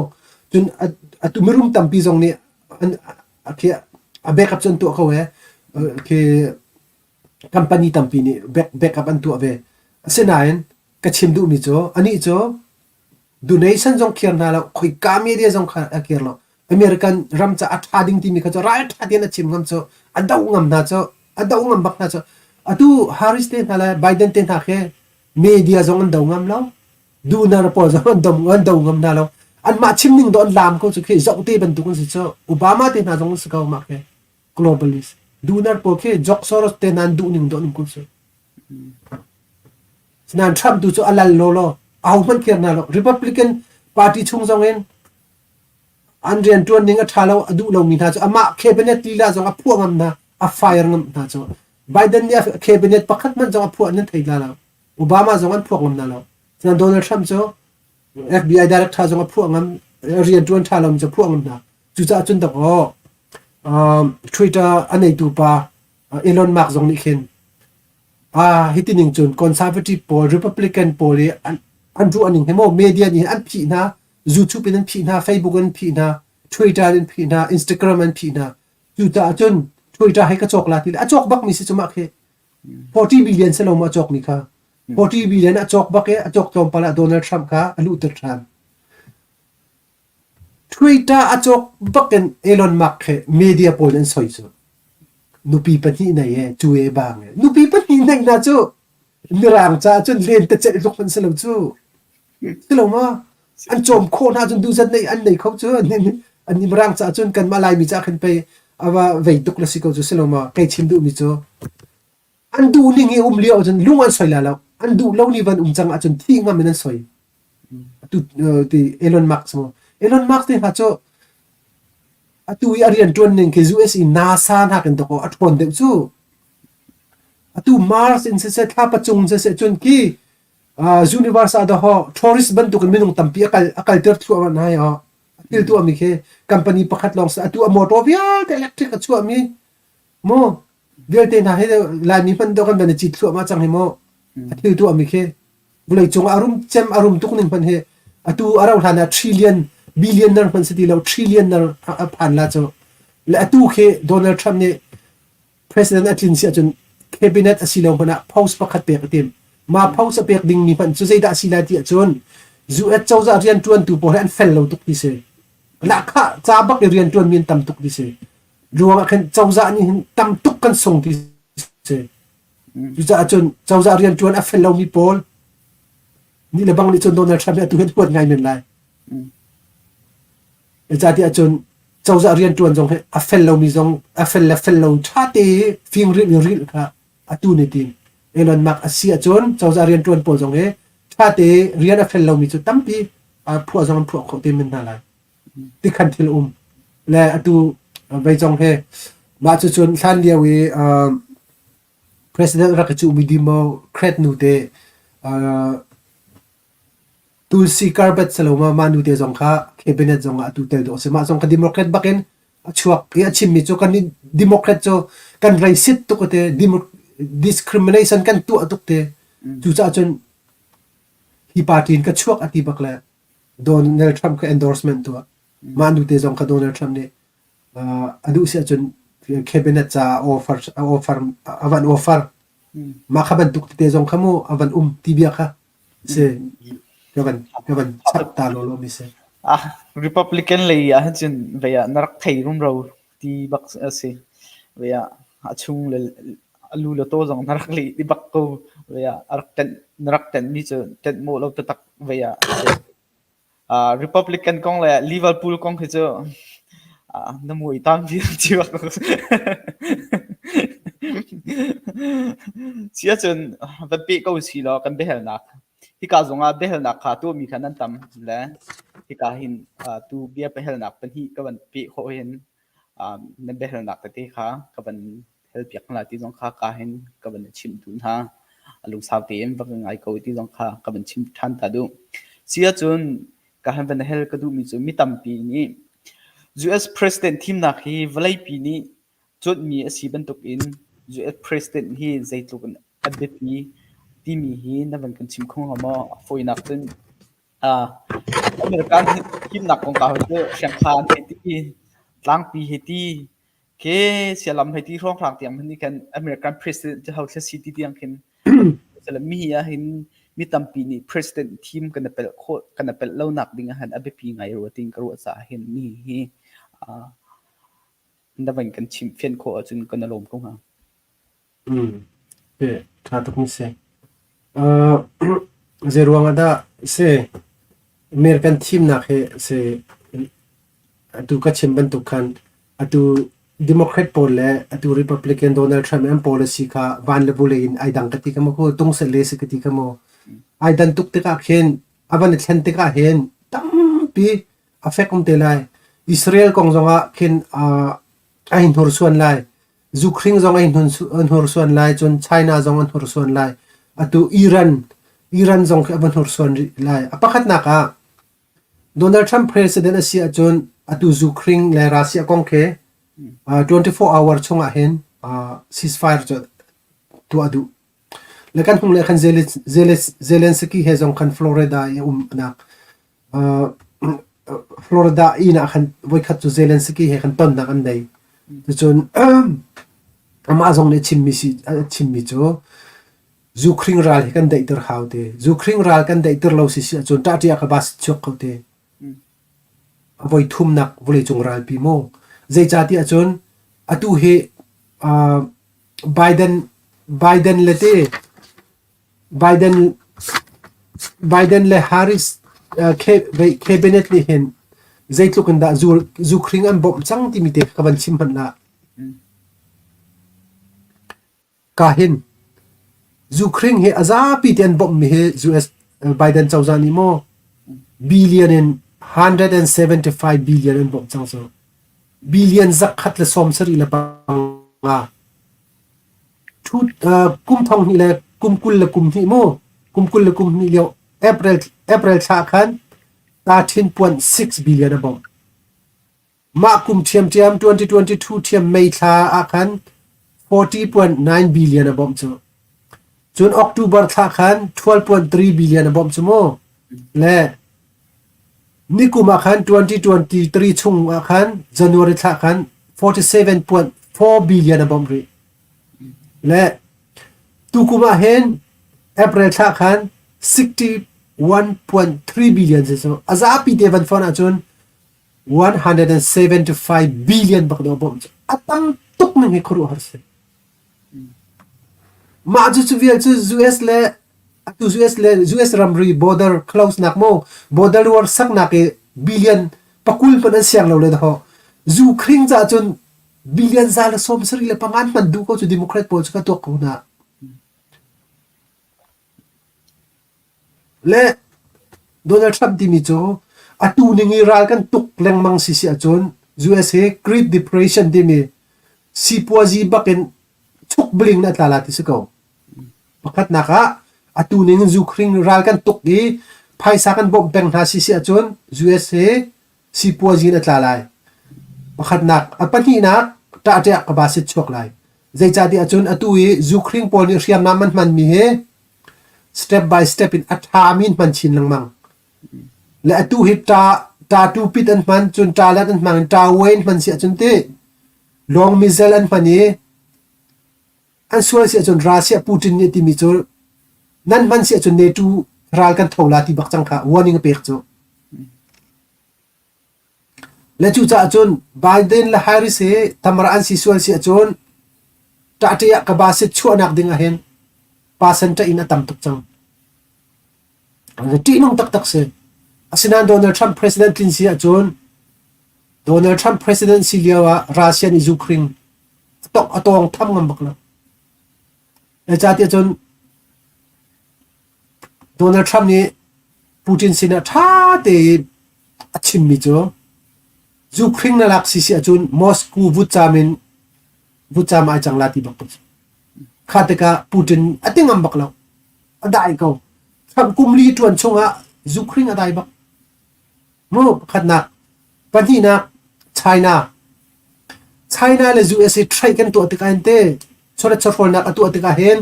Cun atu mirum tampi zong nih an khi a backup cu an tuah ko ee. Khi company tampi nih backup an tuah ve. Asinain ka chim duhmi cu anih cu donation zong khiar hna lo, khoika media zong kha a khiar lo. American ram ca a ṭha ding timi kha cu ralṭha tein a chim ngam cu a doh ngam hna cu a doh ngam bak hna cu atu Harris te hna le Biden te hna khi media zong an do ngam lo dunar pawl zong an dom an do ngam hna lo anmah chim ning do an lam ko cu khi zoh te bantuk an si cu Obama te hna zong an si ko mah khi globalist dunar pawl khi George Soros te hna an duh ning do an um ko cu Sinain Trump tu cu a lal law law aho hmanh kir hna lo Republican party chung zong in An rianṭuan ning a ṭha lo a duh lomi hna cu amah cabinet lila zong a phuah ngam hna, a fire ngam hna cu. Biden nih a cabinet pakhat hmanh zong a phuah nan thei hna lo. Obama zong an phuak ngam hna lo. Cun Donald Trump cu FBI director zong a phuah ngam, rianṭuan ṭha lomi cu a phuah ngam hna. Cucaah cun dok aw, um, Twitter a neitu pa Elon Musk zong nih khin. Ah, hiti ning cun conservative pawl, Republican pawl i an ruah ning hi maw media nih an phih hna, YouTube in an phih hna, Facebook in an phih hna, Twitter in an phih hna, Instagram an phih hna. Cucaah cun Twitter hi ka cawk la ti le a cawk bak mi si cu mah khi. 40 billion si lo maw a cawk mi kha. 40 billion a cawk bak i a cawk tlawmpal ah Donald Trump kha a luhter ṭhan. Twitter a cawk bak in Elon Musk he media pawl an soi cu. Nupi pahnih nei e, cu e bang e. Nupi pahnih neih na cu mirang caah cun lentecelh tluk hmanh si lo cu. Si lo ma? An cawm khawh hna cun duhzat nei an nei kho cu. An mirang caah cun kanmah Laimi caah khin pei ava vei tuk la si ko cu si lo ma? Kei chim duhmi cu An duh ning i um lio ahcun lung an soi lai lo. An duh lo ni van um cang ahcun thih ngam in an soi. Atu ti Elon Musk mu. Elon Musk te hna cu atu i a rian ṭuan ning khi US i NASA nakin dawkaw a ṭhawn deuh cu. Atu Mars in siseh thlapa cung siseh cun khi universe ah dawhaw tourist bantuk in minung tampi a kal a kalter thluahmah hna hi aw. A thil tuahmi khi company pakhat lawng si atu a motor vialte electric a chuahmi mu vialte hna hi Laimi hmanh dawh kan van i cit thluahmah cang hi mu. A thil tuahmi khi vawleicung ah a rum cem a rum tuk ning hmanh hi atu a rauh hlan ah trillion billionaire hmanh si ti lo trillionaire a phan la cu. Le atu khi Donald Trump nih president a tlin si ahcun cabinet a si lo hmanh ah post pakhat pek a tim. Mah post a pek dingmi hmanh cu zeidah a si lai ti ahcun US cozah rianṭuantu pawl hi an fel lo tuk ti si. Lahkhah ca bak i rianṭuanmi an tam tuk ti si. Ruang ah khin cozah nih hin tam tuk kan sung ti si. Cucaah cun cozah rianṭuan a fel lomi pawl nih le bang nih cun Donald Trump hi atu hin huat ngai men lai. Zeicahtiah cun cozah rianṭuan zong hi a fel lomi zong a fel le fel lo ṭha te fingrilh in rilh kha atu nih tin Elon Musk a si ahcun cozah rianṭuan pawl zong hi ṭha te rian a fel lomi cu tampi phuah zong an phuah khawh te men hna lai. Tikhan thil um. Le atu vei zong hi mah cucun hlan lio i president rak i cuhmi Democrat nu te Tulsi Gabbard si lo ma mah nu te zong kha cabinet zong ah atu tel dawh a si. Mah zong kha Democrat bak in a chuak i a chimmi cu kan Democrat cu kan racist tuk te discrimination kan tuah tuk te. Cucaah cun hi party in ka chuak a ti bak le Donald Trump kha endorsement tuah. Mah nu te zong kha Donald Trump nih a duh si ahcun cabinet caah offer a offer a van offer. Mah kha bantuk tete zong kha mu a van um ti bia kha si ka van ka van chap ta law law mi si. Ah, Republican lei ah hin cun vei ah na rak thei rumro ti bak a si. Vei ah a chung le a lu le taw zong na rak leh ti bak ko. Vei ah a rak tenh na rak tenh mi cu tenh mawh lo taktak vei ah a si. Republican kong le Liverpool kong hi cu na mui tam vial ci bak. Si ahcun van peh ko si law kan biahalnak. Hika zongah biahalnak kha tuahmi kha nan tam le hika hin tu bia biahalnak pahnih ka van peh khawh hin na biahalnak tete kha ka van helpiak hna ti zong kha ka hin ka van chimh duh hna. A lungsau tein va ka ngai ko ti zong kha ka van chim ṭhan ta duh. Si ahcun ka han van hel ka duhmi cu mi tampi nih US President thimnak hi vawleipi nih cuanhmi a si bantukin US President hi zeitluk in a biapi timi hi na van kan chim kho hnga maw? A fawinak cun American thimnak kongkau hi cu hriangkhan hei ti, tlangpi hei ti, Khi sialam hei ti hrawnghrang tiang hmanh nih khan American president cu ho thla si ti tiang khin mi ah hin mi tampi nih president thim kan i pelh khawh kan i pelh lo nak ding ah hin a biapi ngai rua tiin ka ruah caah hin mi hi na van kan chimh fian khawh ahcun kan i lawm ko hnga. Ṭha tuk na si. Zeiruang ah dah si American thimnak hi si atu ka chim bantuk khan atu Democrat pawl le atu Republican Donald Trump an policy kha van le vulei in ai dang ka ti kha maw tung seh le si ka ti kha maw ai dan tuk tikah khin a van i thlen tikah hin tampi a fek um te lai. Israel kong zongah khin ai hnursuan lai. Zukhring zong ai hnursuan lai, cun China zong an hnursuan lai. Atu Iran, Iran zong khi a va hnursuan rih lai. A pakhatnak ah Donald Trump president a si ahcun atu zukhring le Russia kong khi 24 hour chungah hin ceasefire cu tuah duh. Le kan hnung le khan Zelensky he zong khan Florida i umnak Florida inn ah khan voikhat cu Zelensky he khan tonnak an nei. Cucun amah zong nih chimmi si a chimmi cu Zukhring ral hi kan daihter hau te. Zukhring ral kan daihter lo si si ahcun ṭahṭi ah ka bas chuak kho te. A voi thumnak vawleicung ralpi mu. Zeicahtiah cun atu hi uh, Biden Biden le te Biden Biden le Harris uh, cabinet nih hin zeitluk in dah zukhring an bawmh cang timi te ka van chim hmanh lah. Ka hin zukhring hi a zapi te an bawmhmi hi US Biden cozah nih maw billion in 175 billion an bawmh cang cu. Billion zakhat le sawm sarih le panga. Kum thong hnih le kum 20 le kum hnih mu kum 20 le kum hnih lio April April thla khan 13.6 billion a bawmh. Mah kum ṭhiamṭhiam 2022 ṭhiam May thla ah khan 40.9 billion a bawmh cu. Cun October thla khan 12.3 billion a bawmh cu mu. Le nikum ah khan 2023 chung ah khan January thla khan 47.4 billion a bawmh rih. Le tukum ah hin April thla khan 61.3 billion si cu. A zapi te van phone ahcun 175 billion bak dawh bawmh cu a tam tuk ning hi khuaruahhar si. Mah cu cu vial cu US le atu US le US ramri border close nak mo border war saknak i billion pakul hmanh an siang lo le daw zu khring ca cun billion za le sawm sarih le pangan hman duh ko cu Democrat pawl cu ka tuak ko hna. Le Donald Trump timi cu atu ning i ral kan tuk lengmang si si ahcun US hi Great Depression timi sipuazi bak in chuk bling na tla la ti si ko. Pakhatnak ah atu ning in Ukraine ral kan tuk i phaisa kan bawmh peng hna si si ahcun US hi sipuazi in a tla lai. Pakhatnak a pahnihnak ṭahṭiah ka ba sit chuak lai. Zeicahtiah cun atu i Ukraine pawl nih hriamnam an hmanmi hi step by step in a ṭhami in hman chin lengmang. Le atu hi ṭa ṭa tu pit an hman, cun ṭa let an hmang in ṭa uai an hman si ahcun ti long missile an hman i an sual si ahcun Russia Putin nih timi cu nan hman si ahcun NATO ral kan tho la ti bak cang kha warning a pek cu. Le cucaah cun Biden le Harris hi tamar an si sual si ahcun ṭahṭe ah ka basit chuahnak ding ahhin percent in a tam tuk cang. Ṭihnung taktak si. Asinain Donald Trump president tlin si ahcun Donald Trump president si lio ah Russia nih Ukraine a tawng tham ngam bak lo. Zeicahtiah cun Donald Trump nih Putin sinah ṭha tein a chimmi cu Ukraine na lak si si ahcun Moscow vutcaam in vutcaam ai cang la ti bak ka si. Kha tikah Putin a ti ngam bak lo. A dai ko. Trump kum li ṭuan chungah Ukraine a dai bak. Mu pakhatnak. Pahnihnak China. China le USA trade kan tuah tikah hin te chawlet chawhrawlnak a tuah tikah hin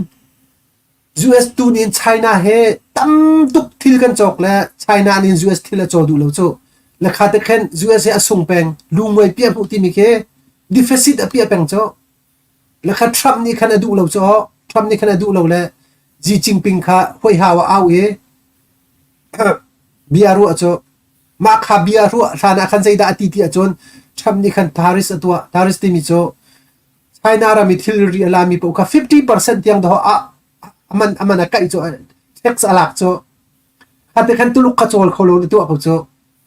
US tun in China he tam tuk thil kan cawk le China nih US thil a caw duh lo cu. Le kha te khan US he a sung peng lungmuai piah hmuh timi khi deficit a piah peng cu. Le kha Trump nih khan a duh lo cu. Trump nih khan a duh lo le Xi Jinping kha huai hau a au i bia ruah cu mah kha bia ruah hlan ah khan zeidah a ti ti ahcun Trump nih khan Paris a tuah. Paris timi cu China ram i thilri a lami paoh kha 50% tiang dawh ah aman aman a kaih cu tax a lak cu kha te khan Tuluk kha cawl kho lo na tuah ko cu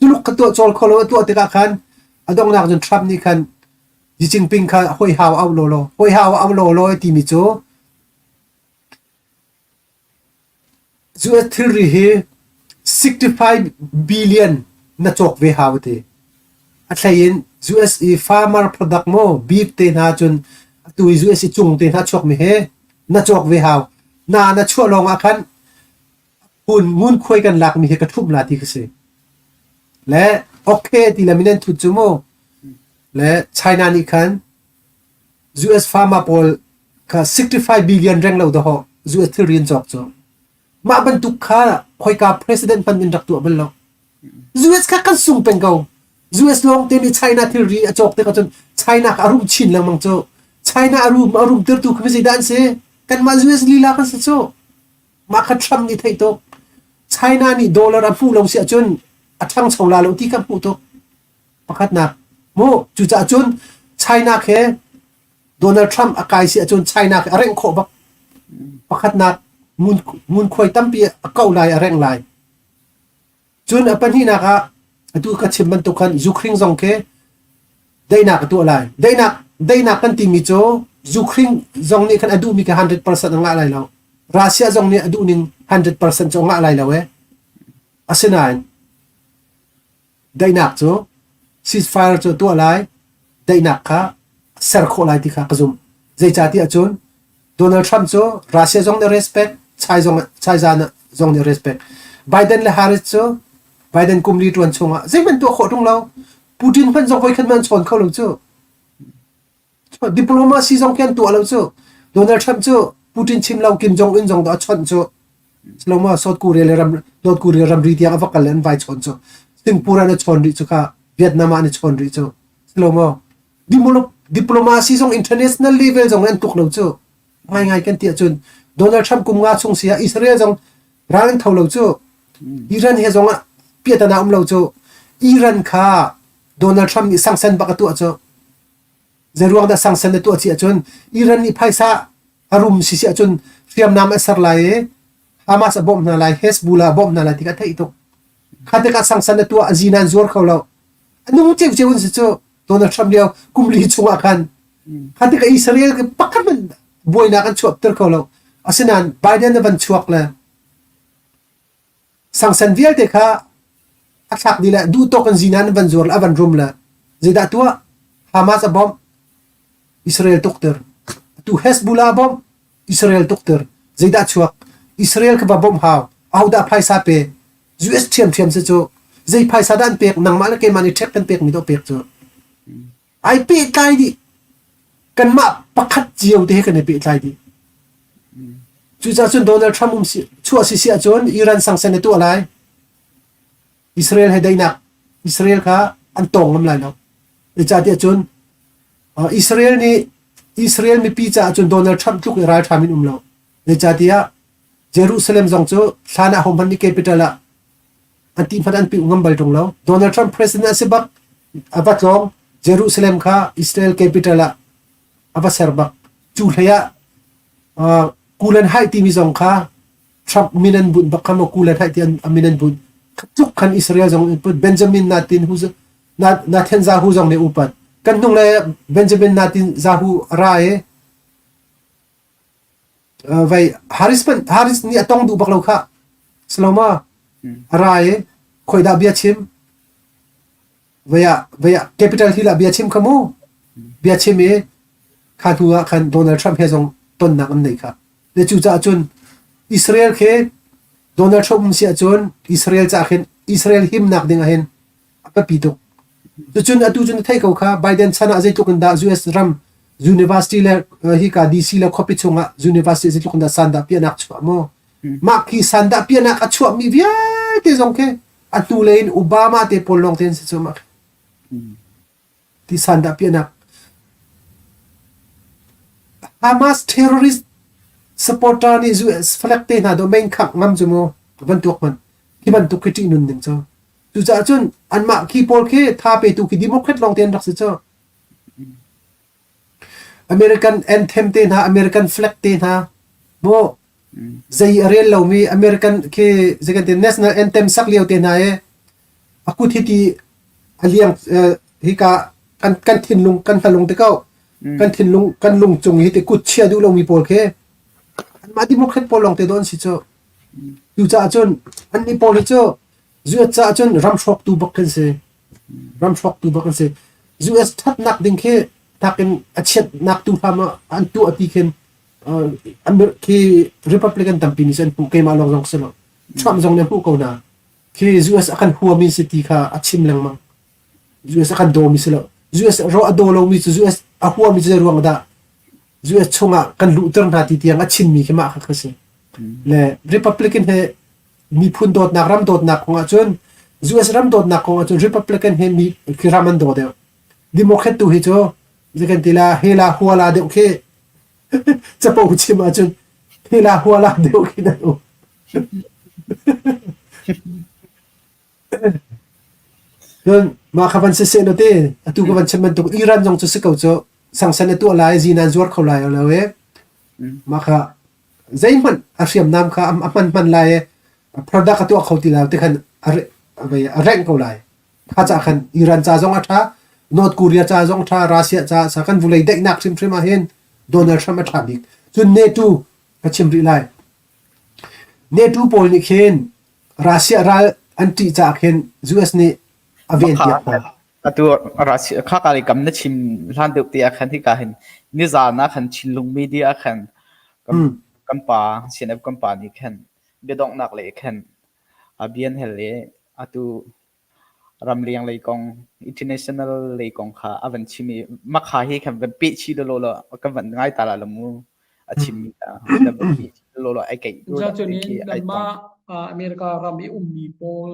Tuluk kha tuah cawl kho lo a tuah tikah khan a donghnak cun Trump nih khan Xi Jinping kha hoi hau au law law hoi hau au law law timi cu US thilri hi 65 billion na cawk ve hau a ti. A hlei in US i farmer product maw beef te hna cun atu i US i cung te hna chuakmi he na cawk ve hau. Na na chuah lawng ah khan hun ngunkhuai kan lakmi hi ka ṭhumh la ti ka si. Le okay ti le min an thut cu mu. Le China nih khan US farmer pawl kha 65 billion reng lo dawh. US thilri an cawk cu. Mah bantuk kha khoika president hmanh in rak tuah bal lo. US kha kan sung peng ko. US lawng te nih China thilri a cawk tikah cun China kha a rum chin lengmang cu. China a rum a rum tirtu khi zeidah an si? Kanmah US lila kan si cu. Mah kha Trump nih theih tuk. China nih dollar a hmuh lo si ahcun a ṭhangcho la lo ti kha hmuh tuk. Pakhatnak. Mu cucaah cun China khi Donald Trump a kai si ahcun China khi a rengh khawh bak. Pakhatnak ngunkhuai tampi a kau lai a rengh lai. Cun a pahnihnak ah atu ka chim bantuk khan zukhring zong khi daihnak a tuah lai. Daihnak daihnak kan timi cu zukhring zong nih khan a duhmi kha 100% a ngah lai lo. Russia zong nih a duh ning 100% cu a ngah lai lo eh. Asinain daihnak cu ceasefire cu tuah lai, daihnak kha ser khawh lai ti kha ka zumh. Zeicahtiah cun Donald Trump cu Russia zong nih respect, Chai zong China zong nih respect. Biden le Harris cu Biden kum li ṭuan chungah zeihmanh tuah khawh ṭung lo. Putin hmanh zong voikhat hmanh an chawn kho lo cu. Diplomacy zong khi an tuah lo cu. Donald Trump cu Putin chim lo Kim Jong Un zong dah a chawnh cu. Saloma South Korea le ram North Korea ramri tiang a va kal le an vai chawn cu. Singapore an i chawn rih cu kha Vietnam ah an i chawn rih cu. Saloma diplomacy zong international level zong an tluk lo cu. Ngaingai kan ti ahcun Donald Trump kum nga chung si ah Israel zong ral an tho lo cu. Iran he zong ah piatana um lo cu. Iran kha Donald Trump nih sangsan bak a tuah cu. Zeiruang dah sangsan na tuah ci ahcun Iran nih phaisa a rum si si ahcun hriamnam a ser lai i Hamas a bawmh hna lai, Hezbollah a bawmh hna lai ti kha theih tuk. Kha tikah sangsan na tuah a zinan zuar kho lo. A nung ceuceu in si cu Donald Trump lio kum li chungah khan. Kha tikah Israel pakhat hmanh buainak an chuahter kho lo. Asinain Biden a van chuak le Sangsan vialte kha a thlak dih le duhtawk in zinan an van zuar le a van rum le zeidah tuah? Hamas a bawmh, Israel tukter. Atu Hezbollah a bawmh, Israel tukter. Zeidah chuak? Israel kha va bawmh hau. Ahodah phaisa pe? US ṭhiamṭhiam si cu. Zei phaisa dah an pek? Nangmah le keimah nih ṭhek kan pekmi dawh pek cu. Ai pehtlai dih. Kanmah pakhat cio te he kan i pehtlai dih. Cucaah cun Donald Trump um si, chuah si si ahcun Iran sanction a tuah lai. Israel he daihnak Israel kha an tawng ngam lai lo. Zeicahtiah cun Israel nih Israel mipi caah cun Donald Trump tluk i ralṭha in um lo. Zeicahtiah Jerusalem zong cu hlan ah hohmanh nih capital ah an ti hmanh an piu ngam bal ṭung lo. Donald Trump president a si bak a va tlawng Jerusalem kha Israel capital ah a va ser bak. Cu hlei ah uh, Kulan Hai timi zong kha Trump min an bunh bak kha maw Kulan Hai ti an min an bunh. Tluk khan Israel zong Benjamin Natin hu Nathan Zahu zong nih upat. Kan hnung le Benjamin Natin Zahu ra i vai Harris Harris nih a tong duh bak lo kha. Saloma a ra i khoi dah bia chim vei ah vei ah Capitol Hill ah bia chim kha mu bia chim i kha hnu ah khan Donald Trump he zong tonnak an nei kha le cucaah cun Israel khi Donald Trump um si ahcun Israel ca khin Israel himnak ding ah hin a biapi tuk. Cucun atu cun na theih ko kha Biden chan ah zeitluk in dah US ram university le hika DC le khuapi chungah university zeitluk in dah sandah piahnak chuah mu. Mah khi sandah piahnak a chuahmi vialte zong khi a hnulei in Obama te pawl lawng te an si cu mah khi. Ti sandah piahnak Hamas terrorist supporter nih US flag te hna do main khak ngam cu mu van tuak hmanh khi bantuk khi ṭih nun ding cu cucaah cun anmah khi pawl khi tha petu khi Democrat lawng te an rak si cu American anthem te hna American flag te hna mu zei a rel lomi American khi zei kan ti national anthem sak lio te hna i a kut hi ti a liang hika kan kan thinlung kan hnalung te ko kan thinlung kan lung cung hi te kut chia duh lomi pawl khi anmah Democrat pawl lawng te don si cu cucaah cun annih pawl hi cu US caah cun ram hrawktu bak kan si ram hrawktu bak an si US thatnak ding khi takin a chiatnak tu hram ah an tuah ti khin khi Republican tampi nih cun hmuh keimah lawng zong si lo Trump zong nih a hmuh ko na khi US a kan huami si ti kha a chim lengmang US a kan dawmi si lo US ro a daw lomi cu US a huami cu zei ruang dah? US chungah kan luhter hna ti tiang a chimmi khi mah kha kha si. Le Republican he miphun dawtnak ram dawtnak kong ahcun US ram dawtnak kong ahcun Republican he mi khi ram an daw deuh. Democrat tu hi cu zei kan ti la hela huala deuh khi capo chim ahcun hela huala deuh khi nan um. Cun mah kha van siseh na ti atu ka van chim bantuk Iran zong cu si ko cu sangsan na tuah lai zinan zuar kho lai lo e mah kha zeihmanh a hriamnam kha a hman hman lai e product a tuah kho ti lo ti khan a rengh ko lai kha ca khan Iran ca zong a tha North Korea ca zong tha Russia ca sa kan vulei daihnak hrimhrim ah hin Donald Trump a tha bik cun NATO ka chim rih lai NATO pawl nih khin Russia ral an ṭih caah khin US nih a ven piak hna. Atu Russia khaka i kam na chim hlan deuh te ah khan hika hin nizan ah khan Chinlung media ah khan kan kan pa CNF kan pa nih khan biadonghnak lei khan a bian hel i atu ramleng lei kong international lei kong kha a van chim i makha hi khan van peh chih law law kan van ngai ta la lo mu a chimmi kha na van peh chih law law ai keih Cucun kanmah America ram i ummi pawl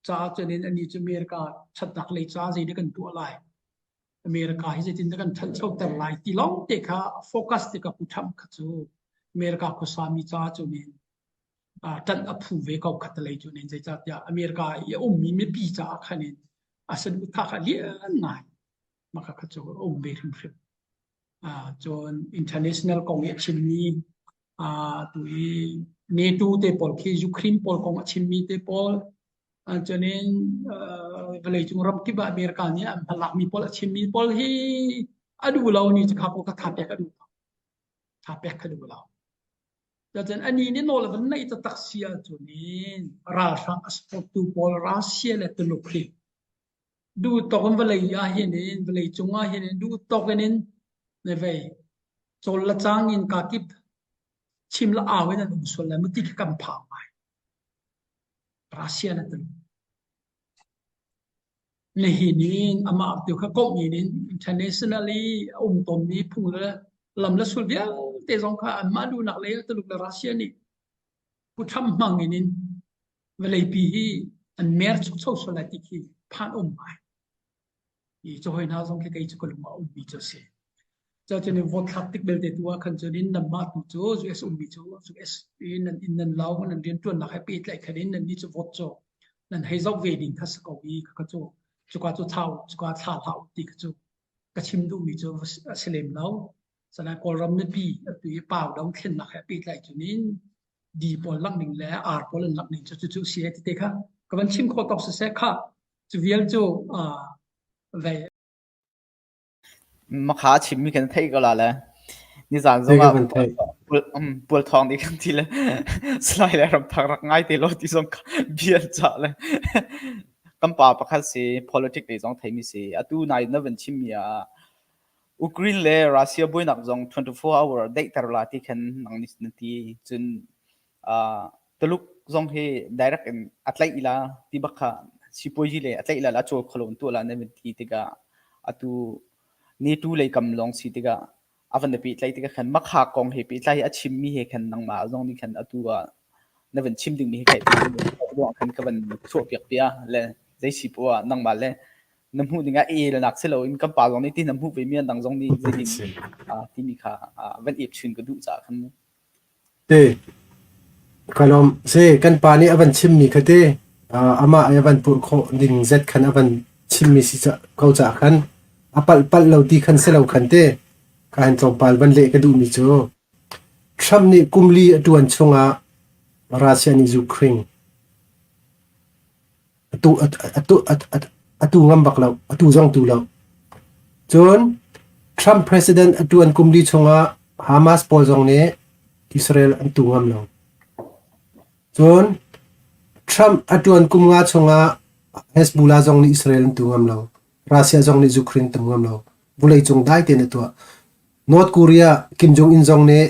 caah cun in anih cu America ṭhatnak lei ca zeidah kan tuah lai America hi zeitindah kan ṭhanchoter lai ti lawng te kha focus te ka pu Trump kha cu America khuasami caah cun in ṭanh a phu ve ko khattelei cu nin zeicahtiah America i a ummi mipi caah khan in a saduhthah kha lian ngai maka kha cu a um ve hrimhrim. Cun international kong i a chimmi tu i NATO te pawl khi Ukraine pawl kong a chimmi te pawl cun in vawleicung ramkip ah America nih an hmalakmi pawl a chimmi pawl hi a duh lo ni cu kha pawl kha tha pek a duh lo. Tha pek kha duh lo. Cucun anih nih nawl a van neih taktak si ahcun in ralhrang a supporttu pawl Russia le Tuluk hi duh tawk in vawlei ah hin in vawlei cung ah hin in duh tawk in in ne vei cawl le cang in kakip chim le au in an um sual lai mu ti khi kan phang ngai. Russia le Tuluk. Nihin in amah tu kha komh in internationally a um tawnmi phung le lam le sul vialte zong kha anmah duhnak lei ah Tuluk le Russia nih Pu Trump hmang in in vawleipi hi an mer chukcho sual lai ti khi phan um ngai. I cahawi hna zong khi kei cu ka lung ah ummi cu a si. Cucun in vote thlak tik belte tu ah khan cun in nanmah tu cu US ummi cu US i nan inn nan lo nan rianṭuannak he pehtlaih khan in nannih cu vote cu nan hei zoh ve ding kha si ko i kha cu cuka cu thla cuka thla hlah u ti kha cu ka chim duhmi cu a si lem lo. Sanain Kawlram mipi atu i pau dothlennak he pehtlaih cun in di pawl lak ning le ar pawl an lak ning cu cucu si ti te kha ka van chim khawh tawk siseh kha cu vial cu vei Makha a chimmi kan theih ko la le nizan zong ah pual thawng nih kan ti le Salai le ramthang rak ngai te law ti zong bia an cah le kan pa pakhat si politic lei zong theimi si atu nai na van chimmi ah Ukraine le Russia buainak zong 24 hour daihter la ti khan nang nih na ti cun Tuluk zong hi direct in a tlaih la ti bak kha sipuazi le a tlaih la la cawl kholo in tuah la na van ti tikah atu NATO lei kam lawng si tikah a van pehtlaih tikah khan makha kong he pehtlai a chimmi he khan nangmah zong nih khan atu ah na van chim dingmi he kai khan ka van chuah piak pia le zei si poah nangmah le na hmuh ding ah elnak si loin kan pa zong nih ti na hmuh ve mi an dang zong nih zeitin timi kha van ep chun ka duh caah khan Te, ka lawm. Si, kan pa nih a van chimmi kha te, amah i a van purh khawh ding zet khan a van chimmi si ko caah khan a palh palh lo ti khan si lo khan te, ka han tlawmpal van leh ka duhmi cu Trump nih kum li a ṭuan chungah Russia nih Ukraine atu atu atu ngam bak lo, atu zong tu lo. Cun Trump president a ṭuan kum li chungah Hamas pawl zong nih Israel an tu ngam lo. Cun Trump a ṭuan kum nga chungah Hezbollah zong nih Israel an tu ngam lo. Russia zong nih Ukraine tu ngam lo. Vawleicung dai tein a tuah. North Korea Kim Jong-un zong nih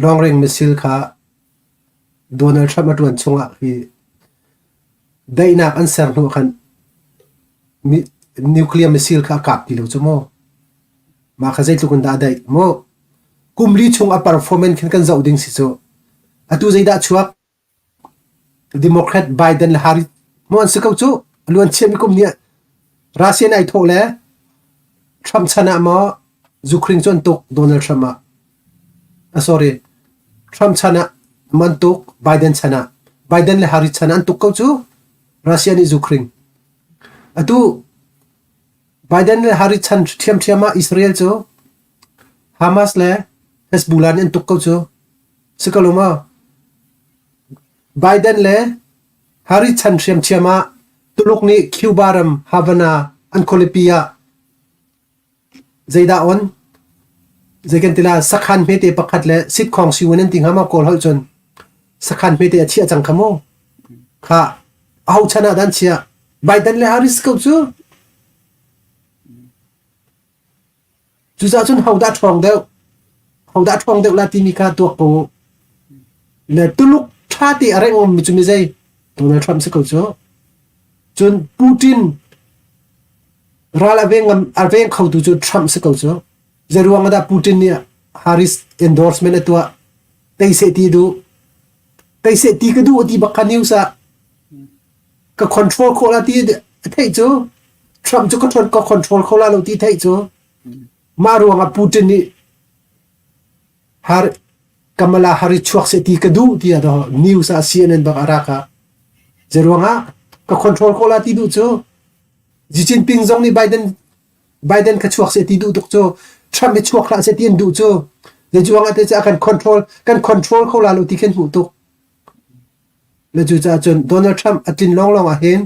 long range missile kha Donald Trump a ṭuan chungah hi daihnak an ser hnu khan nuclear missile kha a kap ti lo cu mu. Mah kha zeitluk in dah a daih mu. Kum li chung a performance khin kan zoh ding si cu. Atu zeidah chuak? Democrat Biden le Harris mu an si ko cu. Luan chiami kum nih Russia ai thawh le Trump chan ah maw Ukraine cu an tuk Donald Trump ah. Ah, sorry. Trump chan ah man tuk Biden chan ah Biden le Harris chan ah an tuk ko cu. Russia nih Ukraine. Atu Biden le Harris chan ṭhiamṭhiam ah Israel cu Hamas le Hezbollah nih an tuk ko cu. Si ko lo maw? Biden le Harris chan ṭhiamṭhiam ah Tuluk nih Cuba ram Havana an khualipi ah zeidah on? Zei kan ti la sakhan hmete pakhat le sitkhawng siwan an ti hnga maw Kawl holh cun sakhan hmete a chiah cang kha mu. Kha aho chan ah dah an chiah? Biden le Harris ko cu. Cucaah cun hodah ṭhawng deuh, hodah ṭhawng deuh la timi kha tuak ko u. Le Tuluk ṭha te a rengh ngommi cu mi zei? Donald Trump si ko cu. Cun Putin ral a veng ngam a veng khotu cu Trump si ko cu. Zeiruang ah dah Putin nih Harris endorsement a tuah? Tei seh ti duh. Tei seh ti ka duh ti bak kha news ah ka control khawh la ti a theih cu Trump cu ka control kho la lo ti theih cu mah ruangah Putin nih Har Kamala Harris chuak seh ti ka duh tiah do news ah CNN bak a rak ah zeruangah ka control khawh la ti duh cu Xi Jinping zong nih Biden Biden kha chuak seh ti duh tuk cu Trump hi chuak hlah seh ti an duh cu zeiruangah te cu a kan control kan control kho la lo ti khin hmuh tuk Na cucaah cun Donald Trump a tlin lawnglawng ah hin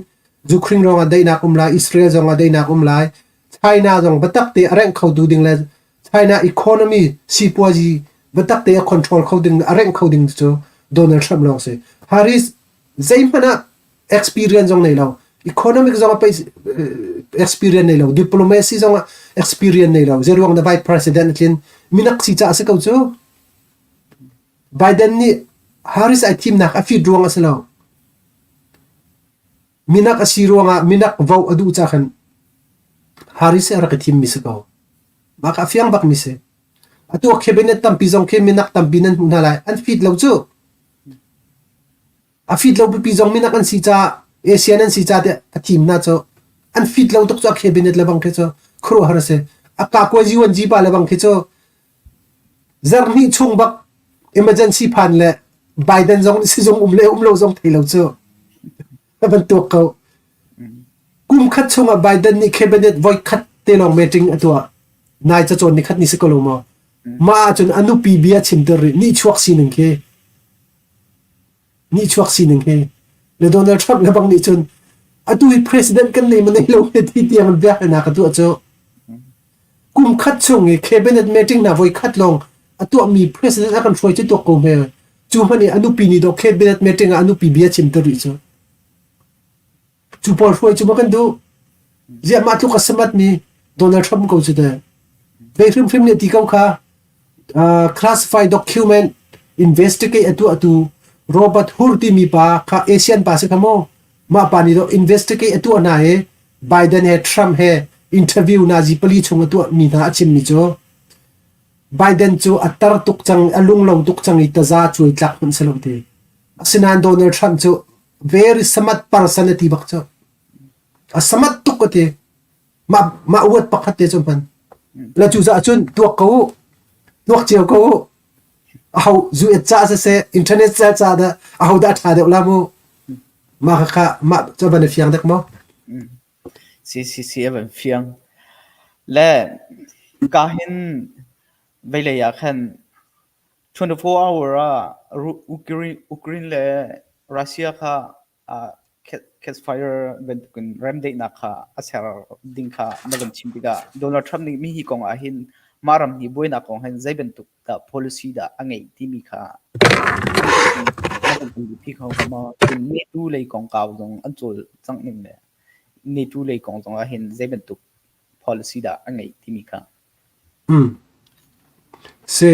Ukraine ruangah daihnak um lai, Israel zongah daihnak um lai, China zong biatak te a rengh khotu ding le China economy sipuazi biatak te a control kho ding a rengh kho ding cu Donald Trump lawng si. Harris zeihmanh ah experience zong nei lo, economic zong ah experience nei lo, diplomacy zong ah experience nei lo. Zeiruang na vice president a tlin minak si caah si ko cu. Biden nih Harris ai thimnak a fit ruang a si lo. Minak a si ruangah minak vote a duh ca khan Harris a rak i thimmi si ko. Mah ka fiang bakmi si. Atu a cabinet tampi zong khi minak tampi nan hmuh hna lai. An fit lo cu. A fit lo pipi zong minak an si caah Asian an si caah tiah a thim hna cu. An fit lo tuk cu a cabinet le bang khi cu khuaruahhar a si. A ka kuai pa le bang khi cu Zarhhnih chung bak emergency phan le Biden zong sizung um le um lo zong thei lo cu a bantuk ko. Kum khat chungah Biden nih cabinet voi khat te lawng meeting a tuah. Nai cacawn ni khat ni si ko lo maw? Mah ahcun a nupi bia chimter rih nihchuak sining khi nihchuak sining hi le Donald Trump le bang nih cun atu hi president kan nei ma nei lo he ti tiang biahalnak a tuah cu Kum khat chung i cabinet meeting hna voi khat lawng a tuahmi president a kan hruai cu tuak ko hme. Cu hmanh i a nupi nih dawh cabinet meeting ah a nupi bia chim te rih cu. Cu pawl hruai cu ma kan duh? Ziah mah tluk a samat mi Donald Trump ko cu te. Ve hrimhrim nih ti ko kha uh, classified document investigate a tuahtu Robert Hur timi pa kha Asian pa si kha maw? Mah pa nih dawh investigate a tuah hna i Biden he Trump he interview nazi pali chung a tuahmi hna a chimmi cu Biden cu a tar tuk cang a lunglo tuk cang i taza cuai tlak hmanh si lo ti. Asinain Donald Trump cu very smart person a ti bak cu. A smart tuk a ti. Mah mah word pakhat te cu hman. La cu za cun tuak ko u. Tuak cio ko u. Aho zu et ca siseh internet ca ca dah aho dah ṭha deuh la mu. Mah kha mah cu van i fiang dek maw? Si si si a van fiang. Le ka hin veilei ah khan 24 hour ah Ukraine, Ukraine le Russia kha ceasefire bantukin remdaihnak kha a ser ding kha na van chim tikah Donald Trump nih mi hi kong ah hin mah ram hi buainak kong hin zei bantuk dah policy dah a ngeih timi kha na kan phi kho maw? Cun NATO lei kongkau zong an cawlcangh ning le NATO lei kong zong ah hin zei bantuk policy dah a ngeih timi kha. Hmm. Si,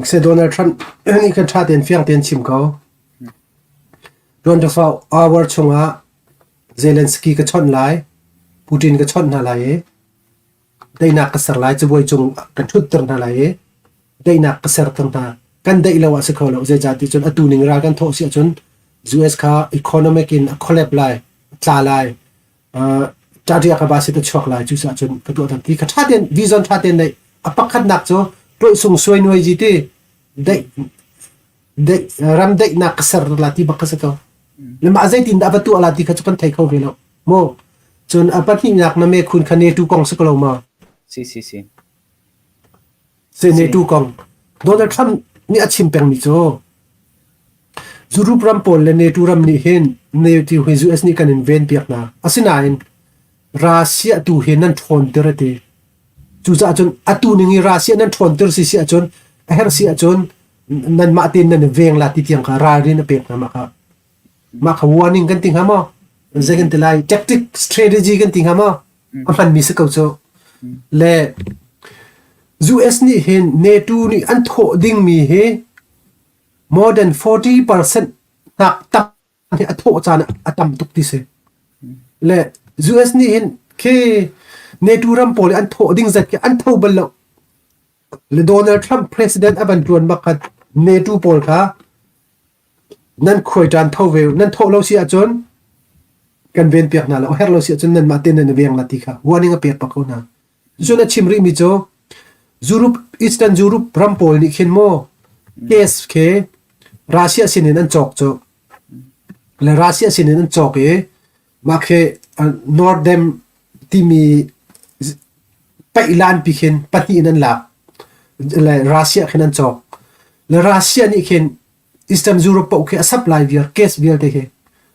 si Donald Trump nih khan ṭha tein fiang tein chim ko. 24 hour chungah Zelensky ka chawnh lai, Putin ka chawnh hna lai i daihnak ka ser lai, cabuai cung kan ṭhutter hna lai i. Daihnak ka ser cang hna. Kan daih lo ah si kho lo. Zeicah ti cun atu ning ral kan thawh si ahcun US kha economic in a collapse lai, a tla lai. Ṭaṭia ka ba si ta chuak lai. Cucaah cun ka tuah ti kha ṭha tein vision ṭha tein neih. A pakhatnak cu tuah sung suai nuai ji ti daih daih ram daihnak ka ser la ti bak ka si ko. Le mah zeitin dah va tuah la ti kha cu kan thei kho ve lo. Mu cun a pahnihnak na me khun kha ne tu kong si ko lo ma? Si si si. Si ne tu kong. Donald Trump nih a chim pengmi cu Europe ram pawl le NATO ram nih hin NATO hi US nih kan in ven piak hna. Asinain Russia tu hi nan ṭhawnter a ti. Cucaah cun atu ning i Russia nan ṭhawnter si si ahcun a herh si ahcun nanmah tein nan i veng la ti tiang kha ralrin a pek hna mah kha. Mah kha warning kan ti hnga maw? Zei kan ti lai? Tactic strategy kan ti hnga maw? A hmanmi si ko cu. Le US nih hin NATO nih an thawh dingmi hi more than 40% hnak tam hi a thawh caan a tam tuk ti si. Le US nih hin khi NATO ram pawl an thawh ding zat khi an tho bal lo. Le Donald Trump president a van tuan bak khan NATO pawl kha Nan khuaiṭan tho ve u. Nan thawh lo si ahcun kan ven piak hna lo. A herh lo si ahcun nanmah tein nan i veng la ti kha warning a pek bak ko hna. Cun a chim rihmi cu Europe, Eastern Europe ram pawl nih khin maw gas khi Russia sinin an cawk cu. Le Russia sinin an cawk i mah khi Nordem timi paihlan pi khin pahnih in an lak. Le Russia khin an cawk. Le Russia nih khin Eastern Europe paoh khi a supply vial case vialte khi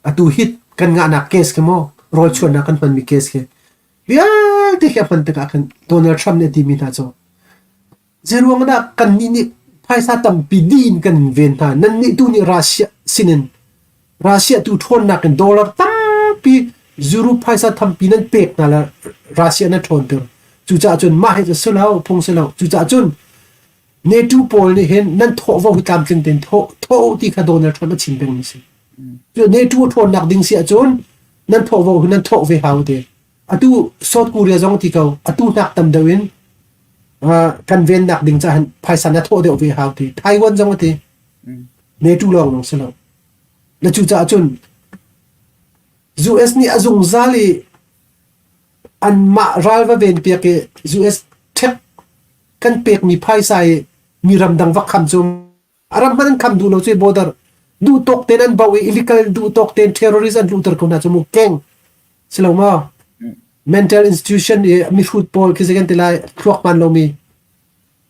atu hit kan ngahnak case khi maw rawl chuannak kan hmanmi case khi vialte khi a hman tikah khan Donald Trump nih a timi hna cu zeiruang dah kan nih nih phaisa tampi dih in kan ven hna nan nih tu nih Russia sinin Russia tu ṭhawnnak in dollar tampi Europe phaisa tampi nan pek hna le Russia nan ṭhawnter cucaah cun mah hi cu si lo phung si lo cucaah cun NATO pawl nih hin nan thawhvo hi tlamtling tein thawh thawh ti kha Donald Trump a chim pengmi si. Cu NATO ṭhawnnak ding si ahcun nan thawhvo hi nan thawh ve hau te. Atu South Korea zong ti ko atu hnak tam deuh in kan vennak ding caah phaisa na thawh deuh ve hau ti. Taiwan zong a ti. NATO lawng lawng si lo. Na cucaah cun US nih a zungzal i anmah ral va ven piak i US ṭhek kan pekmi phaisa i mi ramdang va kham cu a ram hmanh an kham duh lo cu border duh tawk tein an bauh i illegal duh tawk tein terrorist an luhter ko hna cu mu keng si lo maw mental institution i mihrut pawl khi kan ti lai thluak hman lomi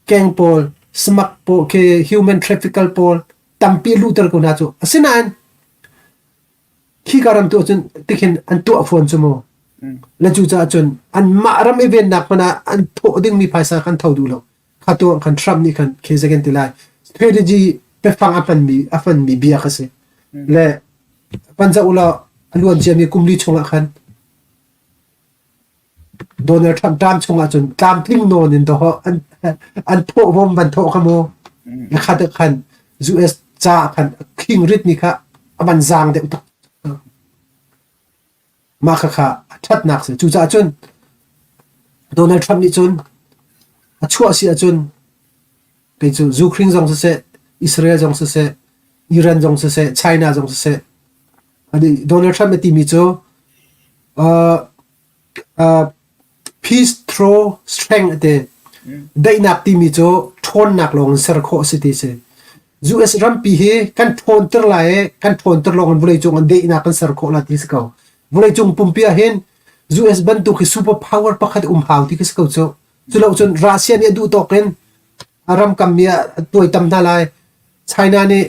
keng pawl smak pawl khi human traffical pawl tampi luhter ko hna cu asinain Khika ram tu ahcun tikhin an tuah fawn cu mu. Le cucaah cun anmah ram i vennak hmanh ah an thawh dingmi phaisa kan tho duh lo. Kha tu ah khan Trump nih khan khi zei kan ti lai strategy biafang a hmanmi a hmanmi bia kha si. Le van zoh ulaw a luan ciami kum li chungah khan Donald Trump term chungah cun tlamtling nawn in dawh an an thawh vom van thawh kha mu. Na khat ah khan US ca khan khing ritmi kha a van zaang deuh tuk. Mah kha kha a ṭhatnak si. Cucaah cun Donald Trump nih cun a chuah si ahcun kei cu Ukraine zong siseh, Israel zong siseh, Iran zong siseh, China zong siseh, Donald Trump a timi cu peace through strength a ti. Daihnak timi cu ṭhawnnak lawng in ser khawh a si ti a si. US rampi hi kan ṭhawnter lai i kan ṭhawnter lawng in vawleicung ah daihnak kan ser khawh lai ti a si ko. Vawleicung pumpi ah hin US bantuk hi super power pakhat um hau ti ka si ko cu. Cu lo cun Russia nih a duh tawk in a ram kammi ah a tuaitam hna lai. China nih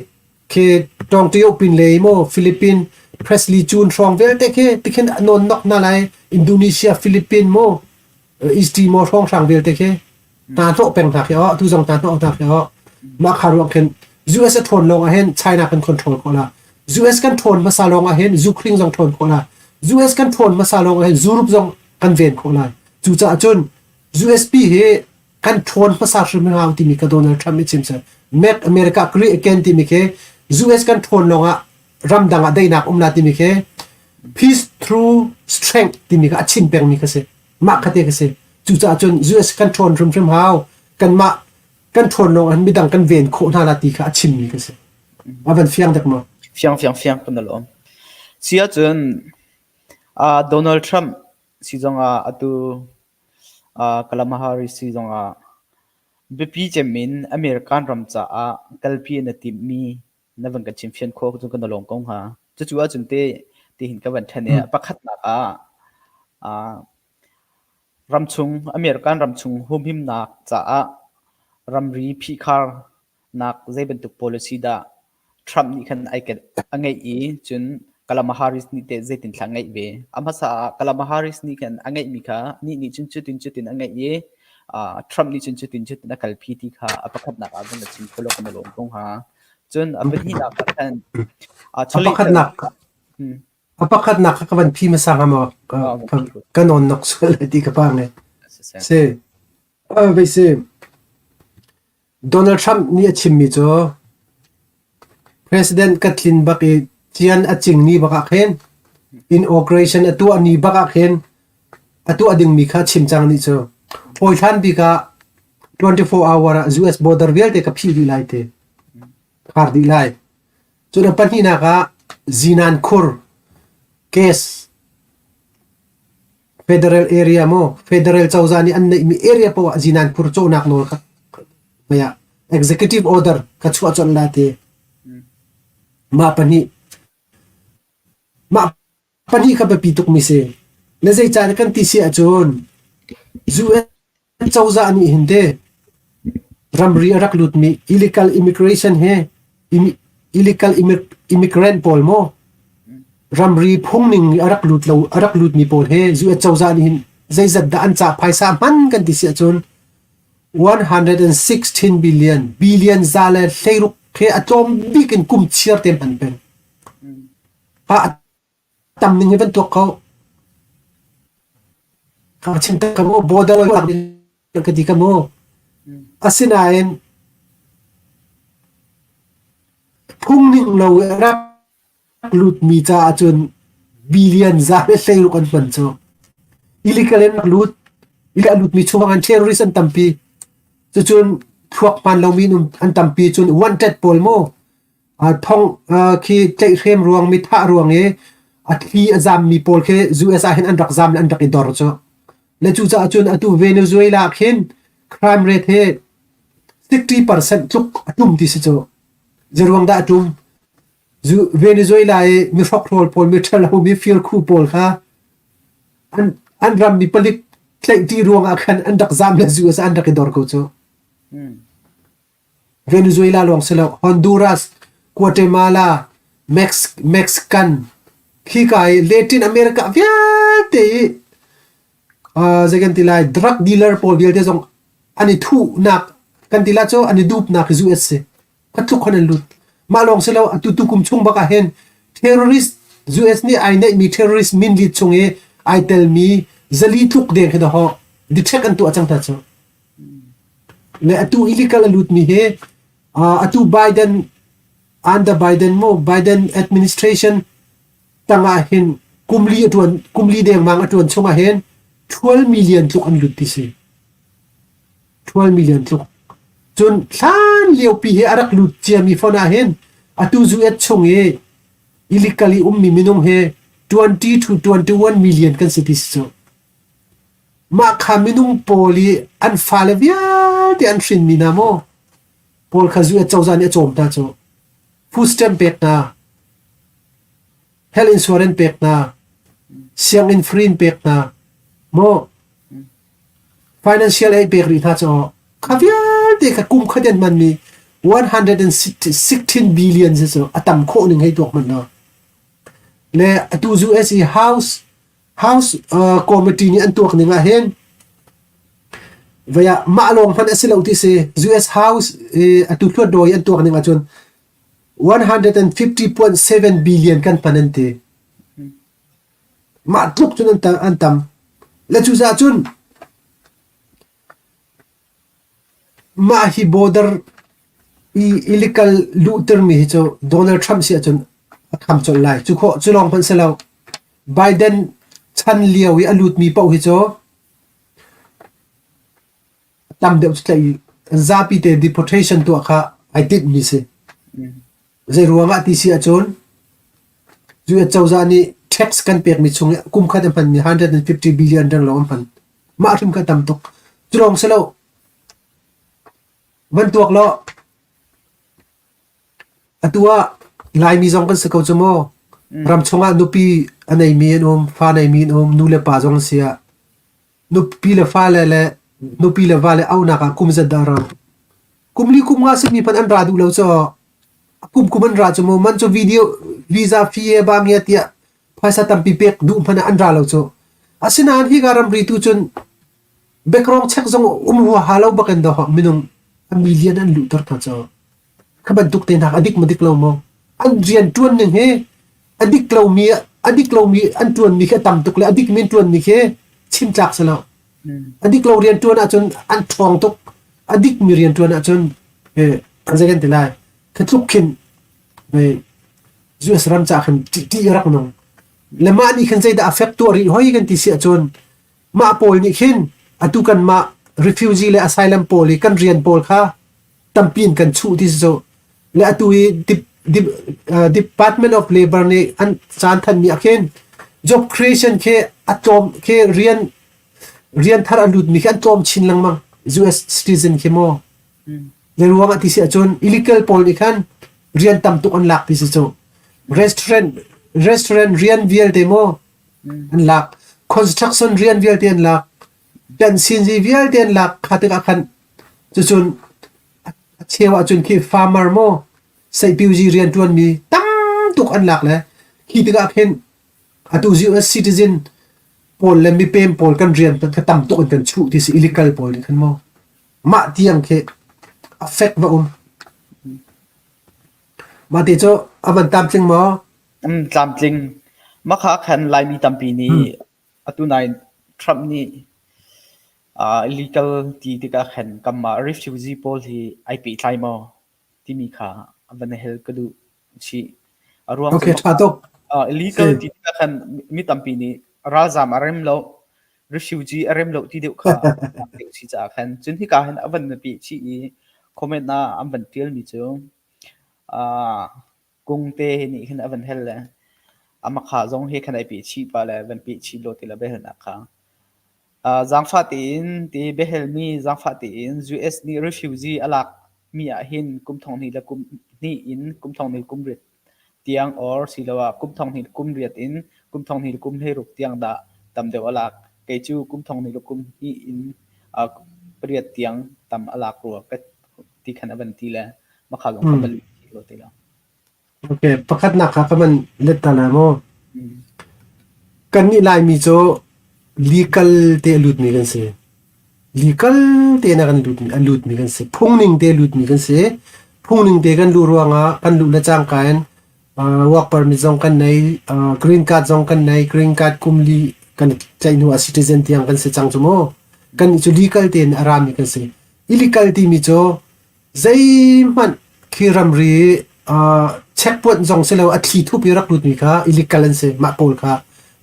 khi Tawngṭio pin lei maw Philippine Presley Cun hrawng vialte khi tikhin a nawn nok hna lai Indonesia Philippine maw East Timor hrawnghrang vialte khi hna hnawh peng hna khi oh tu zong hna hnawh hna khi oh mah kha ruang khin US a ṭhawn lawng ah hin China kan control khawh la US kan ṭhawn hmasa lawng ah hin Ukraine zong ṭhawn khawh la US kan ṭhawn hmasa lawng ah hin Europe zong kan ven khawh lai cucaah cun USP hi kan ṭhawn hmasa hrim hau timi ka Donald Trump nih chim seh. Make America Great Again timi khi US kan ṭhawn lawngah ramdang ah daihnak um la timi khi peace through strength timi kha a chim pengmi kha si. Mah kha te kha si. Cucaah cun US kan ṭhawn hrimhrim hau. Kanmah Kan ṭhawn lawng ah midang kan ven khawh hna la ti kha a chimmi ka si. A van fiang dek maw? Fiang fiang fiang kan lawm. Si ahcun uh, Donald Trump si zongah atu uh, Kamala Harris si zongah biapi cem in American ram caah kalpi na timhmi na van kan chimfian khawh cun kan lawm ko hnga. Cucu ahcun te tihin ka van ṭhen i pakhatnak ah uh, ramchung American ramchung humhimnak caah ramri phihkharnak zei bantuk policy dah Trump nih khan ai a ngeih i cun Kamala Harris nih teh zeitin thla ngeih ve. A hmasa ah Kamala Harris nih khan a ngeihmi kha nih nih cun cutin cutin a ngeih i uh, Trump nih cun cutin cutin a kalpi ti kha a pakhatnak ah van na chim kho lo kan lawm ko hnga. Cun a pahnihnak ah khan a pakhatnak a pakhatnak ka van phi hmasa hnga maw ka nawn nok sual lai ti ka pang e. Si. Vei si. Donald Trump nih a chimmi cu President ka tlin bak i cian a cing ni bak ah khin inauguration a tuah ni bak ah khin a tuah dingmi kha chim cang nih cu hawi hlan bik ah 24 hour ah US border vialte ka phih dih lai te khar dih lai. Cun a pahnihnak ah zinan khur case Federal area maw federal cozah nih an neihmi area poah ah zinan phur cawhnak nawl kha mei ah executive order ka chuah colh la ti. Mah pahnih mah pahnih kha biapi tukmi si. Na zeicah kan ti si ahcun US cozah nih hin te ramri a rak lutmi illegal immigration he illegal immigrant pawl maw ramri phungning a rak lut lo a rak lutmi pawl he US cozah nih hin zeizat dah an cah phaisa hman kan ti si ahcun 116 billion billion za le hleiruk he a tlawm bik in kum chiar te hman peng ha tam ning hi van tuak ko. Ka chim tak ka mu border ka ti ka mu. Asinain phungning lo i rak lutmi caah cun billion za le hleiruk an hman cu. Illegal in rak lut, illegal lutmi chung an terrorist an tampi. Cucun thluak hman lomi an tampi cun wanted pawl mu Thong khi tlaihhrem ruang mi thah ruang i a thli a zammi pawl khi US ah hin an rak zam le an rak i dor cu. Le cucaah cun atu Venezuela ah khin crime rate hi 60% tluk a tum ti si cu. Zeruang dah a tum? Venezuela i mi hrokhrawl pawl, mi ṭhalo, mi firkhu pawl kha an, an ram mi palik tlaih ti ruang ah khan an rak zam le US ah an rak i dor ko cu. Venezuela lawng si lo, Honduras, Guatemala, Mex Mexican khika i Latin America vialte i uh, zei kan ti lai drug dealer pawl vialte zong an i thuhnak kan ti la cu an i dupnak hi US si. Khatluk khon an lut. Mah lawng si lo atu tu kum chung bak ah hin terrorist US nih ai neihmi terrorist min lit chung i ai telmi zali tluk deng khi daho detect an tuah cang hna cu. Le atu illegal a lutmi hi atu Biden under Biden mu Biden administration tangah hin kumli a tuan kumli dengmang a tuan chungah hin 12 million tluk an lut ti si. 12 million tluk. Cun hlan liopi hi a rak lut ciami phone ah hin atu US chung i illegally ummi minung hi 20 to 21 million kan si ti si cu. Mah kha minung pawl i an fale vialte an hrinmi hna maw pawl kha US cozah nih a cawm hna cu. Food stamp pek hna, health insurance pek hna, sianginn free in pek hna, maw financial aid pek rih hna cu kha vialte kha kum khat an hmanmi 116 billion si cu a tam khawh ning hei tuak hmanh law. Le atu US i House House uh, committee nih an tuak ning ah hin vei ah mah lawng hmanh a si lo ti si US House i atu hluat dawi an tuak ning ahcun 150.7 billion kan hman an ti. Mah tluk cun an, an tam. Le cucaah cun Mah hi border i illegal luhtermi hi cu Donald Trump si ahcun a kham colh lai. Cu khawh cu lawng hmanh si lo. Biden chan lio i a lutmi paoh hi cu tam deuh cu tlaih. Zapi te deportation tuah kha ai timhmi si. Zei ruangah ti si ahcun US cozah nih tax kan pekmi chung i kum khat a hmanmi 150 billion renglo an hman. Mah hrim kha tam tuk. Cu lawng si lo. Van tuak law atu ah Laimi zong kan si ko cu maw? Ram chungah nupi a neimi an um, fa neimi an um, nu le pa zong an si ah nupi le fale le nupi le vale auhnak ah kum zat dah a rau. Kum li kum nga simi hmanh an ra duh lo cu kum kum an ra cu mu man cu video visa fee he ba ngia tiah phaisa tampi pek duh hmanh ah an ra lo cu. Asinain hika ramri tu cun background check zong um huaha lo bakin do minung a million an luhter hna cu. Kha bantuk te hna a dik ma dik lo maw? An rian ṭuan ning hi a dik lomi a dik lomi an ṭuanmi khi a tam tuk le a dikmi an ṭuanmi khi chim tlak si lo. A dik lo rian ṭuan ahcun an ṭhawng tuk. A dikmi rian ṭuan ahcun eh zei kan ti lai kha tluk khin US ram ca khin ṭih a rak nung. Le mah nih khin zeidah a fek tuah rih hoi kan ti si ahcun mah pawl nih khin atu kanmah refugee le asylum pawl i kan rian pawl kha tampi in kan chuh ti si cu le atu i Department of Labor nih an caan thanmi ah khin job creation khi a tlawm khi rian rian thar a lutmi khi an tlawm chin lengmang US citizen khi maw le ruang ah ti si ahcun illegal pawl nih khan rian tam tuk an lak ti si cu restaurant restaurant rian vialte maw an lak construction rian vialte an lak kan sinzi vialte an lak kha tikah khan cucun a cheu ahcun khi farmer maw seipiuzi rian ṭuanmi tam tuk an lak le khi tikah khin atu US citizen pawl le mipem pawl kan rian kha tam tuk in kan chuh ti si illegal pawl nih khan maw mah tiang khi a fek va um mah ti cu a van tlamtling maw Tlamtling. Mah kha khan Laimi tampi nih atu nain Trump nih illegal ti tikah khan kanmah refugee pawl hi ai pehtlai maw timi kha van hal ka duh chih. A ruang Okay, ṭha tuk. illegal ti tikah khan mi tampi nih ralzaam a rem lo, refugee a rem lo ti deuh kha deuh si caah khan cun hika hin a van peh chih i comment ah an van ṭialmi cu Kungte nih khin a van hel le amah kha zong hi khan ai peh chih pah le van peh chih law ti le biahalnak kha. Zaangfah tein ti biahalmi zaangfah tein US nih refugee a lak mi ahhin kum thong hnih le kum hnih in kum thong hnih kum riat tiang or siloah kum thong hnih kum riat in kum thong hnih kum hleiruk tiang dah tam deuh a lak. Kei cu kum thong hnih le kum hnih in pariat tiang tam a lak rua ka ti khan a van ti le mah kha zong kha van lo ti lo. Okay, pakhatnak kha ka van let ta lai maw? Kannih Laimi cu legal te a lutmi kan si. Legal te na kan lutmi a lutmi kan si. Phungning te lutmi kan si. Phungning te kan luh ruangah kan luh le cangka in work permit zong kan nei, green card zong kan nei, green card kum li kan tlaih hnu ah citizen tiang kan si cang cu mu. Kan cu legal tein a rami kan si. Illegal timi cu zeihmanh khi ramri checkpoint zong si lo a thli thup i rak lutmi kha illegal an si mah pawl kha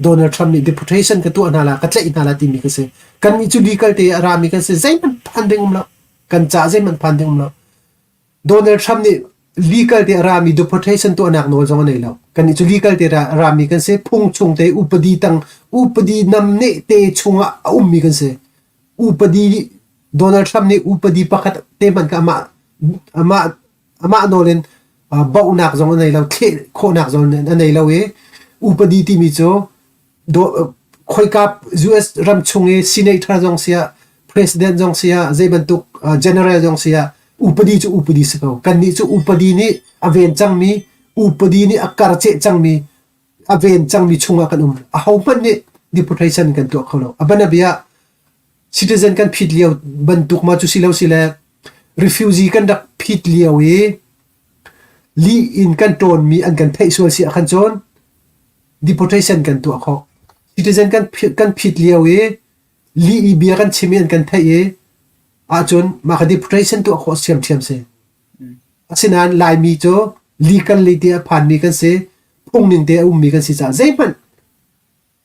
Donald Trump nih deportation ka tuah hna la ka tlaih hna la timi ka si kannih cu legal te a rami kan si zeihmanh phan ding um lo kan ca zeihmanh phan ding um lo Donald Trump nih legal te a rami deportation tuahnak nawl zong a nei lo kannih cu legal te a rami kan si phung chung te upadi tang upadi namneh te chungah a ummi kan si upadi Donald Trump nih upadi pakhat te hmanh kha amah amah amah nawl in bauhnak zong a nei lo thleh khawhnak zong a nei lo i upadi timi cu khoika US ram chung i senator zong siah president zong siah zei bantuk general zong siah upadi cu upadi si ko kannih cu upadi nih a ven cangmi upadi nih a karceh cangmi a ven cangmi chungah kan um ahohmanh nih deportation kan tuah kho lo a banabia citizen kan phit lio bantuk ma cu si lo si le refugee kan rak phit lio i lih in kan ṭawnmi an kan theih sual si ah khan cun deportation kan tuah khawh citizen kan kan phit lio i lih i bia kan chim i an kan theih i ahcun mah kha deportation tuah khawh ṭhiamṭhiam si Asinain Laimi cu legal lei te a phanmi kan si, phungning te a ummi kan si caah zeihmanh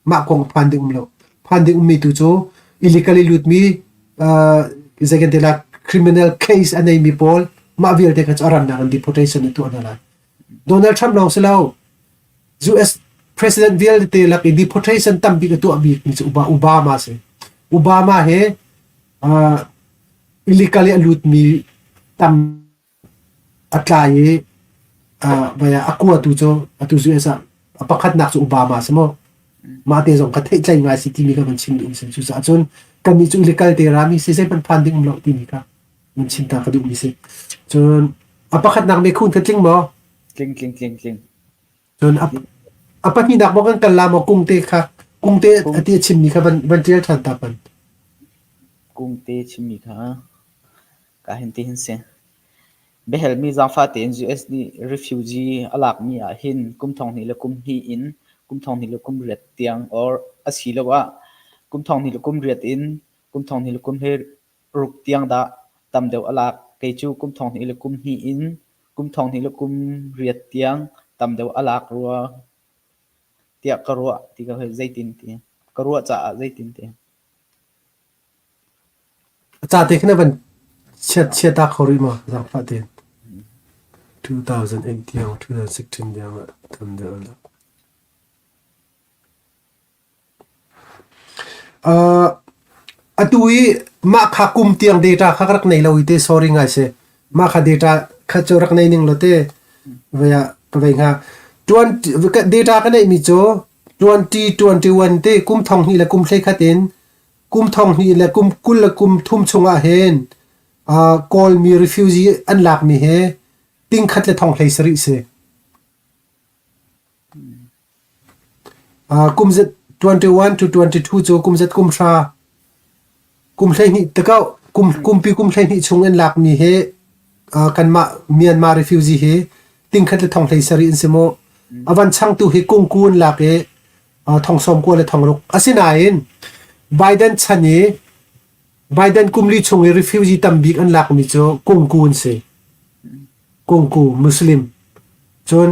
mah kong phan ding um lo. Phan ding ummi tu cu illegally lutmi uh, zei kan ti la. criminal case a neimi pawl mah vialte kha cu a rannak in deportation a tuah hna lai. Donald Trump lawng si lo US president vialte lak i deportation tambik a tuah bik mi cu Obama si. Obama he uh, illegally a lutmi tam a tlai i uh, a kuatu cu atu US ah a pakhatnak cu Obama si mu. Mah te zong kha theihtlei ngai si timi ka van chim duh si. Cucaah cun kannih cu illegal te rami si zeihmanh phan ding um lo timi kha van chim ta ka duhmi si. Cun a pakhatnak mekhun kha tling maw? Tling tling tling tling. Cun a, a pahnihnak maw kan kal la maw kung te kha kung te ati a chimmi kha van van ṭial ṭhan ta pan. Kung te chimmi kha ka hin ti hin si. Biahalmi zaangfah tein US nih refugee a lakmi ahhin kum 2012 in kum 2018 tiang or asiloah kum 2018 in kum 2016 tiang dah tam deuh a lak. Kei cu kum 2012 in kum 2018 tiang tam deuh a lak rua tiah ka ruah ti ka zeitin ti ka ruah caah zeitin ti. A ca te khin a van chiat chiat ta kho rih maw zaangfah tein. 2008 tiang 2016 tiang ah tam deuh a lak. Uh, atu i mah kha kum tiang data kha ka rak nei lo i te sorry ngai si. Mah kha data kha cu rak nei ning lo te vei ah ka vei hnga. 20 data ka neih mi cu 2021 te kum thong hnih le kum hlei khat in kum thong hnih le kum 20 le kum thum chungah hin uh, Kawlmi refugee an lakmi hi ting khat le thong hlei sarih si. Uh, kum zat 21 to 22 cu kum zat kum hra kum 12 takau kum kumpi kum 12 chung in lakmi hi uh, kanmah Myanmar refugee hi ting khat le thong hlei sarih in si mu. Avan changtu hi kungku in lak i thong sawm kua le thong ruk. Asinain Biden chan i Biden kum li chung i refugee tambik an lakmi cu kungku an si. Kungku Muslim. Cun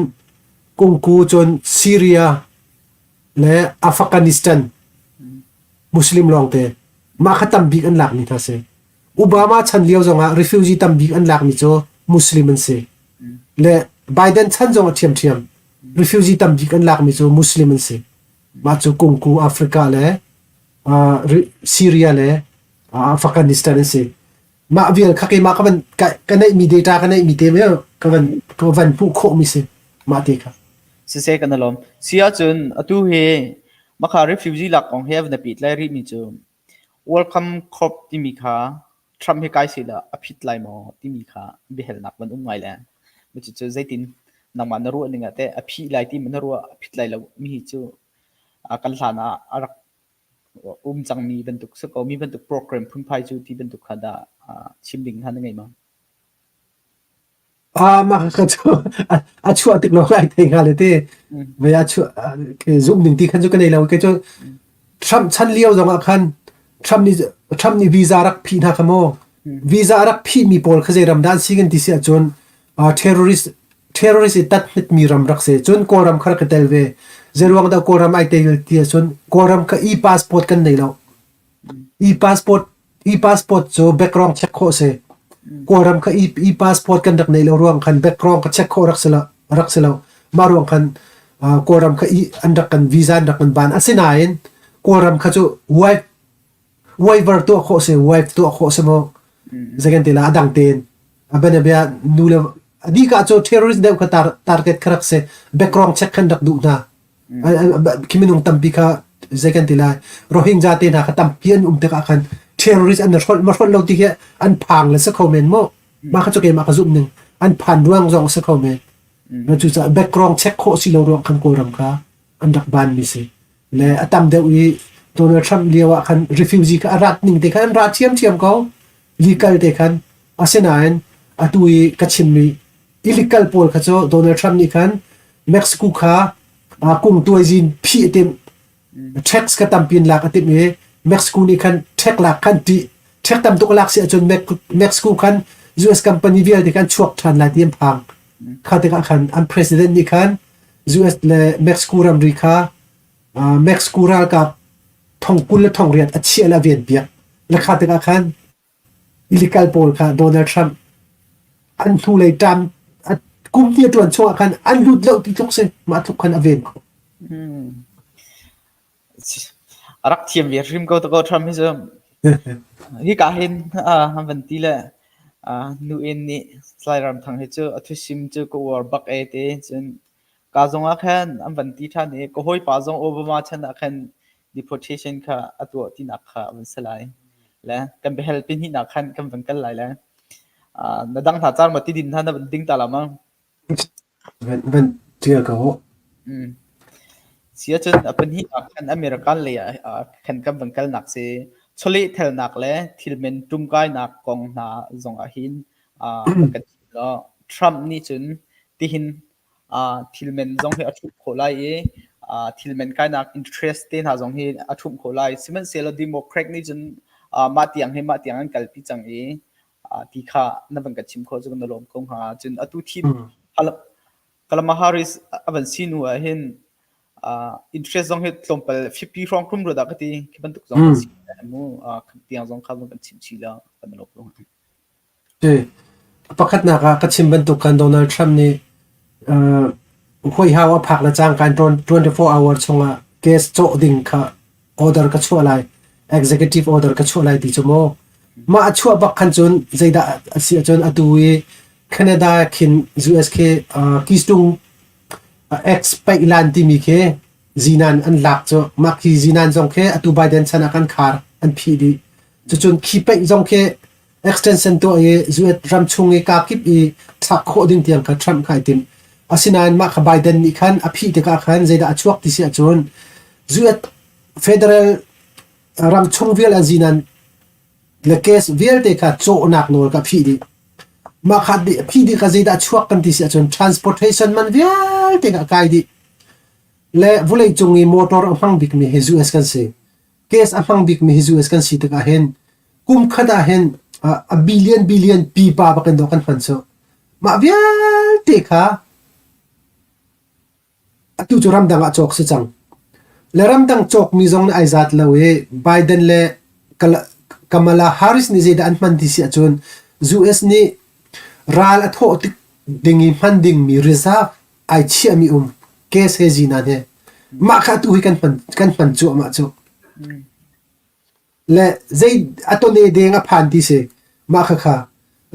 kungku cun Syria le Afghanistan Muslim lawngte. Mah kha tambik an lakmi hna si. Obama chan lio zongah refugee tambik an lakmi cu Muslim an si. Le Biden chan zong a ṭhiamṭhiam. Refugee tambik an lakmi cu Muslim an si. Mah cu Kungku, Africa le uh, Syria le uh, Afghanistan an si. Mah vial kha keimah ka van ka, ka neihmi data ka neihmi te me ka van ka van hmuh khawhmi si mah te kha. Siseh kan alawm. Si ahcun atu hi makha refugee lak kong he van pehtlai rihmi cu Welcome Corps timi kha Trump hi kai sehla a phit lai maw timi kha biahalnak van um ngai le cucu zeitin nangmah na ruah ning ah teh a phih lai ti maw na ruah a phit lai lo mi hi cu kan hlan ah a rak um cangmi bantuk si ko mi bantuk program phunphai cu ti bantuk kha dah chim ding hna na ngei maw? Ah mah kha cu a chuah tik lawng ai thei hnga le te. Vei a chuah zumh ning ti khan cu ka nei lo. Kei cu Trump chan lio zong ah khan Trump nih Trump nih visa rak phih hna kha maw. Visa rak phih mi pawl kha zei ram dah an si kan ti si ahcun terrorist terrorist i tat hmet mi ram rak si. Cun Kawlram kha rak i tel ve. Zeiruang dah Kawlram ai tel ti ahcun Kawlram kha e-passport kan nei lo. E-passport E-passport cu background check khawh si. Kawlram kha e-passport kan rak neih lo ruang khan background kha check khawh rak si lo. Rak si lo. Mah ruang khan uh, Kawlram kha i an rak kan visa an rak kan ban. Asinain Kawlram kha cu wife waiver tuah khawh si, wife tuah khawh si maw? Zekan te la adang tein a bia nu le adika cu terrorist deuh kha tar target kha rak si. Background check khan rak duh hna. Khi minung tampi kha zei kan ti lai Rohingya te hna kha tampi an um tikah khan terrorist an hrolh ma hrolh lo ti khi an phang le si kho men mu mah kha cu keimah ka zumh ning an phan ruang zong si kho men na cucaah background check khawh si lo ruang khan Kawlram kha an rak ban mi si le a tam deuh i Donald Trump lio ah khan refugee kha a rat ning te khan an ra thiamthiam ko legal te khan asinain atu i ka chimmi illegal pawl kha cu Donald Trump nih khan Mexico kha kung tuaizin phih a timh tax kha tampi in lak a timh i Mexico nih khan tax lak khan ṭih tax tam tuk lak si ahcun Mexico khan US company vialte khan chuak ṭhan lai ti an phang kha tikah khan an president nih khan US le Mexico ramri kha Mexico ralkap thong 20 le thong riat a chiah le a ven piak le kha tikah khan. Illegal pawl kha Donald Trump an hnulei ṭam kum hnih a ṭuan chungah khan an lut lo ti tluk si mah tluk khan a ven khawh. Hmm. A rak thiam ve hrim ko ko Trump hi cu. Hika hin an van ti le nu in nih Salai Ram Thang hi cu a thusim cu ka uar bak e te cun ka zong ah khan an van ti ṭhan i ka hawipa zong Obama chan ah khan deportation kha a tuah tinak kha a van si lai. Le kan biahal pahnih khan kan van kal lai le na dang hna car ma ti din hna na van ding ta la ma? Van van ṭial ko. Mm. Si ahcun a pahnih ah khan American lei ah khan kan van kalnak si chawleh thelnak le thilmen ṭumkainak kong hna zong ah hin kan chim law Trump nih cun tihin thilmen zong hi a ṭhumh khawh lai i thilmen kainak interest te hna zong hi a ṭhumh khawh lai. Sihmanhsehlaw Democrat nih cun mah tiang hi mah tiang an kalpi cang i ti kha na van kan chim khawh cu kan i lawm ko hnga. Cun atu thim Kamala Harris a van si hnu ah hin interest zong hi tlawmpal 50 hrawng kum rua dah ka ti. Khi bantuk zong kan si mu tiang zong kha van kan chim chih la kan i lawm ko hnga. Pakhatnak ah ka chim bantuk khan Donald Trump nih huaihau a phak le cangka in 24 hour chungah case cawh ding kha order ka chuah lai, executive order ka chuah lai ti cu maw. Mah a chuah bak khan cun zeidah a si ahcun atu i Canada khin US khi Keystone X paihlan timi khi zinan an lak cu mah khi zinan zong khi atu Biden chan ah kan khar an phih dih. Cucun khi paih zong khi extension tuah i US ram chung i kakip i thlak khawh ding tiang kha Trump kha ai tim. Asinain mah kha Biden nih khan a phih tikah khan zeidah a chuak ti si ahcun US federal ram chung vial an zinan le case vialte kha cawhnak nawl kha phih dih. Mah kha phih dih kha zeidah a chuak kan ti si ahcun transportation man vialte kha a kai dih. Le vawleicung i motor a hmang bikmi hi US kan si. Case a hmang bikmi hi US kan si tikah hin kum khat ah hin a billion billion pipa bak in dawh kan hman cu. Mah vialte kha atu cu ramdang ah cawk si cang. Le ramdang cawkmi zong nih ai zat lo i Biden le Kamala Harris nih zeidah an hman ti si ahcun US nih ral a thawh tik ding i hman dingmi reserve ai chiahmi um case he zinan he mah kha atu hi kan hman kan hman cuahmah cu. Le zei a tone deng a phan ti si mah khakha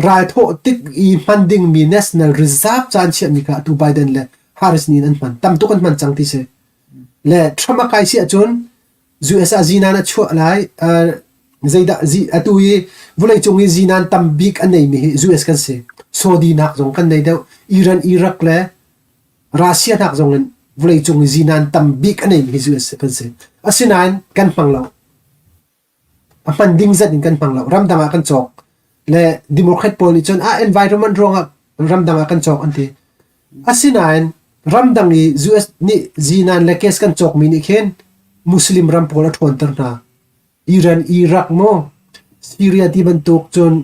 ral thawh tik i hman dingmi national reserve caan chiahmi kha atu Biden le Harris nih an hman tam tuk an hman cang ti si le Trump a kai si ahcun US ah zinan a chuah lai zeidah atu i vawleicung i zinan tam bik a neimi hi US kan si Saudi nak zong kan nei deuh Iran Iraq le Russia nak zong in vawleicung i zinan tam bik a neimi hi US kan si. Asinain kan hmang lo. A hman ding zat in kan hmang lo. Ramdang ah kan cawk. Le Democrat pawl nih cun ah environment ruangah ramdang ah kan cawk an ti. Asinain ramdang i US nih zinan le gas kan cawkmi nih khin Muslim ram pawl a ṭhawnter hna. Iran, Iraq maw Syria ti bantuk cun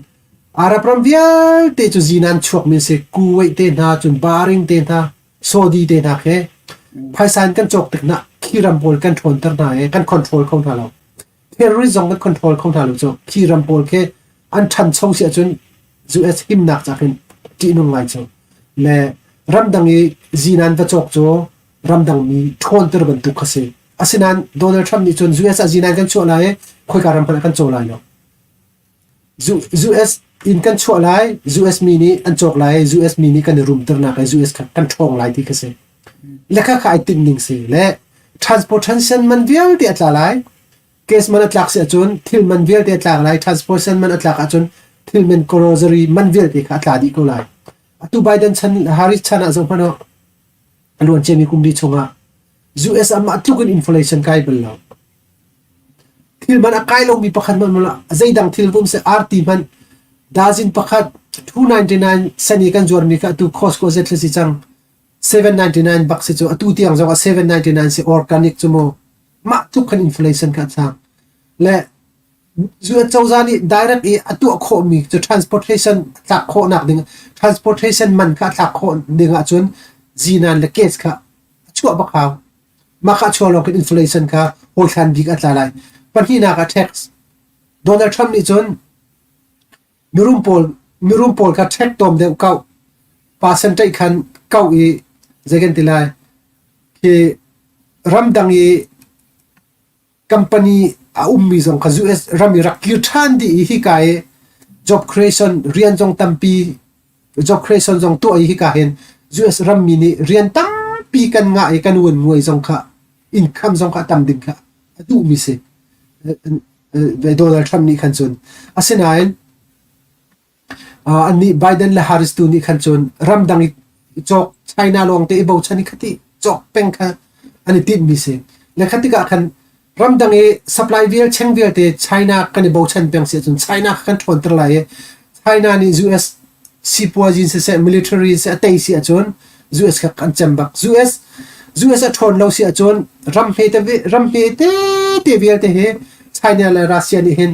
Arab ram vialte cu zinan chuakmi an si. Kuwait te hna, cun Bahrain te hna, Saudi te hna khi phaisa in kan cawk tik hna khi ram pawl kan ṭhawnter hna i kan control kho hna lo. Terrorist zong kan control kho hna lo cu. Khi ram pawl khi an ṭhancho si ahcun US himnak ca khin ṭihnung ngai cu. Le ramdang i zinan va cawk cu ramdang mi ṭhawnter bantuk kha si. Asinain Donald Trump nih cun US ah zinan kan chuah lai i khoika ram hmanh ah kan caw lai lo. US in kan chuah lai, US mi nih an cawk lai, US mi nih kan i rumternak i US kha kan ṭhawng lai ti kha si. Le kha kha ai tinh ning si. Le transportation man vialte a tla lai. Case man a tlak si ahcun thil man vialte a tlak lai. Transportation man a tlak ahcun thil man grocery man vialte kha a tla dih ko lai. Atu Biden chan, Harris chan ah zoh hmanh ah a luan ciami kum li chungah US ah mah tluk in inflation kai bal lo. Thil man a kai lomi pakhat hmanh mala zeidang thil vum se arti hmanh dazin pakhat 299 sen i kan zuarmi kha atu Costco zet si cang 799 bak si cu atu tiang zong ah 799 si organic cu mu mah tluk khan inflation kha a sang le US cozah nih direct i a tuah khawhmi cu transportation tlak khawhnak ding transportation man kha a thlak khawh ding ahcun zinan le case kha a chuah bak hau. Mah kha a chuah lawng khin inflation kha hawihlan bik a tla lai. Pahnihnak ah tax. Donald Trump nih cun Mirum pawl mirum pawl kha ṭhek tawm deuh kau. Percentage khan kau i zei kan ti lai khi ramdang i company a ummi zong kha US ram i rak kir ṭhan dih i hika i job creation rian zong tampi job creation zong tuah i hika hin US rammi nih rian tampi kan ngah i kan uan nguai zong kha income zong kha a tam ding kha a duhmi si. Donald Trump nih khan cun asinain Annih Biden le Harris tu nih khan cun ramdang i cawk China lawngte i bochan i khati cawk peng kha an i tinhmi si. Le kha tikah khan ramdang i supply vial cheng vialte China kan i bochan peng si ahcun China kha kan ṭhawnter lai i China nih US sipuazi siseh military siseh a tei si ahcun US kha kan cem bak. US US a ṭhawn lo si ahcun ram hme te ram hme tete vialte hi China le Russia nih hin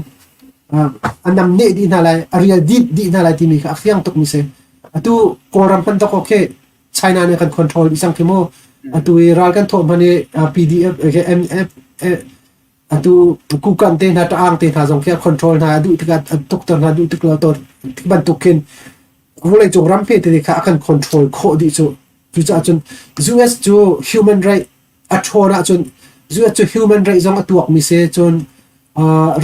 a namneh dih hna lai, a rial dih dih hna lai timi kha a fiang tukmi si. Atu Kawlram hmanh dok okay China nih kan control dih cang khi mu. Atu i ral kan thawh hmanh i PDF MF atu Kukan te hna Ta'ang te hna zong khi a control hna a duh tikah a tukter hna duh tik lo to bantuk khin vawleicung ram hme tete kha a kan control khawh dih cu. Cucaah cun US cu human right a ṭhawn ahcun US cu human right zong a tuakmi si cun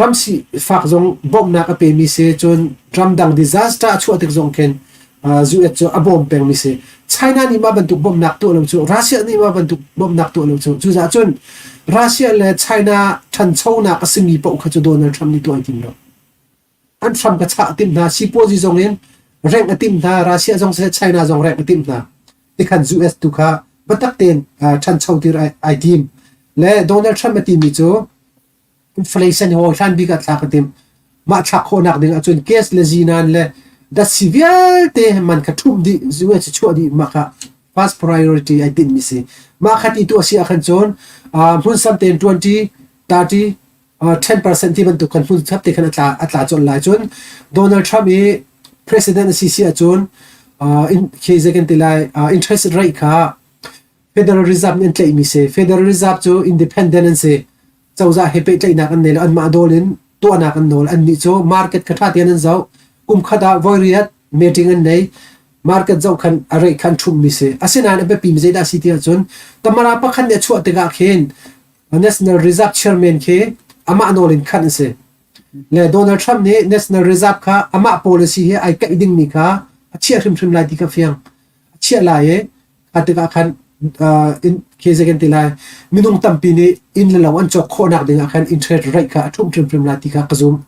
ram sifak zong bawmhnak a pemi si cun ramdang disaster a chuah tik zong khin US cu a bawm pengmi si. China nih mah bantuk bawmhnak tuah lo cu Russia nih mah bantuk bawmhnak tuah lo cu cucaah cun Russia le China ṭhanchonak a simi paoh kha cu Donald Trump nih tuah ai tim lo. An hram ka chah a timh hna. Sipuazi zong in rengh a timh hna. Russia zong siseh China zong rengh a timh hna. Tikhan US tu kha biatak tein ṭhancho tir ai tim. Le Donald Trump a timi cu inflation hi hlan bik ah thlak a timh. Mah thlak khawhnak ding ahcun gas le zinan le datsi vialte man kha ṭhumh dih, US chuah dih mah kha first priority ai tinhmi si. Mah kha ti tu a si ahkhan cun hmunsam tein 20, 30, 10% ti bantuk kan hmun chap te khan a tla a tla colh lai. Cun Donald Trump i president a si si ahcun in khi zei kan ti lai interest rate kha Federal Reserve nih an tlaihmi si. Federal Reserve cu independent an si. Cozah he pehtlaihnak an nei lo. Anmah dawl in tuahnak an nawl. Annih cu market kha ṭha tein an zoh. Kum khat ah voi riat meeting an nei. Market zoh khan a rate kha an ṭhumhmi si. Asinain a biapimi zeidah a si ti ahcun tamara pakhat nih a chuah tikah khin National Reserve Chairman khi amah nawl in khan a si. Le Donald Trump nih National Reserve kha amah policy he ai kaih dingmi kha a chiah hrimhrim lai ti kha fiang. A chiah lai i kha tikah khan khi zei kan ti lai minung tampi nih inn le lo an cawk khawhnak ding ah khan interest rate kha a ṭhumh hrimhrim lai ti kha ka zumh.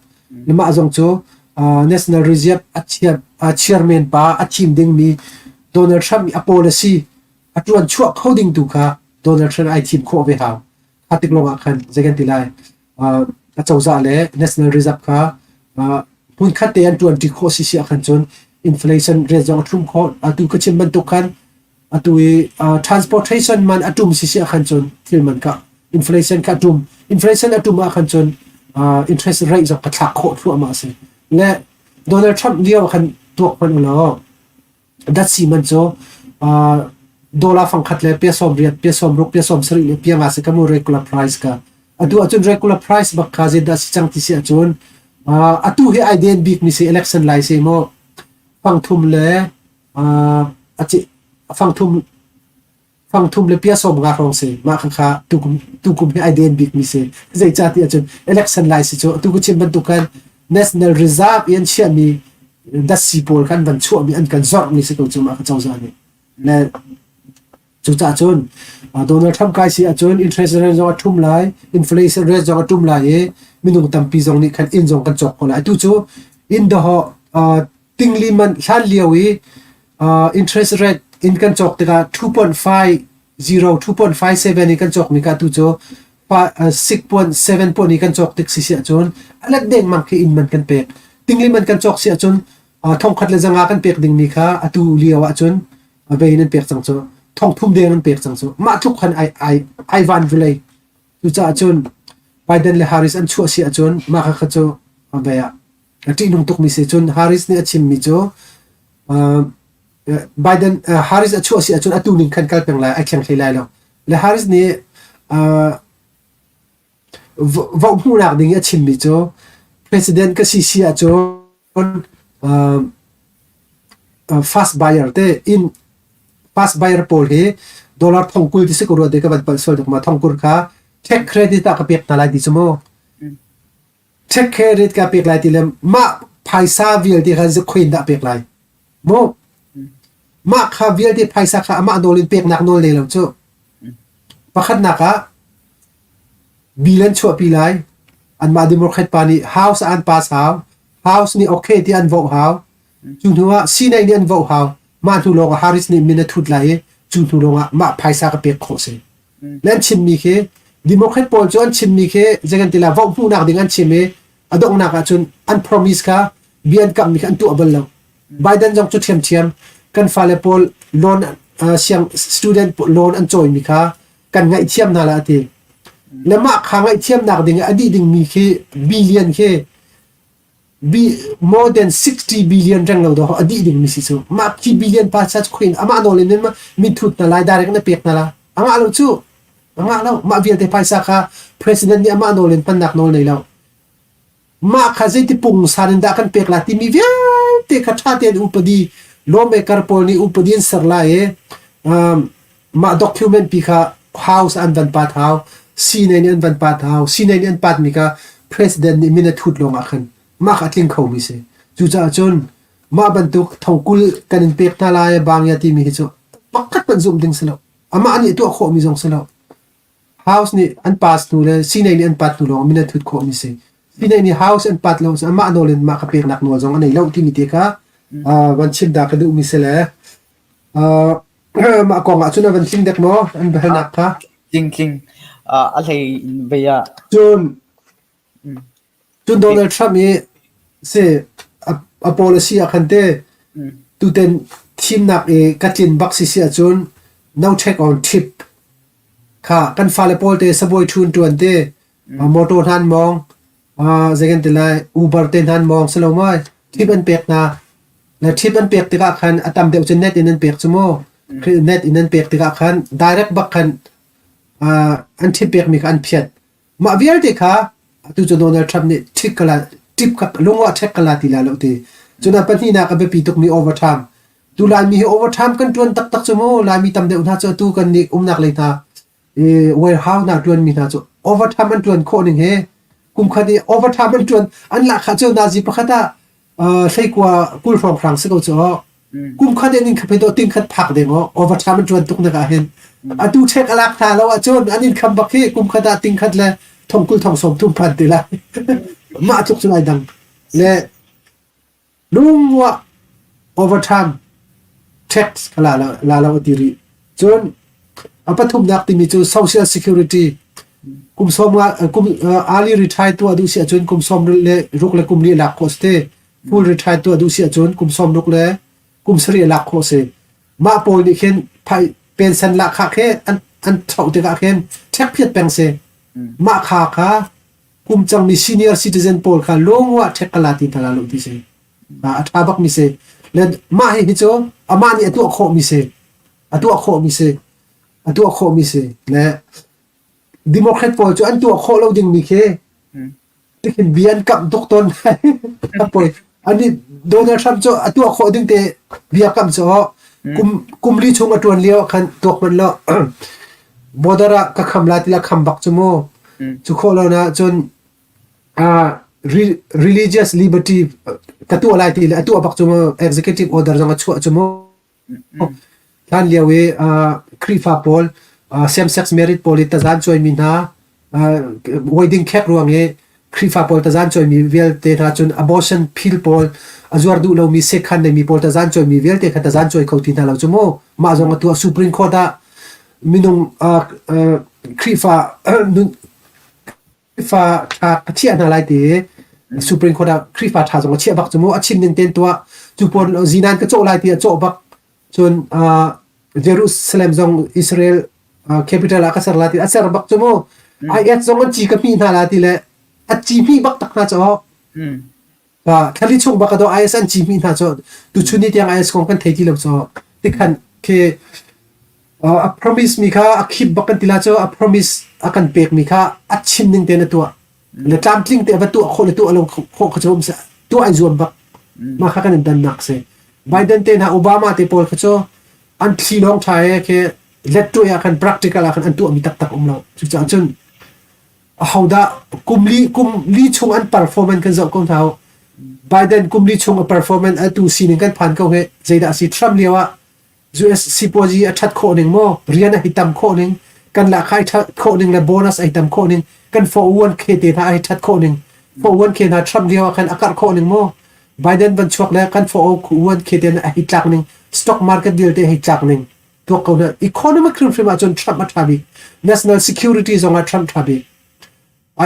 Mah zong cu National Reserve a chairman pa a thim dingmi Donald Trump i a policy a ṭuan chuah kho ding tu kha Donald Trump ai thim khawh ve hau. Kha tik lawng ah khan zei kan ti lai a cozah le National Reserve kha hmunkhat te an ṭuanṭi khawh si si ahkhan cun inflation rate zong a ṭhum khawh. Atu ka chim bantuk khan atu i transportation man a ṭum si si ahkhan cun thil man kha inflation kha a ṭum. Inflation a ṭum ahkhan cun interest rate zong ka thlak khawh thluahmah a si. Le Donald Trump lio ah khan tuak hmanh u law datsi man cu dollar fangkhat le pia 80, pia 60, pia 70 le pia nga si ka mu regular price ka. Atu ahcun regular price bak kha zeidah si cang ti si ahcun atu hi ai den bik mi si election lai si mu fangthum le fangthum fangthum le pia 50 hrawng si. Mah kha tukum tukum hi ai den bik mi si. Zeicah ti ahcun election lai si cu atu ka chim bantuk khan National Reserve i an chiahmi datsi pawl khan van chuahmi an kan zorhmi si ko cu mah kha cozah nih. Le Cucaah cun Donald Trump kai si ahcun interest rate zong a ṭhum lai, inflation rate zong a ṭum lai i minung tampi zong nih khan inn zong kan cawk khawh lai. Atu cu inn dawhawh tingli man hlan lio i interest rate inn kan cawk tikah 2.50, 2.57 i kan cawkmi kha atu cu 6.7 pawh nih kan cawk tik si si ahcun a let dengmang khi inn man kan pek. Tingli man kan cawk si ahcun 1500 kan pek dingmi kha atu lio ahcun a vei nan pek cang cu thongthum deng nan pek cang cu mah tluk khan ai ai ai van vulei cucaah cun Biden le Harris an chuah si ahcun mah kha kha cu vei ah a ṭihnung tukmi si cun Harris nih a chimmi cu Biden Harris a chuah si ahcun atu ning khan kal peng lai ai thleng hlei lai lo le Harris nih vohmuhnak ding i a chimmi cu president ka si si ahcun. Fast buyer te inn fast buyer pawl hi dollar 10,000 ti si ko rua te ka van palh sual dek ma 10,000 kha tax credit ah ka pek hna lai ti cu mu. Tax credit ka pek lai ti le mah phaisa vialte kha khuin dah pek lai. Mu mah kha vialte phaisa kha amah nawl in peknak nawl nei lo cu. Pakhatnak ah bill an chuahpi lai. Anmah Democrat pa nih House ah an pass hau. House nih okay ti an vote hau. Cu hnu ah Senate nih an vote hau. Mah hnu lawng ah Harris nih min a thut lai i cu hnu lawng ah mah phaisa ka pek khawh si. Le an chimmi khi Democrat pawl cu an chimmi khi zei kan ti la vote hmuhnak ding an chim i a donghnak ahcun an promise kha bia an kamhmi kha an tuah bal lo. Biden zong cu ṭhiamṭhiam kan fale pawl loan siang student loan an cawimi kha kan ngaihthiam hna la a ti. Le mah kha ngaihthiamnak ding a dih dingmi khi billion khi more than 60 billion reng lo do a dih dingmi si cu. Mah khi billion pa sa khuin amah nawl in min thut na lai direct na pek na la. Angah lo cu. Angah lo. Mah vialte phaisa kha president nih amah nawl in hmannak nawl nei lo. Mah kha zeiti pungsan in dah kan pek lai timi vialte kha ṭha tein upadi lawmaker pawl nih upadi an ser lai i mah document pi kha House an van pat hau, Senate nih an van pat hau, Senate nih an patmi kha President nih min a thut lawng ah khan mah kha a tling khomi si. Cucaah cun mah bantuk thongkul kan in pek hna lai bangya timi hi cu pakhat hmanh zumh ding si lo. Amah nih tuah khawhmi zong si lo. House nih an pass hnu le Senate nih an pat hnu lawng min an thut khawhmi si. Senate nih House an pat lo amah nawl in mah ka peknak nawl zong a nei lo timi te kha van chim da ka duhmi si le mah kong ah cun a van tling dek maw an biahalnak kha? Tling tling. A hlei in vei ah. Cun Cun Donald Trump i si a policy ah khan te tuten thimnak i ka tlin bak si si ahcun no check on tip kha kan fale pawl te sabuai ṭhun ṭuan te motor hnan mawng zei kan ti lai Uber te hnan mawng si lo maw tip an pek hna le tip an pek tikah khan a tam deuh cu net in an pek cu mu net in an pek tikah khan direct bak khan an tip pekmi kha an phiat. Mah vialte kha atu cu Donald Trump nih ṭhik ka la ṭip ka lungwah ṭhek ka la ti lai lo ti. Cun a pahnihnak a biapi tukmi overtime. Tu Laimi hi overtime kan ṭuan taktak cu mu. Laimi tam deuh hna cu atu kan nih umnak lei hna i warehouse hna ṭuanmi hna cu overtime an ṭuan khawh ning he kum khat i overtime an ṭuan an lahkhah cu nazi pakhat ah hleikua 20 hrawnghrang si ko cu aw. Kum khat in income hi ting khat phak ding aw overtime an ṭuan tuk nak ah hin atu check a lak hna lo ahcun an income bak hi kum khat ah ting khat le thong 20 thong 30 phan ti lai. Mah tluk cu ai dang. Le lungwa overtime tax kha la lo la lo ti rih. Cun a pathumnak timi cu social security kum sawm nga kum early retire tuah duh si ahcun kum sawm le ruk le kum li lak khawh si te. Full retire tuah duh si ahcun kum 60 le kum 7 lak khawh si. Mah pawl nih khin phai pension lahkhah khi an an ṭhoh tikah khin ṭhek phiat peng si. Mah kha kha kum cangmi senior citizen pawl kha lungwa ṭhek ka la ti hna la lo ti si. A ṭha bak mi si. Le mah hi hi cu amah nih a tuah khawh mi si. A tuah khawh mi si. A tuah khawh mi si. Le Democrat pawl cu an tuah khawh lo ding mi khi Tikhin bia an kamh tuk tawn. A poi. Ani Donald Trump cu a tuah khawh ding te bia kamh cu kum kum li chung a tuan lio ah khan tuak hmanh lo border ah ka kham la tila kham bak cu mu. Cu khawh lo na cun religious liberty ka tuah lai ti le a tuah bak cu mu executive order zong a chuah cu mu. Hlan lio i Khrihfa pawl same-sex marriage pawl i tazan cuaimi hna wedding khek ruang i Khrihfa pawl tazan cuaimi vialte hna cun abortion pill pawl a zuar duh lomi sekhan neimi pawl tazan cuaimi vialte kha tazan cuai kho ti hna lo cu mu. Mah zong atu ah Supreme Court ah minung Khrihfa Khrihfa ṭha ka chiah hna lai ti Supreme Court ah Khrihfa ṭha zong a chiah bak cu mu a chim ning tein tuah cu pawl zinan ka cawh lai ti a cawh bak cun Jerusalem zong Israel capital ah ka ser lai ti a ser bak cu mu IS zong an ci ka hmih hna lai ti le a ci hmih bak tak hna cu Thali chung bak do IS an ci hmih hna cu tuchun ni tiang IS kong kan thei ti lo cu tikhan khi a promise mi kha a khip bak kan ti la cu a promise a kan pek mi kha a chim ning tein a tuah le tlamtling te va tuah khawh le tuah lo khawh kha cu um tuah ai zuam bak. Mah kha kan in dannak si. Biden te hna Obama te pawl kha cu an thli lawng ṭha e khi let tuah ah khan practical ah khan an tuahmi taktak um lo. Cucaah cun ahodah kum li chung an performance kan zoh ko hna u. Biden kum li chung a performance atu sining kan phan ko he zeidah a si Trump lio ah US sipuazi a ṭhat khawh ning maw rian a hi tam khawh ning kan lahkhah i ṭhat khawh ning le bonus ai tam khawh ning kan 401k te hna ai ṭhat khawh ning 401k hna Trump lio ah khan a karh khawh ning maw Biden van chuak le kan 401k te a hi tlak ning stock market vialte hi tlak ning tuak ko hna economic hrimhrim ahcun Trump a ṭha bik national security zong ah Trump ṭha bik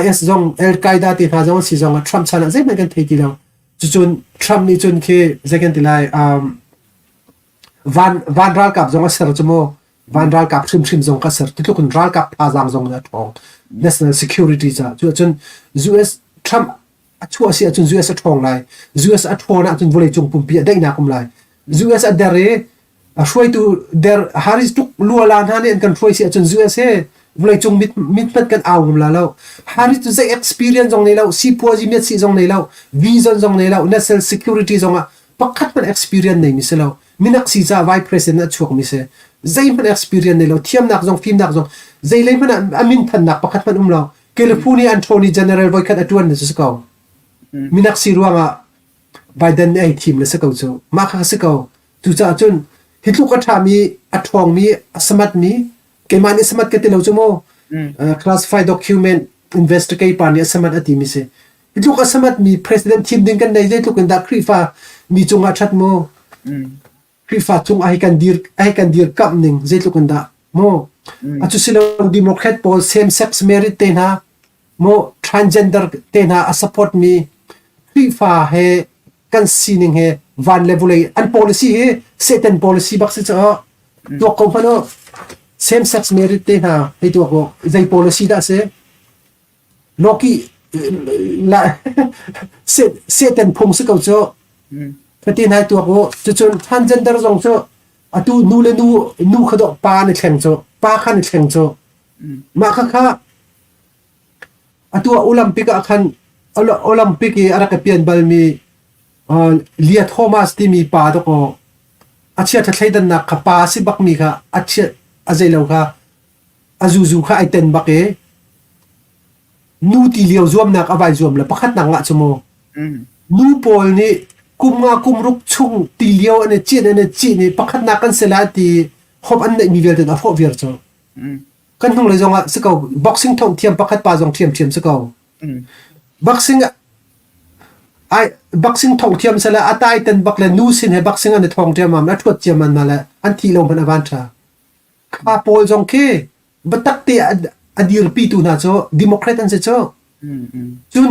IS zong Al Qaeda te hna zong si zong ah Trump chan ah zeihmanh kan thei ti lo cucun Trump nih cun khi zei kan ti lai van ralkap zong a ser cu mu van ralkap hrimhrim zong ka ser titluk in ralkap thazaang zong a ṭhawng national security ca cu ahcun US Trump a chuah si ahcun US a ṭhawng lai US a ṭhawn ahcun vawleicung pumpi a daihnak um lai US a der i a hruaitu der Harris tuk luala hna nih an kan hruai si ahcun US he vawleicung mit mit kan au ngam la lo Harris cu zei experience zong nei lo sipuazi miat si zong nei lo vision zong nei lo national security zong ah pakhat hmanh experience nei mi si lo minak si ca vice president a chuak mi si zeihmanh experience nei lo thiamnak zong fimnak zong zeilei hmanh ah a min thannak pakhat hmanh um lo California Attorney General voikhat a tuan na si ko minak si ruangah Biden nih ai thim na si ko cu mah kha si ko cucaah cun hi tluk a ṭhami a ṭhawngmi a smart mi keimah nih smart ka ti lo cu mu classified document investigate pa nih a smart a ti mi si Hi tluk a samatmi president thim ding kan nei zeitluk in dah Khrihfa mi cungah ṭhat mu? Khrihfa cung ai kan dir ai kan dir kamh ning zeitluk in dah mu? Atu silo Democrat pawl same sex marriage te hna mu transgender te hna a support mi Khrihfa he kan sining he van le vulei an policy hi Satan policy bak si caah tuak ko hmanh u same sex marriage te hna hei tuak u zei policy dah si Loki la Satan phung si ko cu. Fatin hai tuak u. Cucun transgender zong cu atu nu le nu nu kha dawh pa an i thleng cu. Pa kha an i thleng cu. Mah kha kha atu ah Olympic ah khan Olympic i a rak i pian balmi Lia Thomas timi pa dawkaw a chiaṭha thleidannak kha pa a si bakmi kha a chiat a zeilo kha a zuzu kha ai ten bak i nu ti lio zuamnak a vai zuam le pakhatnak ngah cu mu nu pawl nih kum nga kum ruk chung ti lio an i cin an i cin i pakhatnak kan si lai ti hop an neih mi vialte a hrawh viar cu kan hnung lei zong ah si ko boxing thong thiam pakhat pa zong thiam thiam si ko boxing ai boxing thong thiam sala a tai ten bak le nu sin he boxing an i thong ṭiam a thuat ciam an ma le an thi lo hmanh a van ṭha Kha pawl zong khi biatak te a dirpitu hna cu Democrat an si cu. Cun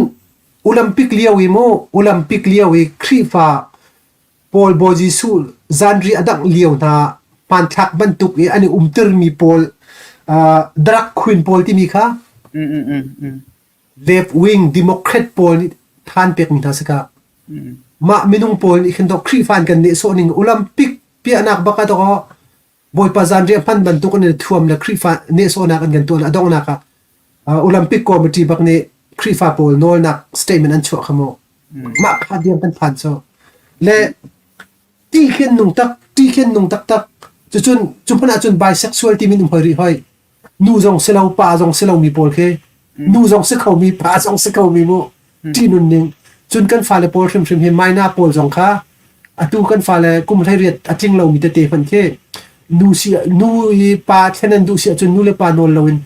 Olympic lio i mu Olympic lio i Khrihfa pawl Bawi Jesuh zanri a dangh lio hna hmanthlak bantuk i an i umtermi pawl drug queen pawl timi kha left wing Democrat pawl nih than pekmi hna si ka. Mah minung pawl nih khin Khrihfa an kan nehsawh ning Olympic piahnak bak ah dawh Bawipa zanriah hman bantuk in thuam le Khrihfa nehsawhnak an kan tuah le a donghnak ah Olympic Committee bak nih Khrihfa pawl nawlnak statement an chuah kha mu. Mah kha diam kan phan cu. Le ti khin nung tak ti khin nung taktak cucun cu hmanh ahcun bisexual timi um hoi rih hoi. Nu zong si lo pa zong si lomi pawl khi nu zong si khomi pa zong si khomi mu ṭihnun ning cun kan fale pawl hrimhrim hi minor pawl zong kha atu kan fale kum 18 a tling lomi tete hmanh khi nu si nu i pa thlen an duh si ahcun nu le pa nawl loin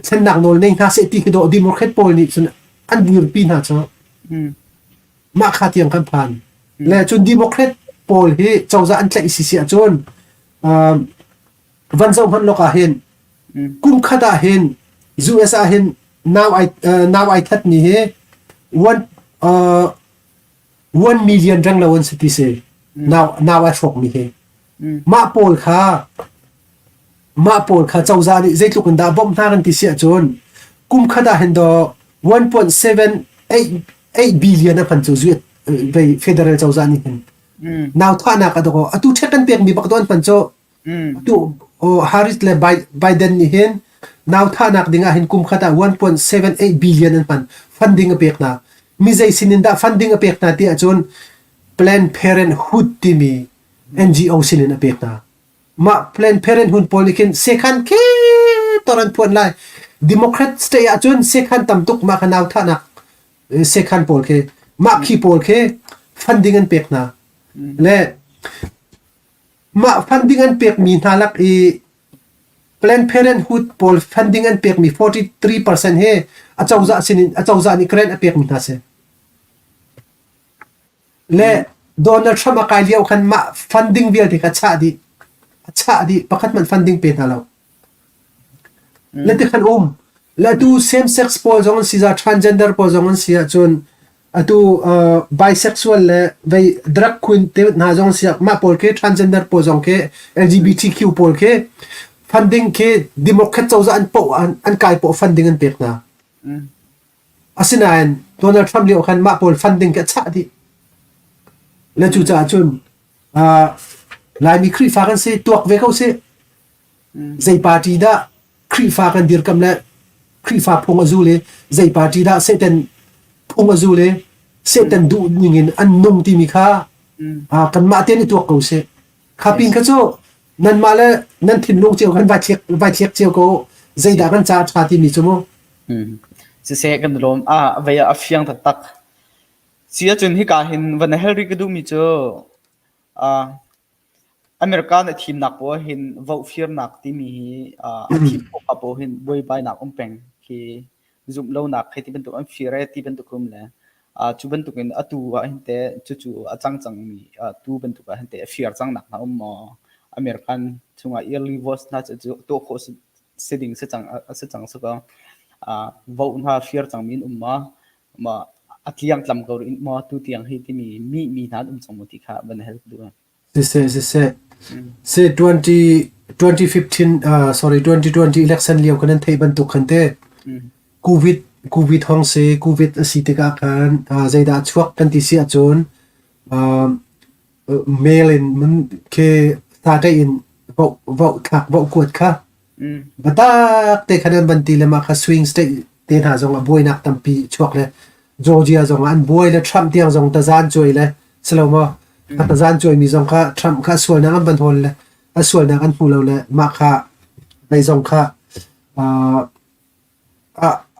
thlennak nawl nei hna seh ti khi dawh Democrat pawl nih cun an dirpi hna cu mah kha tiang kan phan le cun Democrat pawl hi cozah an tlaih si si ahcun van zoh hmanh lawk ah hin kum khat ah hin US ah hin nau ai nau ai that mi hi 1 million reng lo an si ti si nau nau ai hrawk mi hi mah pawl kha mah pawl kha cozah nih zeitluk in dah bawmh hna kan ti si ahcun kum khat ah hin do 1.78 billion a hman cu federal cozah nih hin nau thahnak a dawh atu ṭhek kan pek mi bak don hman cu Atu Harris le Biden nih hin nau thahnak ding ah hin kum khat ah 1.78 billion an hman. Funding a pek hna. Mi zei sin in dah funding a pek hna ti ahcun Planned Parenthood timi NGO sinin a pek hna. Mah Planned Parenthood pawl nih khin sekhan khi tor an phuan lai. Democrat state ahcun sekhan tam tuk mah kha nau thahnak sekhan pawl khi mah khi pawl khi funding an pek hna. Le mah funding an pekmi hna lak i Planned Parenthood pawl funding an pekmi 43% hi acozah sinin acozah nih grant a pekmi hna si. Le Donald Trump a kai lio khan mah funding vialte kha chah dih. A chah dih. Pakhat hmanh funding pe hna lo. Le ti khan um. Le atu same sex pawl zong an si za transgender pawl zong an si ahcun atu uh, bisexual le vei drag queen te hna zong si mah pawl khi transgender pawl zong khi LGBTQ pawl khi funding khi Democrat cozah an po an, an kai po funding an pek hna. Asinain Donald Trump lio khan mah pawl funding khi a chah dih. Le cucaah cun uh, Laimi Khrihfa kan si tuak ve ko si. Zei party dah Khrihfa kan dirkamh le Khrihfa phung a zul i zei party dah Satan phung a zul i Satan duh ning in an nung timi kha uh, kanmah tein i tuak ko sih. Kha pin kha cu nanmah le nan thinlung cio kan vai thlek vai thlek cio ko zeidah kan ca a ṭha timi cu mu. Siseh kan lawm a vei a fiang taktak. Si ahcun hika hin van hal rih ka duhmi cu America nih thimnak pawl hin vote firnak timi hi a thim khawh ka pawl hin buaibainak um peng khi zumh lonak hei ti bantuk an fir ee ti bantuk um le cu bantuk in atu ah hin teh cucu a cang cangmi tu bantuk ah hin teh a fir cangnak hna um maw? American chungah early votes hna cu tuah khawh si ding si cang a si cang si ko. Vote hna fir cangmi an um maw? Maw a tliangtlam ko rih maw tu tiang hi timi mi mi hna an um cang maw ti kha van hal ka duh. Siseh, siseh. Se 20, 2015, uh, sorry, 2020 election lio kan an theih bantuk khan te. COVID, COVID hong se, COVID a si tikah khan uh, zeidah chuak kan ti si ahcun uh, mail in mun ke sate in voh voh thlak voh kuat kha Biatak te khan an van ti le mah kha swing state te hna zong ah buainak tampi chuak le Georgia zong ah an buai le Trump tiang zong tazan cuai le silo maw a tazan cuai mi zong kha Trump kha sualnak an van hawl le a sualnak an hmu lo le mah kha vei zong kha uh,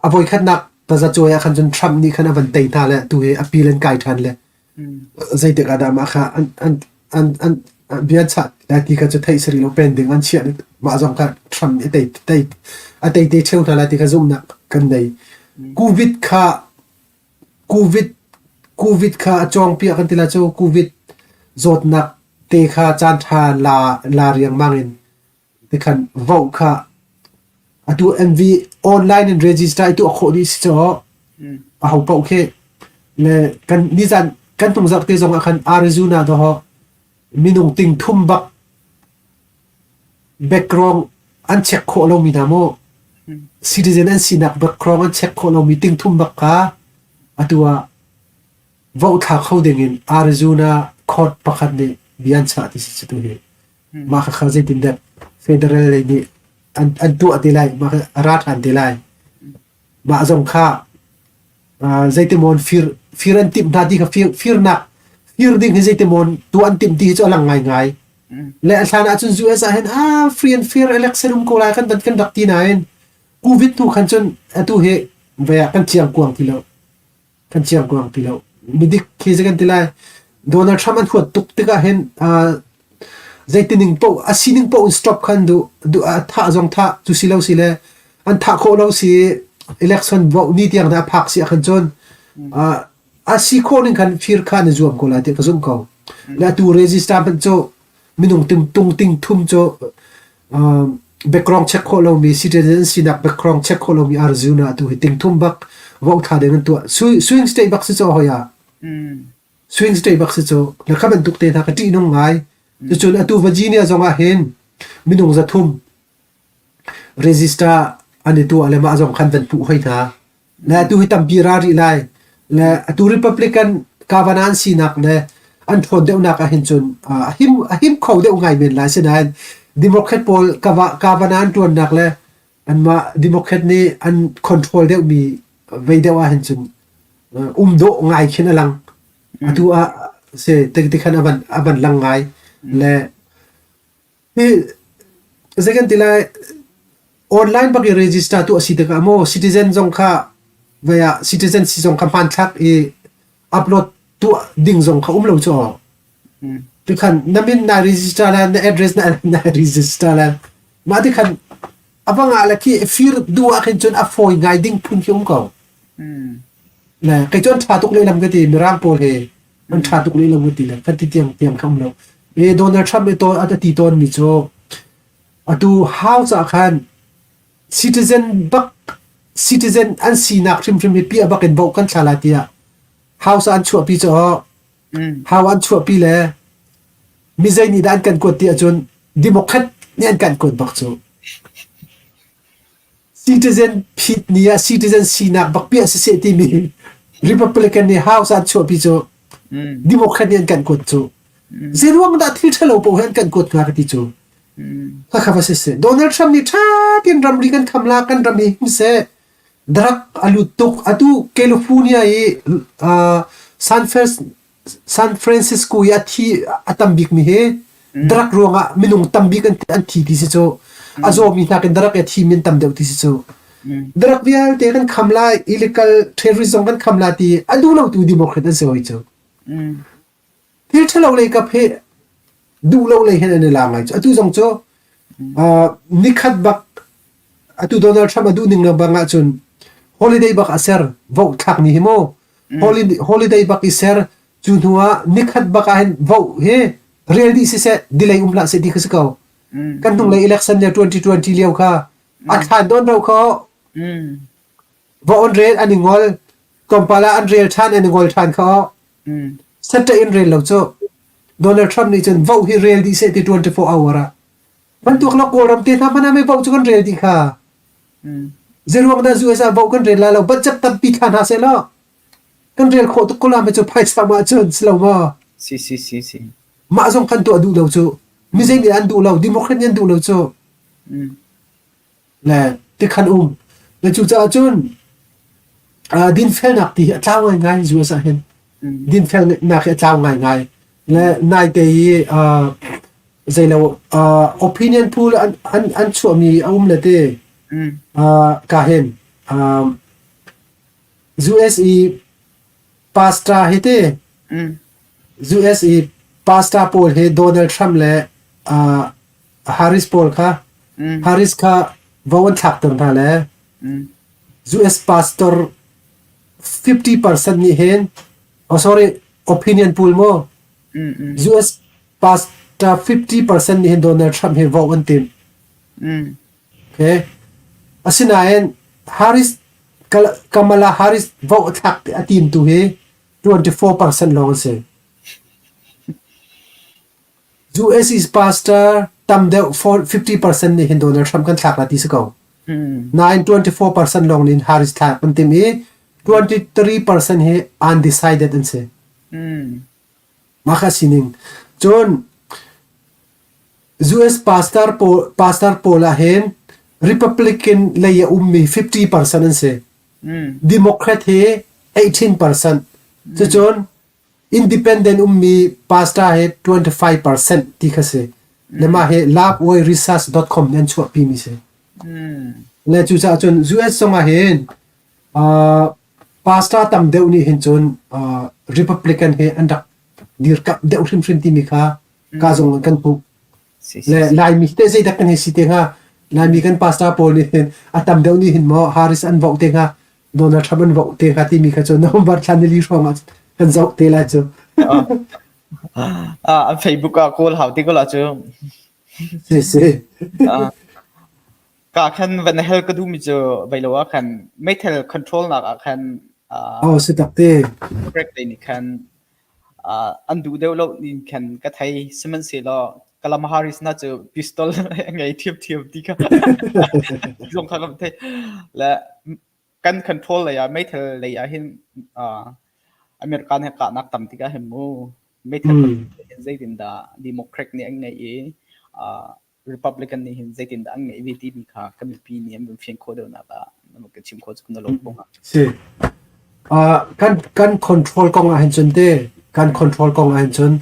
a voikhatnak tazacuai ah khan cun Trump nih khan a van tei hna le tu hi appeal an kai ṭhan le zeitik ah dah mah kha an an an an bia chah lai ti kha cu theih sari lo pending an chiah mah zong kha Trump nih a tei tei a tei te ṭheo hna lai ti kha zumhnak kan nei. Covid kha Covid Covid kha a cawngpiak kan ti lai cu Covid zawtnak te kha caan ṭha la la riangmang in Tikhan vote kha atu MV online in register i tuah khawh dih si caw aho paoh khi le kan nizan kan hnungzarh te zong ah khan Arizona doho minung ting thum bak background an check khawh lomi hna mu citizen an sinak background an check khawh lomi ting thum bak kha atu ah vote thla kho ding in Arizona court pakhat nih bia an chah ti si cu tu hi. Mah khakha zeitindah federal lei nih an, an tuah te lai, mah kha a ra ṭhan te lai. Mah zong kha uh, zeitimawn fir, fir an timh hna ti kha fir, firnak, fir ding hi zeitimawn tuah an timh ti hi cu a lang ngaingai. Le a hlan ahcun US ah hin ah free and fair election um ko lai kan kan rak ti nain COVID hnu khan cun atu hi vei ah kan ciang kuang ti lo. Kan ciangkuang ti lo. Midik khi zei kan ti lai. Donald Trump an huat tuk tikah hin uh, zeitining paoh a sining paoh in stop khan duh duh a thah zong thah cu si lo si le an thah khawh lo si election vote ni tiang dah phak si ahkhan cun uh, a si khawh ning khan fir kha an i zuam ko lai ti ka zumh ko. Le atu register hmanh cu minung tung tung ting thum cu background check khawh lomi citizen sinak background check khawh lomi Arizona tu hi ting thum bak vote thla ding an tuah swing state bak si cu hoi ah swing state bak si cu na kha bantuk te hna ka ṭih nung ngai cucun atu Virginia zong ah hin minung 300 register an i tuah le mah zong khan van hmuh hoi hna Le atu hi tampi ra rih lai. Le atu Republican Kavanaugh an sinak le an ṭhawn deuhnak ah hin cun a him a him kho deuh ngai men lai. Sinain Democrat pawl Kavanaugh an ṭuannak le anmah Democrat nih an control deuhmi vei deuh ah hin cun um dawh ngai khin a lang. Atu ah. Si ti khan a van lang ngai. Le hi zei kan ti lai, online bak i register tu a si tikah maw citizen zong kha vai ah citizen si zong kha hmanthlak i upload tuah ding zong kha um lo cu. Tikhan na min na register la, na address na register la, mah tikhan a va ngah le khi fir duh ah khin cun a fawi ngai ding phun khi um ko. Le kei cu an ṭha tuk lehlam ka ti. Mirang pawl he an ṭha tuk lehlam ka ti le kan ti tiang tiang kha um lo. E Donald Trump i tawn a ti tawn mi cu atu House ah khan citizen bak citizen an sinak hrimhrim hi piah bak in vote kan thla lai tiah House ah an chuahpi cu House an chuahpi le mi zei nih dah an kan kuat ti ahcun Democrat nih an kan kuat bak cu. Citizen phit ni ah citizen sinak bak piah siseh timi Republican nih House an chuahpi cu Democrat nih an kan kuat cu. Zeiruang dah thil ṭhalo paoh hi an kan kuat hnga ka ti cu. Khakha va siseh. Donald Trump nih ṭha tein ramri kan kham la, kan ram hi him seh. Drug a lut tuk. Atu California i San San Francisco i a thi a tam bikmi hi drug ruangah minung tam bik an thi ti si cu. A zawmi nakin drug i a thi min tam deuh ti si cu. Drug vialte kan kham lai, illegal terrorism zong kan kham lai ti a duh lotu Democrat an si hoi cu. Thil ṭhalo lei kap hi duh lo lei hin an i la ngai cu. Atu zong cu nikhat bak atu Donald Trump a duh ning le bang ahcun holiday bak a ser vote thlak ni hi mu. Holiday bak i ser cu hnu ah nikhat bak ah hin vote hi rel dih siseh delay um hlah seh ti kha si ko. Kan hnunglei election le 2020 lio kha a thlan don ro kho va on rel an i ngol tlawmpal ah an rel ṭhan an i ngol ṭhan kha. Sette in rel lo cu. Donald Trump nih cun vote hi rel dih seh ti 24 hour ah bantuk la Kawlram te hna hmanh ah mei vote cu kan rel dih kha. Zeiruang dah US ah vote kan rel lai lo? Budget tampi thla hna seh law kan rel khawh tuk ko la me cu phaisa ma cun si lo maw? Si si si si. Mah zong kan tuah duh lo cu. Mi zei nih an duh lo, Democrat nih an duh lo cu. Le tikhan um. Le cucaah cun dinfelnak ti hi a tlau ngaingai US ah hin. Dinfelnak hi a tlau ngaingai. Le naite i zeilo opinion poll an chuahmi a um le te ka hin US i pastor hi te US i pastor pawl hi Donald Trump le Harris pawl kha Harris kha vo an thlakter hna le US pastor 50% nih hin, oh sorry, opinion poll mu, US pastor 50% nih hin Donald Trump hi vote an timh. Okay. Asinain Harris Kamala Harris vote thlak a tim tu hi 24% lawng an si. US is pastor tam deuh 50% nih hin Donald Trump kan thlak la ti si ko. Nain 24% lawng nih Harris thlak an tim i 23% hi undecided an si. Mah kha sining. Cun US pastor pawl, pastor pawl ah hin Republican lei a ummi 50% an si. Democrat hi 18%. Cucun independent ummi pastor hi 25% ti kha si. Le mah hi loveoilresearch.com nih an chuahpi mi si. Le cucaah cun US zong ah hin pastor tam deuh nih hin cun Republican hi an rak dirkamh deuh hrimhrim timi kha ka zong kan hmuh. Le Laimi te zeidah kan hei si te hnga? Laimi kan pastor pawl nih hin a tam deuh nih hin maw Harris an vote te hnga, Donald Trump an vote te hnga timi kha cu November thla nili hrawng ah kan zoh te lai cu. An Facebook ah kawl hau ti ko la cu. Si si. Ka khan van hel ka duhmi cu veilo ah khan meithal control nak ah khan Oh si tak te. Correct te nih khan an duh deuh lo nin khan ka thei. Sihmanhsehlaw Kalam Harris na cu pistol a ngei thiamthiam ti kha zong kha kan thei. Le kan control lei ah meithal lei ah hin American he kahnak tam tikah hin mu meithal hin zeitindah Democrat nih an ngeih i Republican nih hin zeitindah an ngeih ve timi kha kan mipi nih an vun fian khawh deuhnak ah na kan chim khawh cu na lawm ko hnga. Si. Kan control kong ah hin cun te. Kan control kong ah hin cun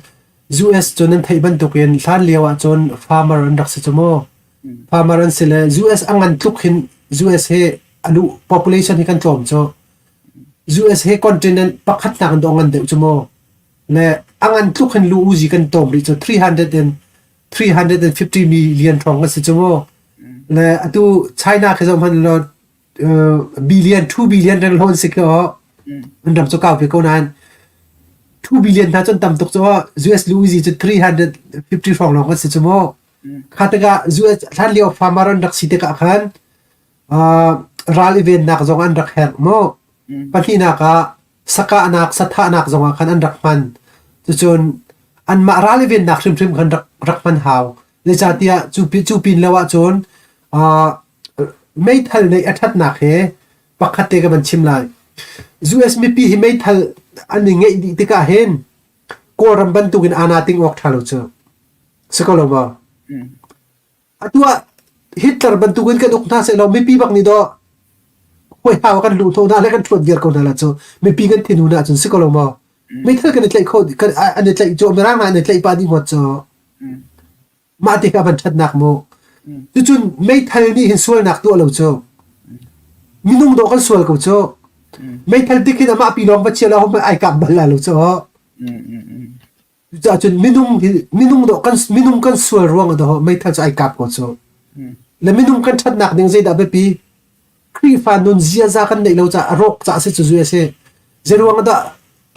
US cu nan theih bantukin hlan lio ah cun farmer an rak si cu mu. Farmer an si le US a ngan tluk hin US hi a lu population hi kan tlawm cu. US hi continent pakhat nak in dawh ngan deuh cu mu. Le a ngan tluk hin lu uzi kan tawm rih cu 300 and 350 million hrawng kan si cu mu. Le atu China khi zoh hmanh law billion 2 billion reng lo an si khi aw. An ram cu kau ve ko nain 2 billion hna cun tam tuk cu aw. US lu uzi cu 350 hrawng lawng kan si cu mu. Kha tikah US hlan lio farmer an rak si tikah khan ral i vennak zong an rak herh mu. Pahnihnak ah sakahnak, sathahnak zongah khan an rak hman. Cucun anmah ral i vennak hrimhrim khan rak, rak hman hau. Zeicahtiah cu, cu pin lo ahcun uh, meithal neih a ṭhatnak he pakhat te ka van chim lai. US mipi hi meithal an i ngeih dih tikah hin Kawlram bantukin ana ting awk ṭha lo cu. Si ko lo maw? Atu ah Hitler bantukin kan uk hna sehlaw mipi bak nih dawh huaihau kan luh hnawh hna le kan ṭhuat viar ko hna la cu mipi kan thinhun ahcun si ko lo maw? Meithal kan i tlaih kho kan an i tlaih cu mirang hna an i tlaih pah dih ngawt cu. Mah tikah van ṭhatnak mu. Cucun meithal nih hin sualnak tuah lo cu. Minung dawh kan sual ko cu. Meithal dik hin amah pi lawng va chia lo ai kap bal la lo cu. Cucaah cun minung hi minung dawh kan minung kan sual ruang ah dawh meithal cu ai kap ko cu. Le minung kan ṭhatnak ding zeidah biapi? Khrihfa nun ziaza kan neih lo caah a rawk caah si cu zui a si. Zeiruang ah dah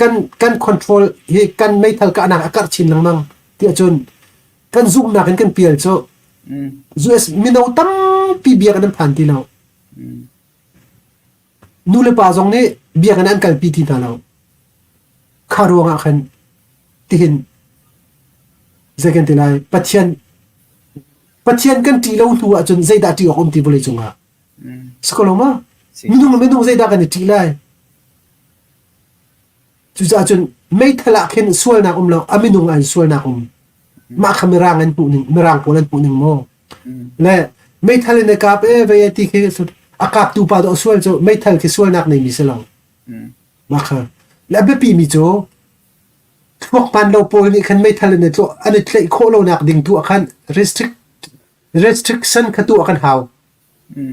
kan kan control hi kan meithal kahnak a karh chin lengmang tiah cun kan zumhnak in kan pial cu. US mino tampi biakinn an phan ti lo. Nu le pa zong nih biakinn an kalpi ti hna lo. Kha ruangah khan tihin zei kan ti lai Pathian Pathian kan ṭih lo hnu ahcun zeidah ṭih awk um ti vawlei cungah? Si ko lo ma? Minung le minung zeidah kan i ṭih lai? Cucaah cun meithal ah khin sualnak um lo, a minung ah in sualnak um. Mah kha mirang an hmuh ning, mirang pawl an hmuh ning maw? Le meithal in a kap e vei ti khi a kaptu pa dawh sual cu meithal khi sualnak nei mi si lo. Mah kha. Le a biapi mi cu thluak hmaan lo pawl nih khan meithal in an i tlaih khawh lonak ding tu ah khan restrict restriction kha tuah kan hau.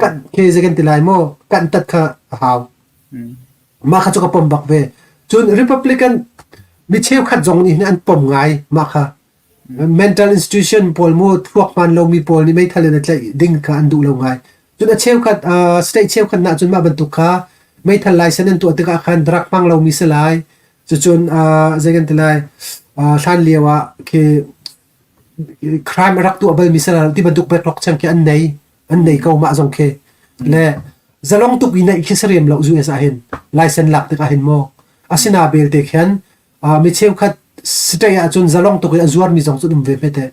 Kan ke zei kan ti lai maw? Kan tat kha a hau. Mah kha cu ka pom bak ve. Cun Republican mi cheukhat zong nih hin an pom ngai mah kha. Mental institution pawl mu thluak hmaan lomi pawl nih meithal in a tlaih ding kha an duh lo ngai. Cun a cheukhat state cheukhat na cun mah bantuk kha meithal license an tuah tikah khan drug hmang lomi si lai. Cucun zei kan ti lai hlan lio ah khi crime a rak tuah balmi si lai ti bantuk backlog chan khi an nei an nei ko mah zong khi le zalong tuk i neih khi sarem lo US ah hin license lak tikah hin maw asina belte khan mi cheukhat state ah cun zalong tuk in a zuarmi zong cu um ve hme te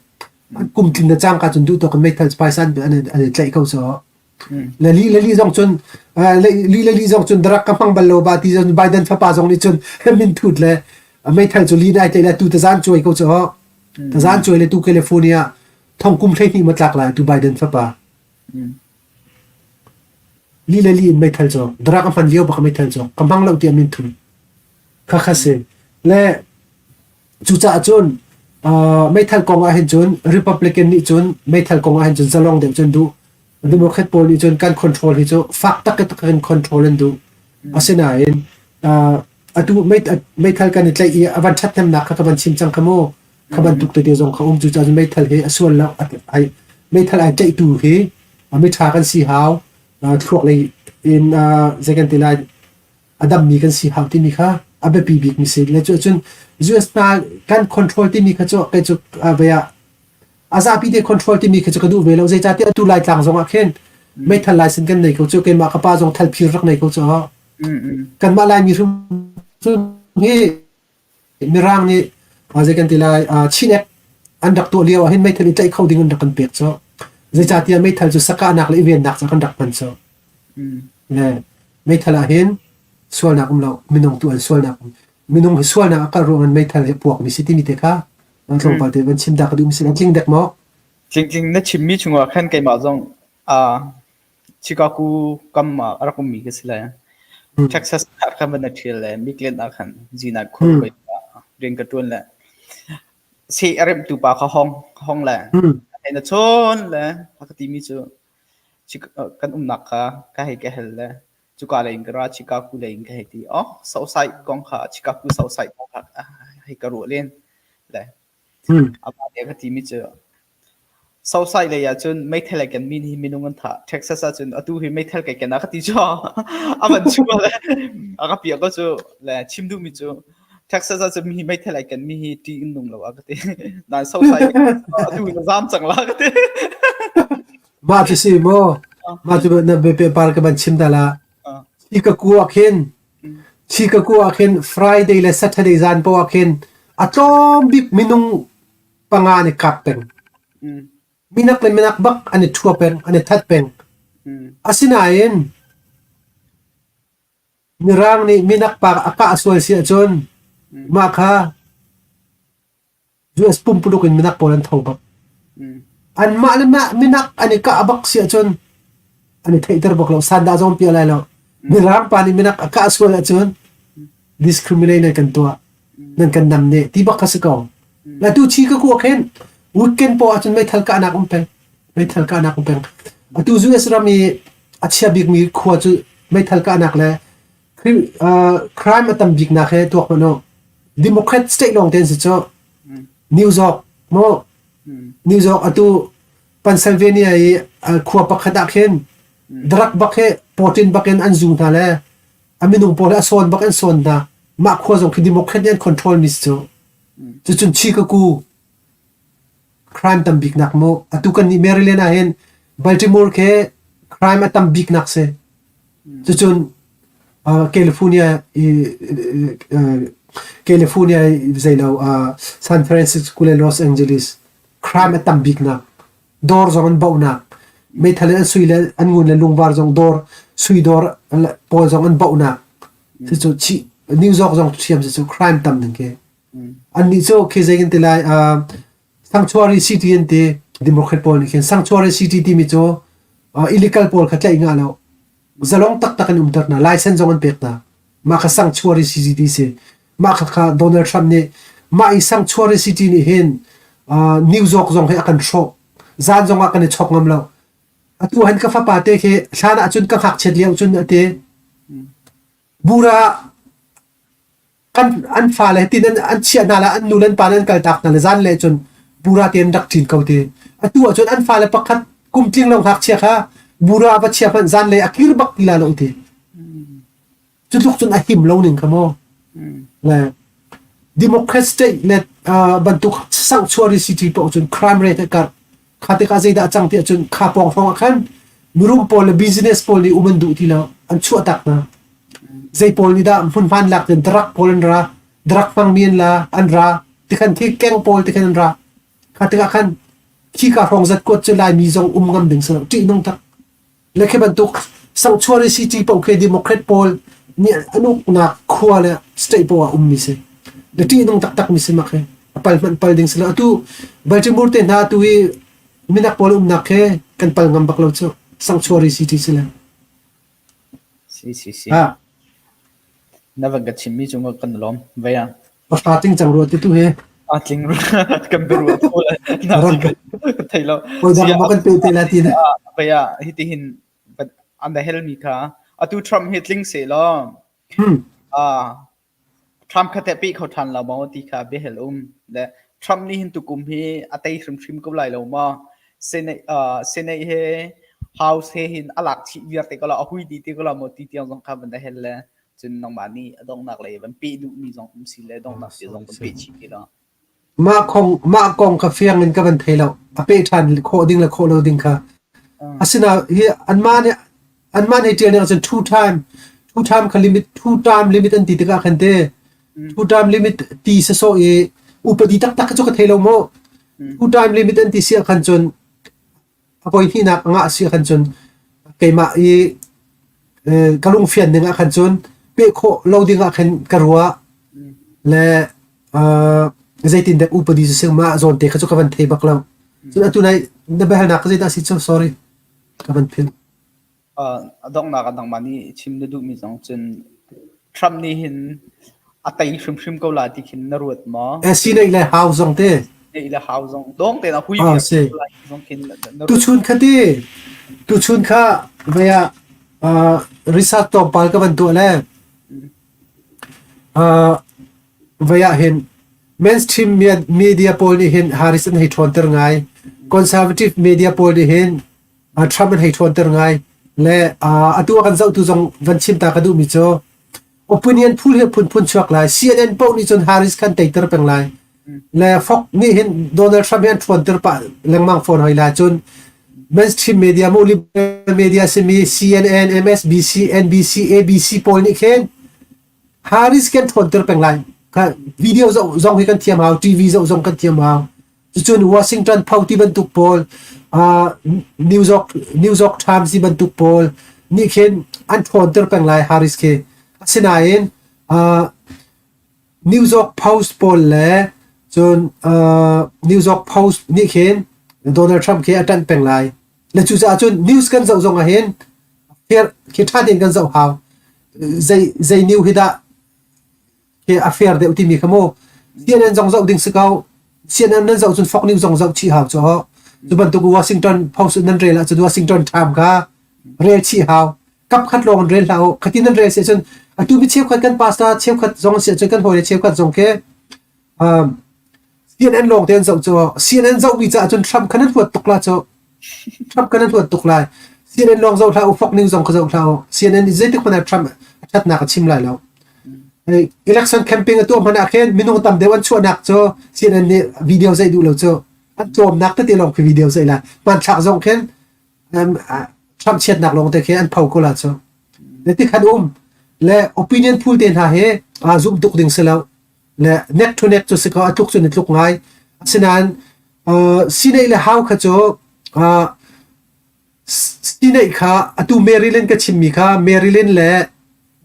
kum tlin na cangka cun duh tawk in meithal phaisa an an i tlaih ko so le li le li zong cun li le li zong cun drug ka hmang bal lo ba ti zong Biden fapa zong nih cun min thut le meithal cu li nai tlaih le tu tazan cuai ko cu tazan cuai le tu California thong kum 12 ma tlak lai tu Biden fapa li le li in meithal cu drug a hman lio bak meithal cu ka hmang lo tiah min thun kha kha si le Cucaah cun meithal kong ah hin cun Republican nih cun meithal kong ah hin cun zalong deuh cun duh. Democrat pawl nih cun kan control hi cu fak taktak in control an duh. Asinain atu meithal kan i tlaih i a van ṭhathnemnak kha ka van chim cang kha mu. Kha bantuk tete zong kha um. Cucaah cun meithal hi a sual lo. Meithal ai tlaihtu hi miṭha kan si hau. Thluak lei in zei kan ti lai a dammi kan si hau timi kha a biapi bikmi si. Le cu cun US hna kan control timi kha cu kei cu vei ah a zapi te control timi kha cu ka duh ve lo. Zeicahtiah atu Laitlang zong ah khin meithal license kan nei ko cu keimah ka pa zong thalphir rak nei ko cu. Kanmah Laimi hrim hi Mirang nih zei kan ti lai Chin Act an rak tuah lio ah hin meithal i tlaih kho ding an rak kan pek cu. Zeicahtiah meithal cu sakahnak le i vennak ca kan rak hman cu. Le meithal ah hin sualnak um lo, minung tu an sualnak um. Minung hi sualnak a kal ruang in meithal hi puak mi si timi te kha tlawmpal te van chim dah ka duh mi si tling dek maw? Tling tling na chimmi chungah khan keimah zong Chicago kam ah a rak ummi ka si lai. Texas ah khan van a ṭhial le Midland ah khan zinai khur koi. Rian ka ṭuan le seh a remhtu pa kha hong hong le hei na chawn le a ka timi cu kan umnak kha ka hei ka hel le cuka lei in ka ra Chicago lei in ka hei ti oh Southside kong kha Chicago Southside kong kha hei ka ruah len le Amah nih a ka timi cu Southside lei ahcun meithal ai kenmi nih minung an thah. Texas ahcun atu hi meithal kai ken a ka ti cu a van chuah le a ka piah ko cu le chim duhmi cu Texas ahcun mi meithal ai kenmi hi ṭih in nung lo a ka ti. Nain Southside atu na zaam cang la ka ti. Mah cu si maw? Mah cu na par ka van chim ta la. Hi ka ku ah khin Chicago ah khin Friday le Saturday zan paoh ah khin a tlawm bik minung panga an i kap peng. Minak le minak bak an i ṭhua peng, an i that peng. Asinain Mirang nih minak pa a kah sual si ahcun mah kha US pumpuluk in minak pawl an tho bak. Anmah le mah minak an i kah bak si ahcun an i theihter bak lo. Sandah zong piah lai lo. Mirang pa nih minak a kah sual ahcun discriminate nan kan tuah. Nan kan nam ne ti bak kha si ko. La tu chi ka kuak hin weekend po ahcun meithal kahnak um peng. Meithal kahnak um peng. Atu US ram i a chia bikmi khua cu meithal kahnak le Crime a tam biknak he tuak hmanh u. Democrat state lawng te an si cu. New York maw? New York atu Pennsylvania i khua pakhat ah khin drug bak he protein bak in an zu hna le a minung pawl he a sawn bak an sawn hna. Mah khua zong khi Democrat nih an control mi si cu. Cucun Chicago crime tam biknak mu. Atu kan nih Maryland ah hin Baltimore khi crime a tam biknak si. Cucun California i California zeilo San Francisco le Los Angeles crime a tam biknak dawr zong an bauhnak meithal in an sui le an ngun le lungvar zong dawr sui dawr pawl zong an bauhnak cucu chi New York zong thiam cu crime tam ding khi annih cu khi zei kan ti lai Sanctuary City an ti Democrat pawl nih khin Sanctuary City timi cu illegal pawl kha tlaih ngah lo zalong taktak in umter hna license zong an pek hna mah kha Sanctuary City ti si mah kha kha Donald Trump nih mah i Sanctuary City nih hin New York zong hi a kan hrawh zan zong ah kan i chok ngam lo atu han ka fapa te khi hlan ah cun ka ngakchiat lio cun ate bura Kan an fale tin an, an chiah hna le an nu le an pa le an kaltak hna le zan le cun bura te an rak ṭin ko ti. Atu ahcun an fale pakhat kum tling lo ngakchia kha bura va chia hmanh zan le a kir bak ti la lo ti. Cu tluk cun a him lo ning kha maw. Le Democrat state le uh, bantuk sanctuary city paoh cun crime rate a karh. Kha tikah zeidah a cang ti ahcun kha pawng hrawng ah khan mirum pawl le business pawl nih um an duh ti lo. An chuah tak hna. Zei pawl nih dah hmunhman lak in drug pawl an ra, drug hmangmi an la, an ra, tikhan khi keng pawl tikhan an ra. Kha tikah khan khika hrawng zat kuat cu Laimi zong um ngam ding si lo. Ṭihnung tak. Le khi bantuk sanctuary city paoh khi Democrat pawl nih an uknak khua le state paoh ah ummi si. Le ṭihnung taktak mi si mak hi. A pal hmanh pal ding si lo. Atu Baltimore te hna atu i minak pawl umnak khi kan pal ngam bak lo cu. Sanctuary city si le. Si si si. Na van ka chimmi cungah kan lawm. Vei ah. Pahra ting cang rua ti tu hi. A tling kan biaruah tho le na ka thei lo. Oi dang ma kan pe te la ti na. Vei ah hiti hin an da hel mi kha atu Trump hi tling se law. Ah Trump kha teh peh kho ṭhan lo maw ti kha biahel um. Le Trump nih hin tukum hi a tei hrimhrim ko lai lo maw? Senate, uh, Senate he House he hin a lak chih viar te ko la, a hui dih te ko la maw ti tiang zong kha van da hel le cun nangmah nih a donghnak lei van peh duhmi zong um si le donghnak te zong van peh chih ti lo. Mah kong mah kong kha fiang in ka van thei lo. A peh ṭhan khawh ding le khawh lo ding kha. Asinain hi anmah nih anmah nih ṭial ning ahcun two time two time kha limit two time limit an ti tikah khan te two time limit ti sasawh i upadi taktak cu ka thei lo mu. Two time limit an ti si ahkhan cun a voi hnihnak a ngah si ahkhan cun keimah i ka lungfian ning ahkhan cun peh khawh lo ding ah khin ka ruah le zeitin dek upadi cu sing mah zawn te kha cu ka van thei bak lo. Cun atu nai na biahalnak ka zeidah si cu sorry ka van philh. A donghnak ah nangmah nih chim na duhmi zong cun Trump nih hin A tei hrimhrim ko la ti khin na ruat maw? Sinai le hau zong te. Nei le hau zong dong te na hui Ah, si. zong khin na ruat. Tuchun kha ti tuchun kha vaya research tlawmpal ka van tuah le vaya hin mainstream media pawl nih hin Harris an hei ṭhawnter ngai. Conservative media pawl nih hin Trump an hei ṭhawnter ngai. Le atu a kan zohtu zong van chim ta ka duhmi cu opinion phul hi phunphun chuak lai. CNN paoh nih cun Harris khan teiter peng lai. Le Fox nih hin Donald Trump hi an ṭhawnter pah lengmang fawn hoi lai. Cun mainstream media mu liberal media simi CNN, MSNBC, NBC, ABC pawl nih khin Harris kan ṭhawnter peng lai. Video zoh zong hi kan thiam hau, TV zoh zong kan thiam hau. Cucun Washington Post ti bantuk pawl, New York, New York Times ti bantuk pawl nih khin an ṭhawnter peng lai Harris khi. Asinain New York Post pawl le cun New York Post nih khin Donald Trump khi a ṭanh peng lai. Le cucaah cun news kan zoh zong ah hin fair khi ṭha tein kan zoh hau. Zei zei new hi dah khi a fair deuh timi kha mu. CNN zong zoh ding si ko. CNN nan zoh cun Fox News zong zoh chih hau cu. Cu bantuk Washington Post nan rel ahcun Washington Times kha rel chih hau. Kap khat lawng in rel hlah u. Khatin nan rel si ahcun atu mi cheukhat kan pastor cheukhat zong si ahcun kan hawile cheukhat zong khi CNN lawng te an zoh cu CNN zohmi caah cun Trump kha nan huat tuk la cu. Trump kha nan huat tuk lai. CNN lawng zoh hlah u, Fox News zong kha zoh hlah u. CNN nih zeitik hmanh ah Trump a ṭhatnak a chim lai lo. Election campaign a tuah hmanh ah khin minung tam deuh an chuahnak cu CNN nih video zeih duh lo cu. An tlawmnak tete lawng khi video zeih lai. Hmanthlak zong khin Trump chiatnak lawng te khi an pho ko la cu. Le ti khan um le opinion poll te hna hi zumh tuk ding si lo. Le neck to neck cu si ko a tluk cun a tluk ngai. Asinain Sinai le hau kha cu Sinai kha atu Maryland ka chimmi kha Maryland le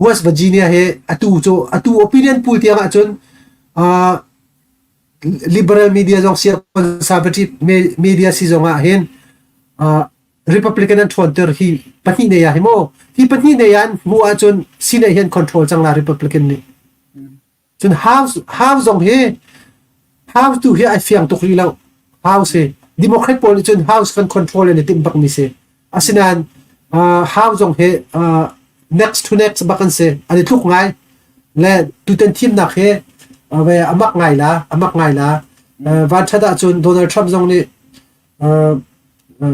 West Virginia he atu cu atu opinion poll tiang ahcun liberal media zong si conservative media si zong ah hin Republican an ṭhawnter hi pahnih nei ah hi maw hi pahnih nei ah an hmuh ahcun Senate hi an control cang la Republican nih. Cun House House zong hi House tu hi ai fiang tuk rih lo. House hi Democrat pawl nih cun House kan control in i timh bak mi si. Asinain House zong hi next to next bak an si. An i tluk ngai. Le tutan thimnak hi a mak ngai la, a mak ngai la. Vanṭhat ahcun Donald Trump zong nih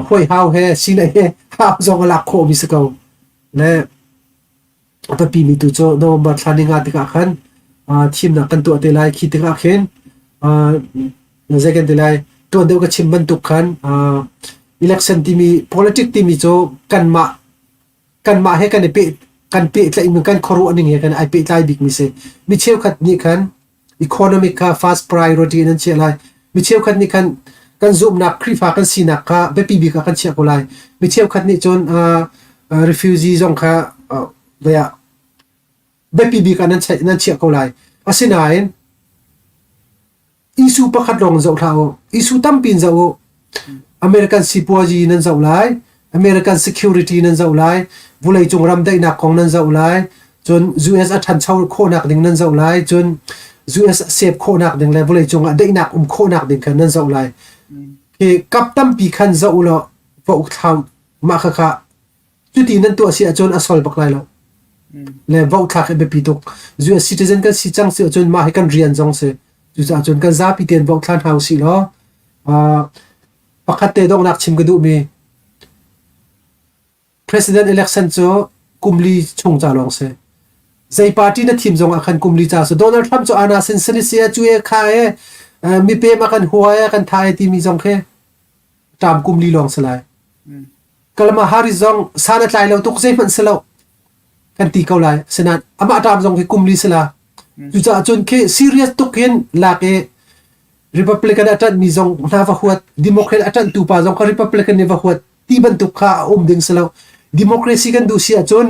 huai hau he sinai he hau zong a lak khawhmi si ko. Le a biapimi tu cu November thla ni nga tikah khan thimnak kan tuah te lai. Khi tikah khin zei kan ti lai tuan deuh ka chim bantuk khan election timi politics timi cu kanmah kanmah he kan i peh kan pehtlaih ning kan khuaruah ning he kan ai pehtlai bikmi si. Mi cheukhat nih khan economic kha first priority in an chiah lai. Mi cheukhat nih khan kan zumhnak Khrihfa kan sinak kha biapi bik ah kan chiah ko lai. Mi cheukhat nih cun refugee zong kha biapi bik ah nan chiah, nan chiah ko lai. Asinain Issue pakhat lawng zoh hlah u. Issue tampi in zoh u. American sipuazi nan zoh lai. American security nan zoh lai. Vawleicung ram daihnak kong nan zoh lai. Cun US a ṭhancho khawhnak ding nan zoh lai. Cun US a save khawhnak ding le vawleicung ah daihnak um khawhnak ding kha nan zoh lai. Hi kap tampi khan zoh u law va uk thlau mah khakha Cuti nan tuah si ahcun a sol bak lai lo. Le vote thlak hi biapi tuk. US citizen kan si cang si ahcun mah hi kan rian zong si. Cucaah cun kan zapi tein vote thla hna usih law pakhat te donghnak chim ka duhmi President election cu kum li chung ca lawng si. Zei party na thim zong ah khan kum li ca si. Donald Trump cu ana sin sin si cu e kha e mipem a kan hua e kan tha e timi zong khi ṭam kum li lawng si lai. Kalama Harris zong san a tlai lo tuk zeihmanh si lo kan ti ko lai. Asinain amah ṭam zong hi kum li si la. Cucaah cun khi serious tuk in lak i Republican a ṭanhmi zong hna va huat, Democrat a ṭanhtu pa zong kha Republican nih va huat ti bantuk kha a um ding si lo. Democracy kan duh si ahcun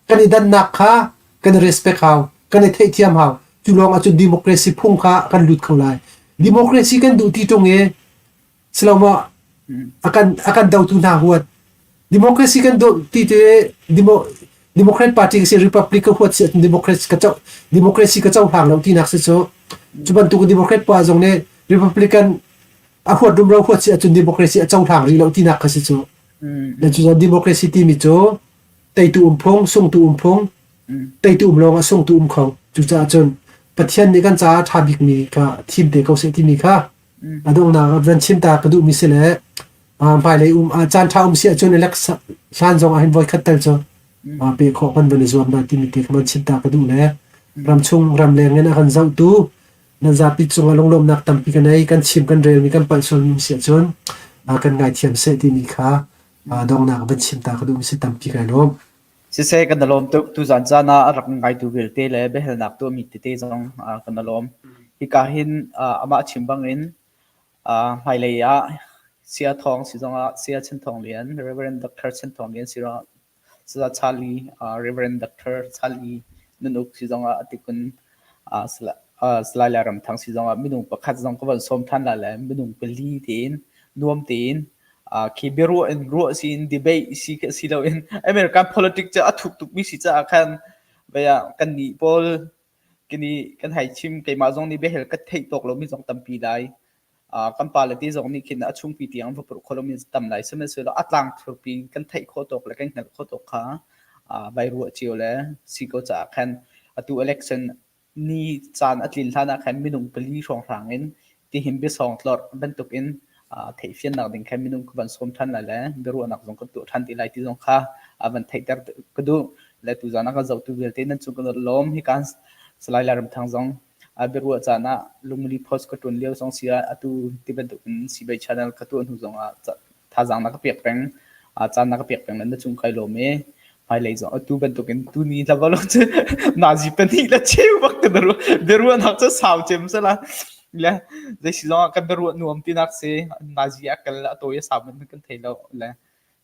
kan i dannak kha kan i respect hau, kan i theihthiam hau. Cu lawng ahcun democracy phung kha kan lut kho lai. Democracy kan duh ti ṭung i Silomaw a kan a kan dotu hna huat. Democracy kan duh ti te demo Democrat Party ka si Republic ka huat si ahcun Democrat ka co democracy ka cohlang lo tinak si cu. Cu bantuk Democrat pa zong nih Republican a huat rumro huat si ahcun democracy a cohlang rih lo tinak kha si cu. Le cu democracy timi cu teitu um phung, sungtu um phung, teitu um lawng ah sungtu um kho. Cucaah cun Pathian nih kan caah a ṭha bikmi kha thim te ko seh timi kha a donghnak ah van chim ta ka duhmi si le hmailei um caan ṭha um si ahcun election hlan zong ah hin voikhat tal cu pe khawh kan van i zuam na timi te kha van chim ta ka duh le ramchung ramleng in a kan zohtu nan zapi cungah lunglawmhnak tampi kan ei kan chim kan relmi kan palh sualmi si ahcun kan ngaithiam seh timi kha donghnak van chim ta ka duhmi si tampi kai lawm. Siseh kan i lawm tuk. Tuzaan caan ah a rak ngaitu vialte le biahalnak tuahmi tete zong kan i lawm. Hika hin amah chim bangin hmailei ah Saya Thawng si zongah Saya Chan Thawng Lian, Reverend Dr. Chan Thawng Lian si zongah Saya Charlie, Reverend Dr. Charlie Nun Uk si zongah atikun Salai Lairam Thang si zongah minung pakhat zong ka van sawm ṭhan lai le minung pali tein nuam tein khi biaruah in ruah si in debate si si loin American politics cu a thuk tukmi si caah khan bia kan nih pawl kini kan hei chim keimah zong nih biahel ka theih tawk lomi zong tampi lai. Kan pale te zong nih khin a chungpi tiang va purh kho lomi tam lai. Sihmanhsehlaw a tlang thurpi kan theih khawh tawk le kan hngalh khawh tawk kha vai ruah cio le si ko caah khan atu election ni caan a tlin hlan ah khan minung pali hrawnghrang in tihin biasawng tlorh bantukin theihfiannak ding khan minung ka van sawm ṭhan lai le biaruahnak zong kan tuah ṭhan ti lai ti zong kha a van theihter ka duh. Le tuzaan ah kan zohtu vialte nan cung kan lawm. Hika Salai Lairam Thang zong biaruah caan ah lungli post ka ṭuan lio zong si ah atu ti bantukin Sibei channel ka tuah hnu zong ah thazaang na ka pek peng, caan na ka pek peng le na cung kai lawm i hmailei zong atu bantukin tuni hlabalo cu nazi pahnih le cheu bak ka biaruahnak cu sau cem sala le zei si zong ah kan biaruah nuam tinak si nazi a kal a tawi a sau man kan thei lo le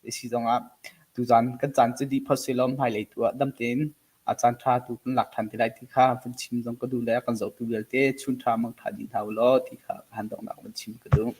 zei si zong ah tuzan kan caan cu dih phot si lo hmailei tu ah dam tein a caan ṭha tu kan lak ṭhan te lai ti kha van chim zong ka duh le kan zohtu vialte chun ṭha mang ṭha dih hna u law ti kha han donghnak van chim ka duh.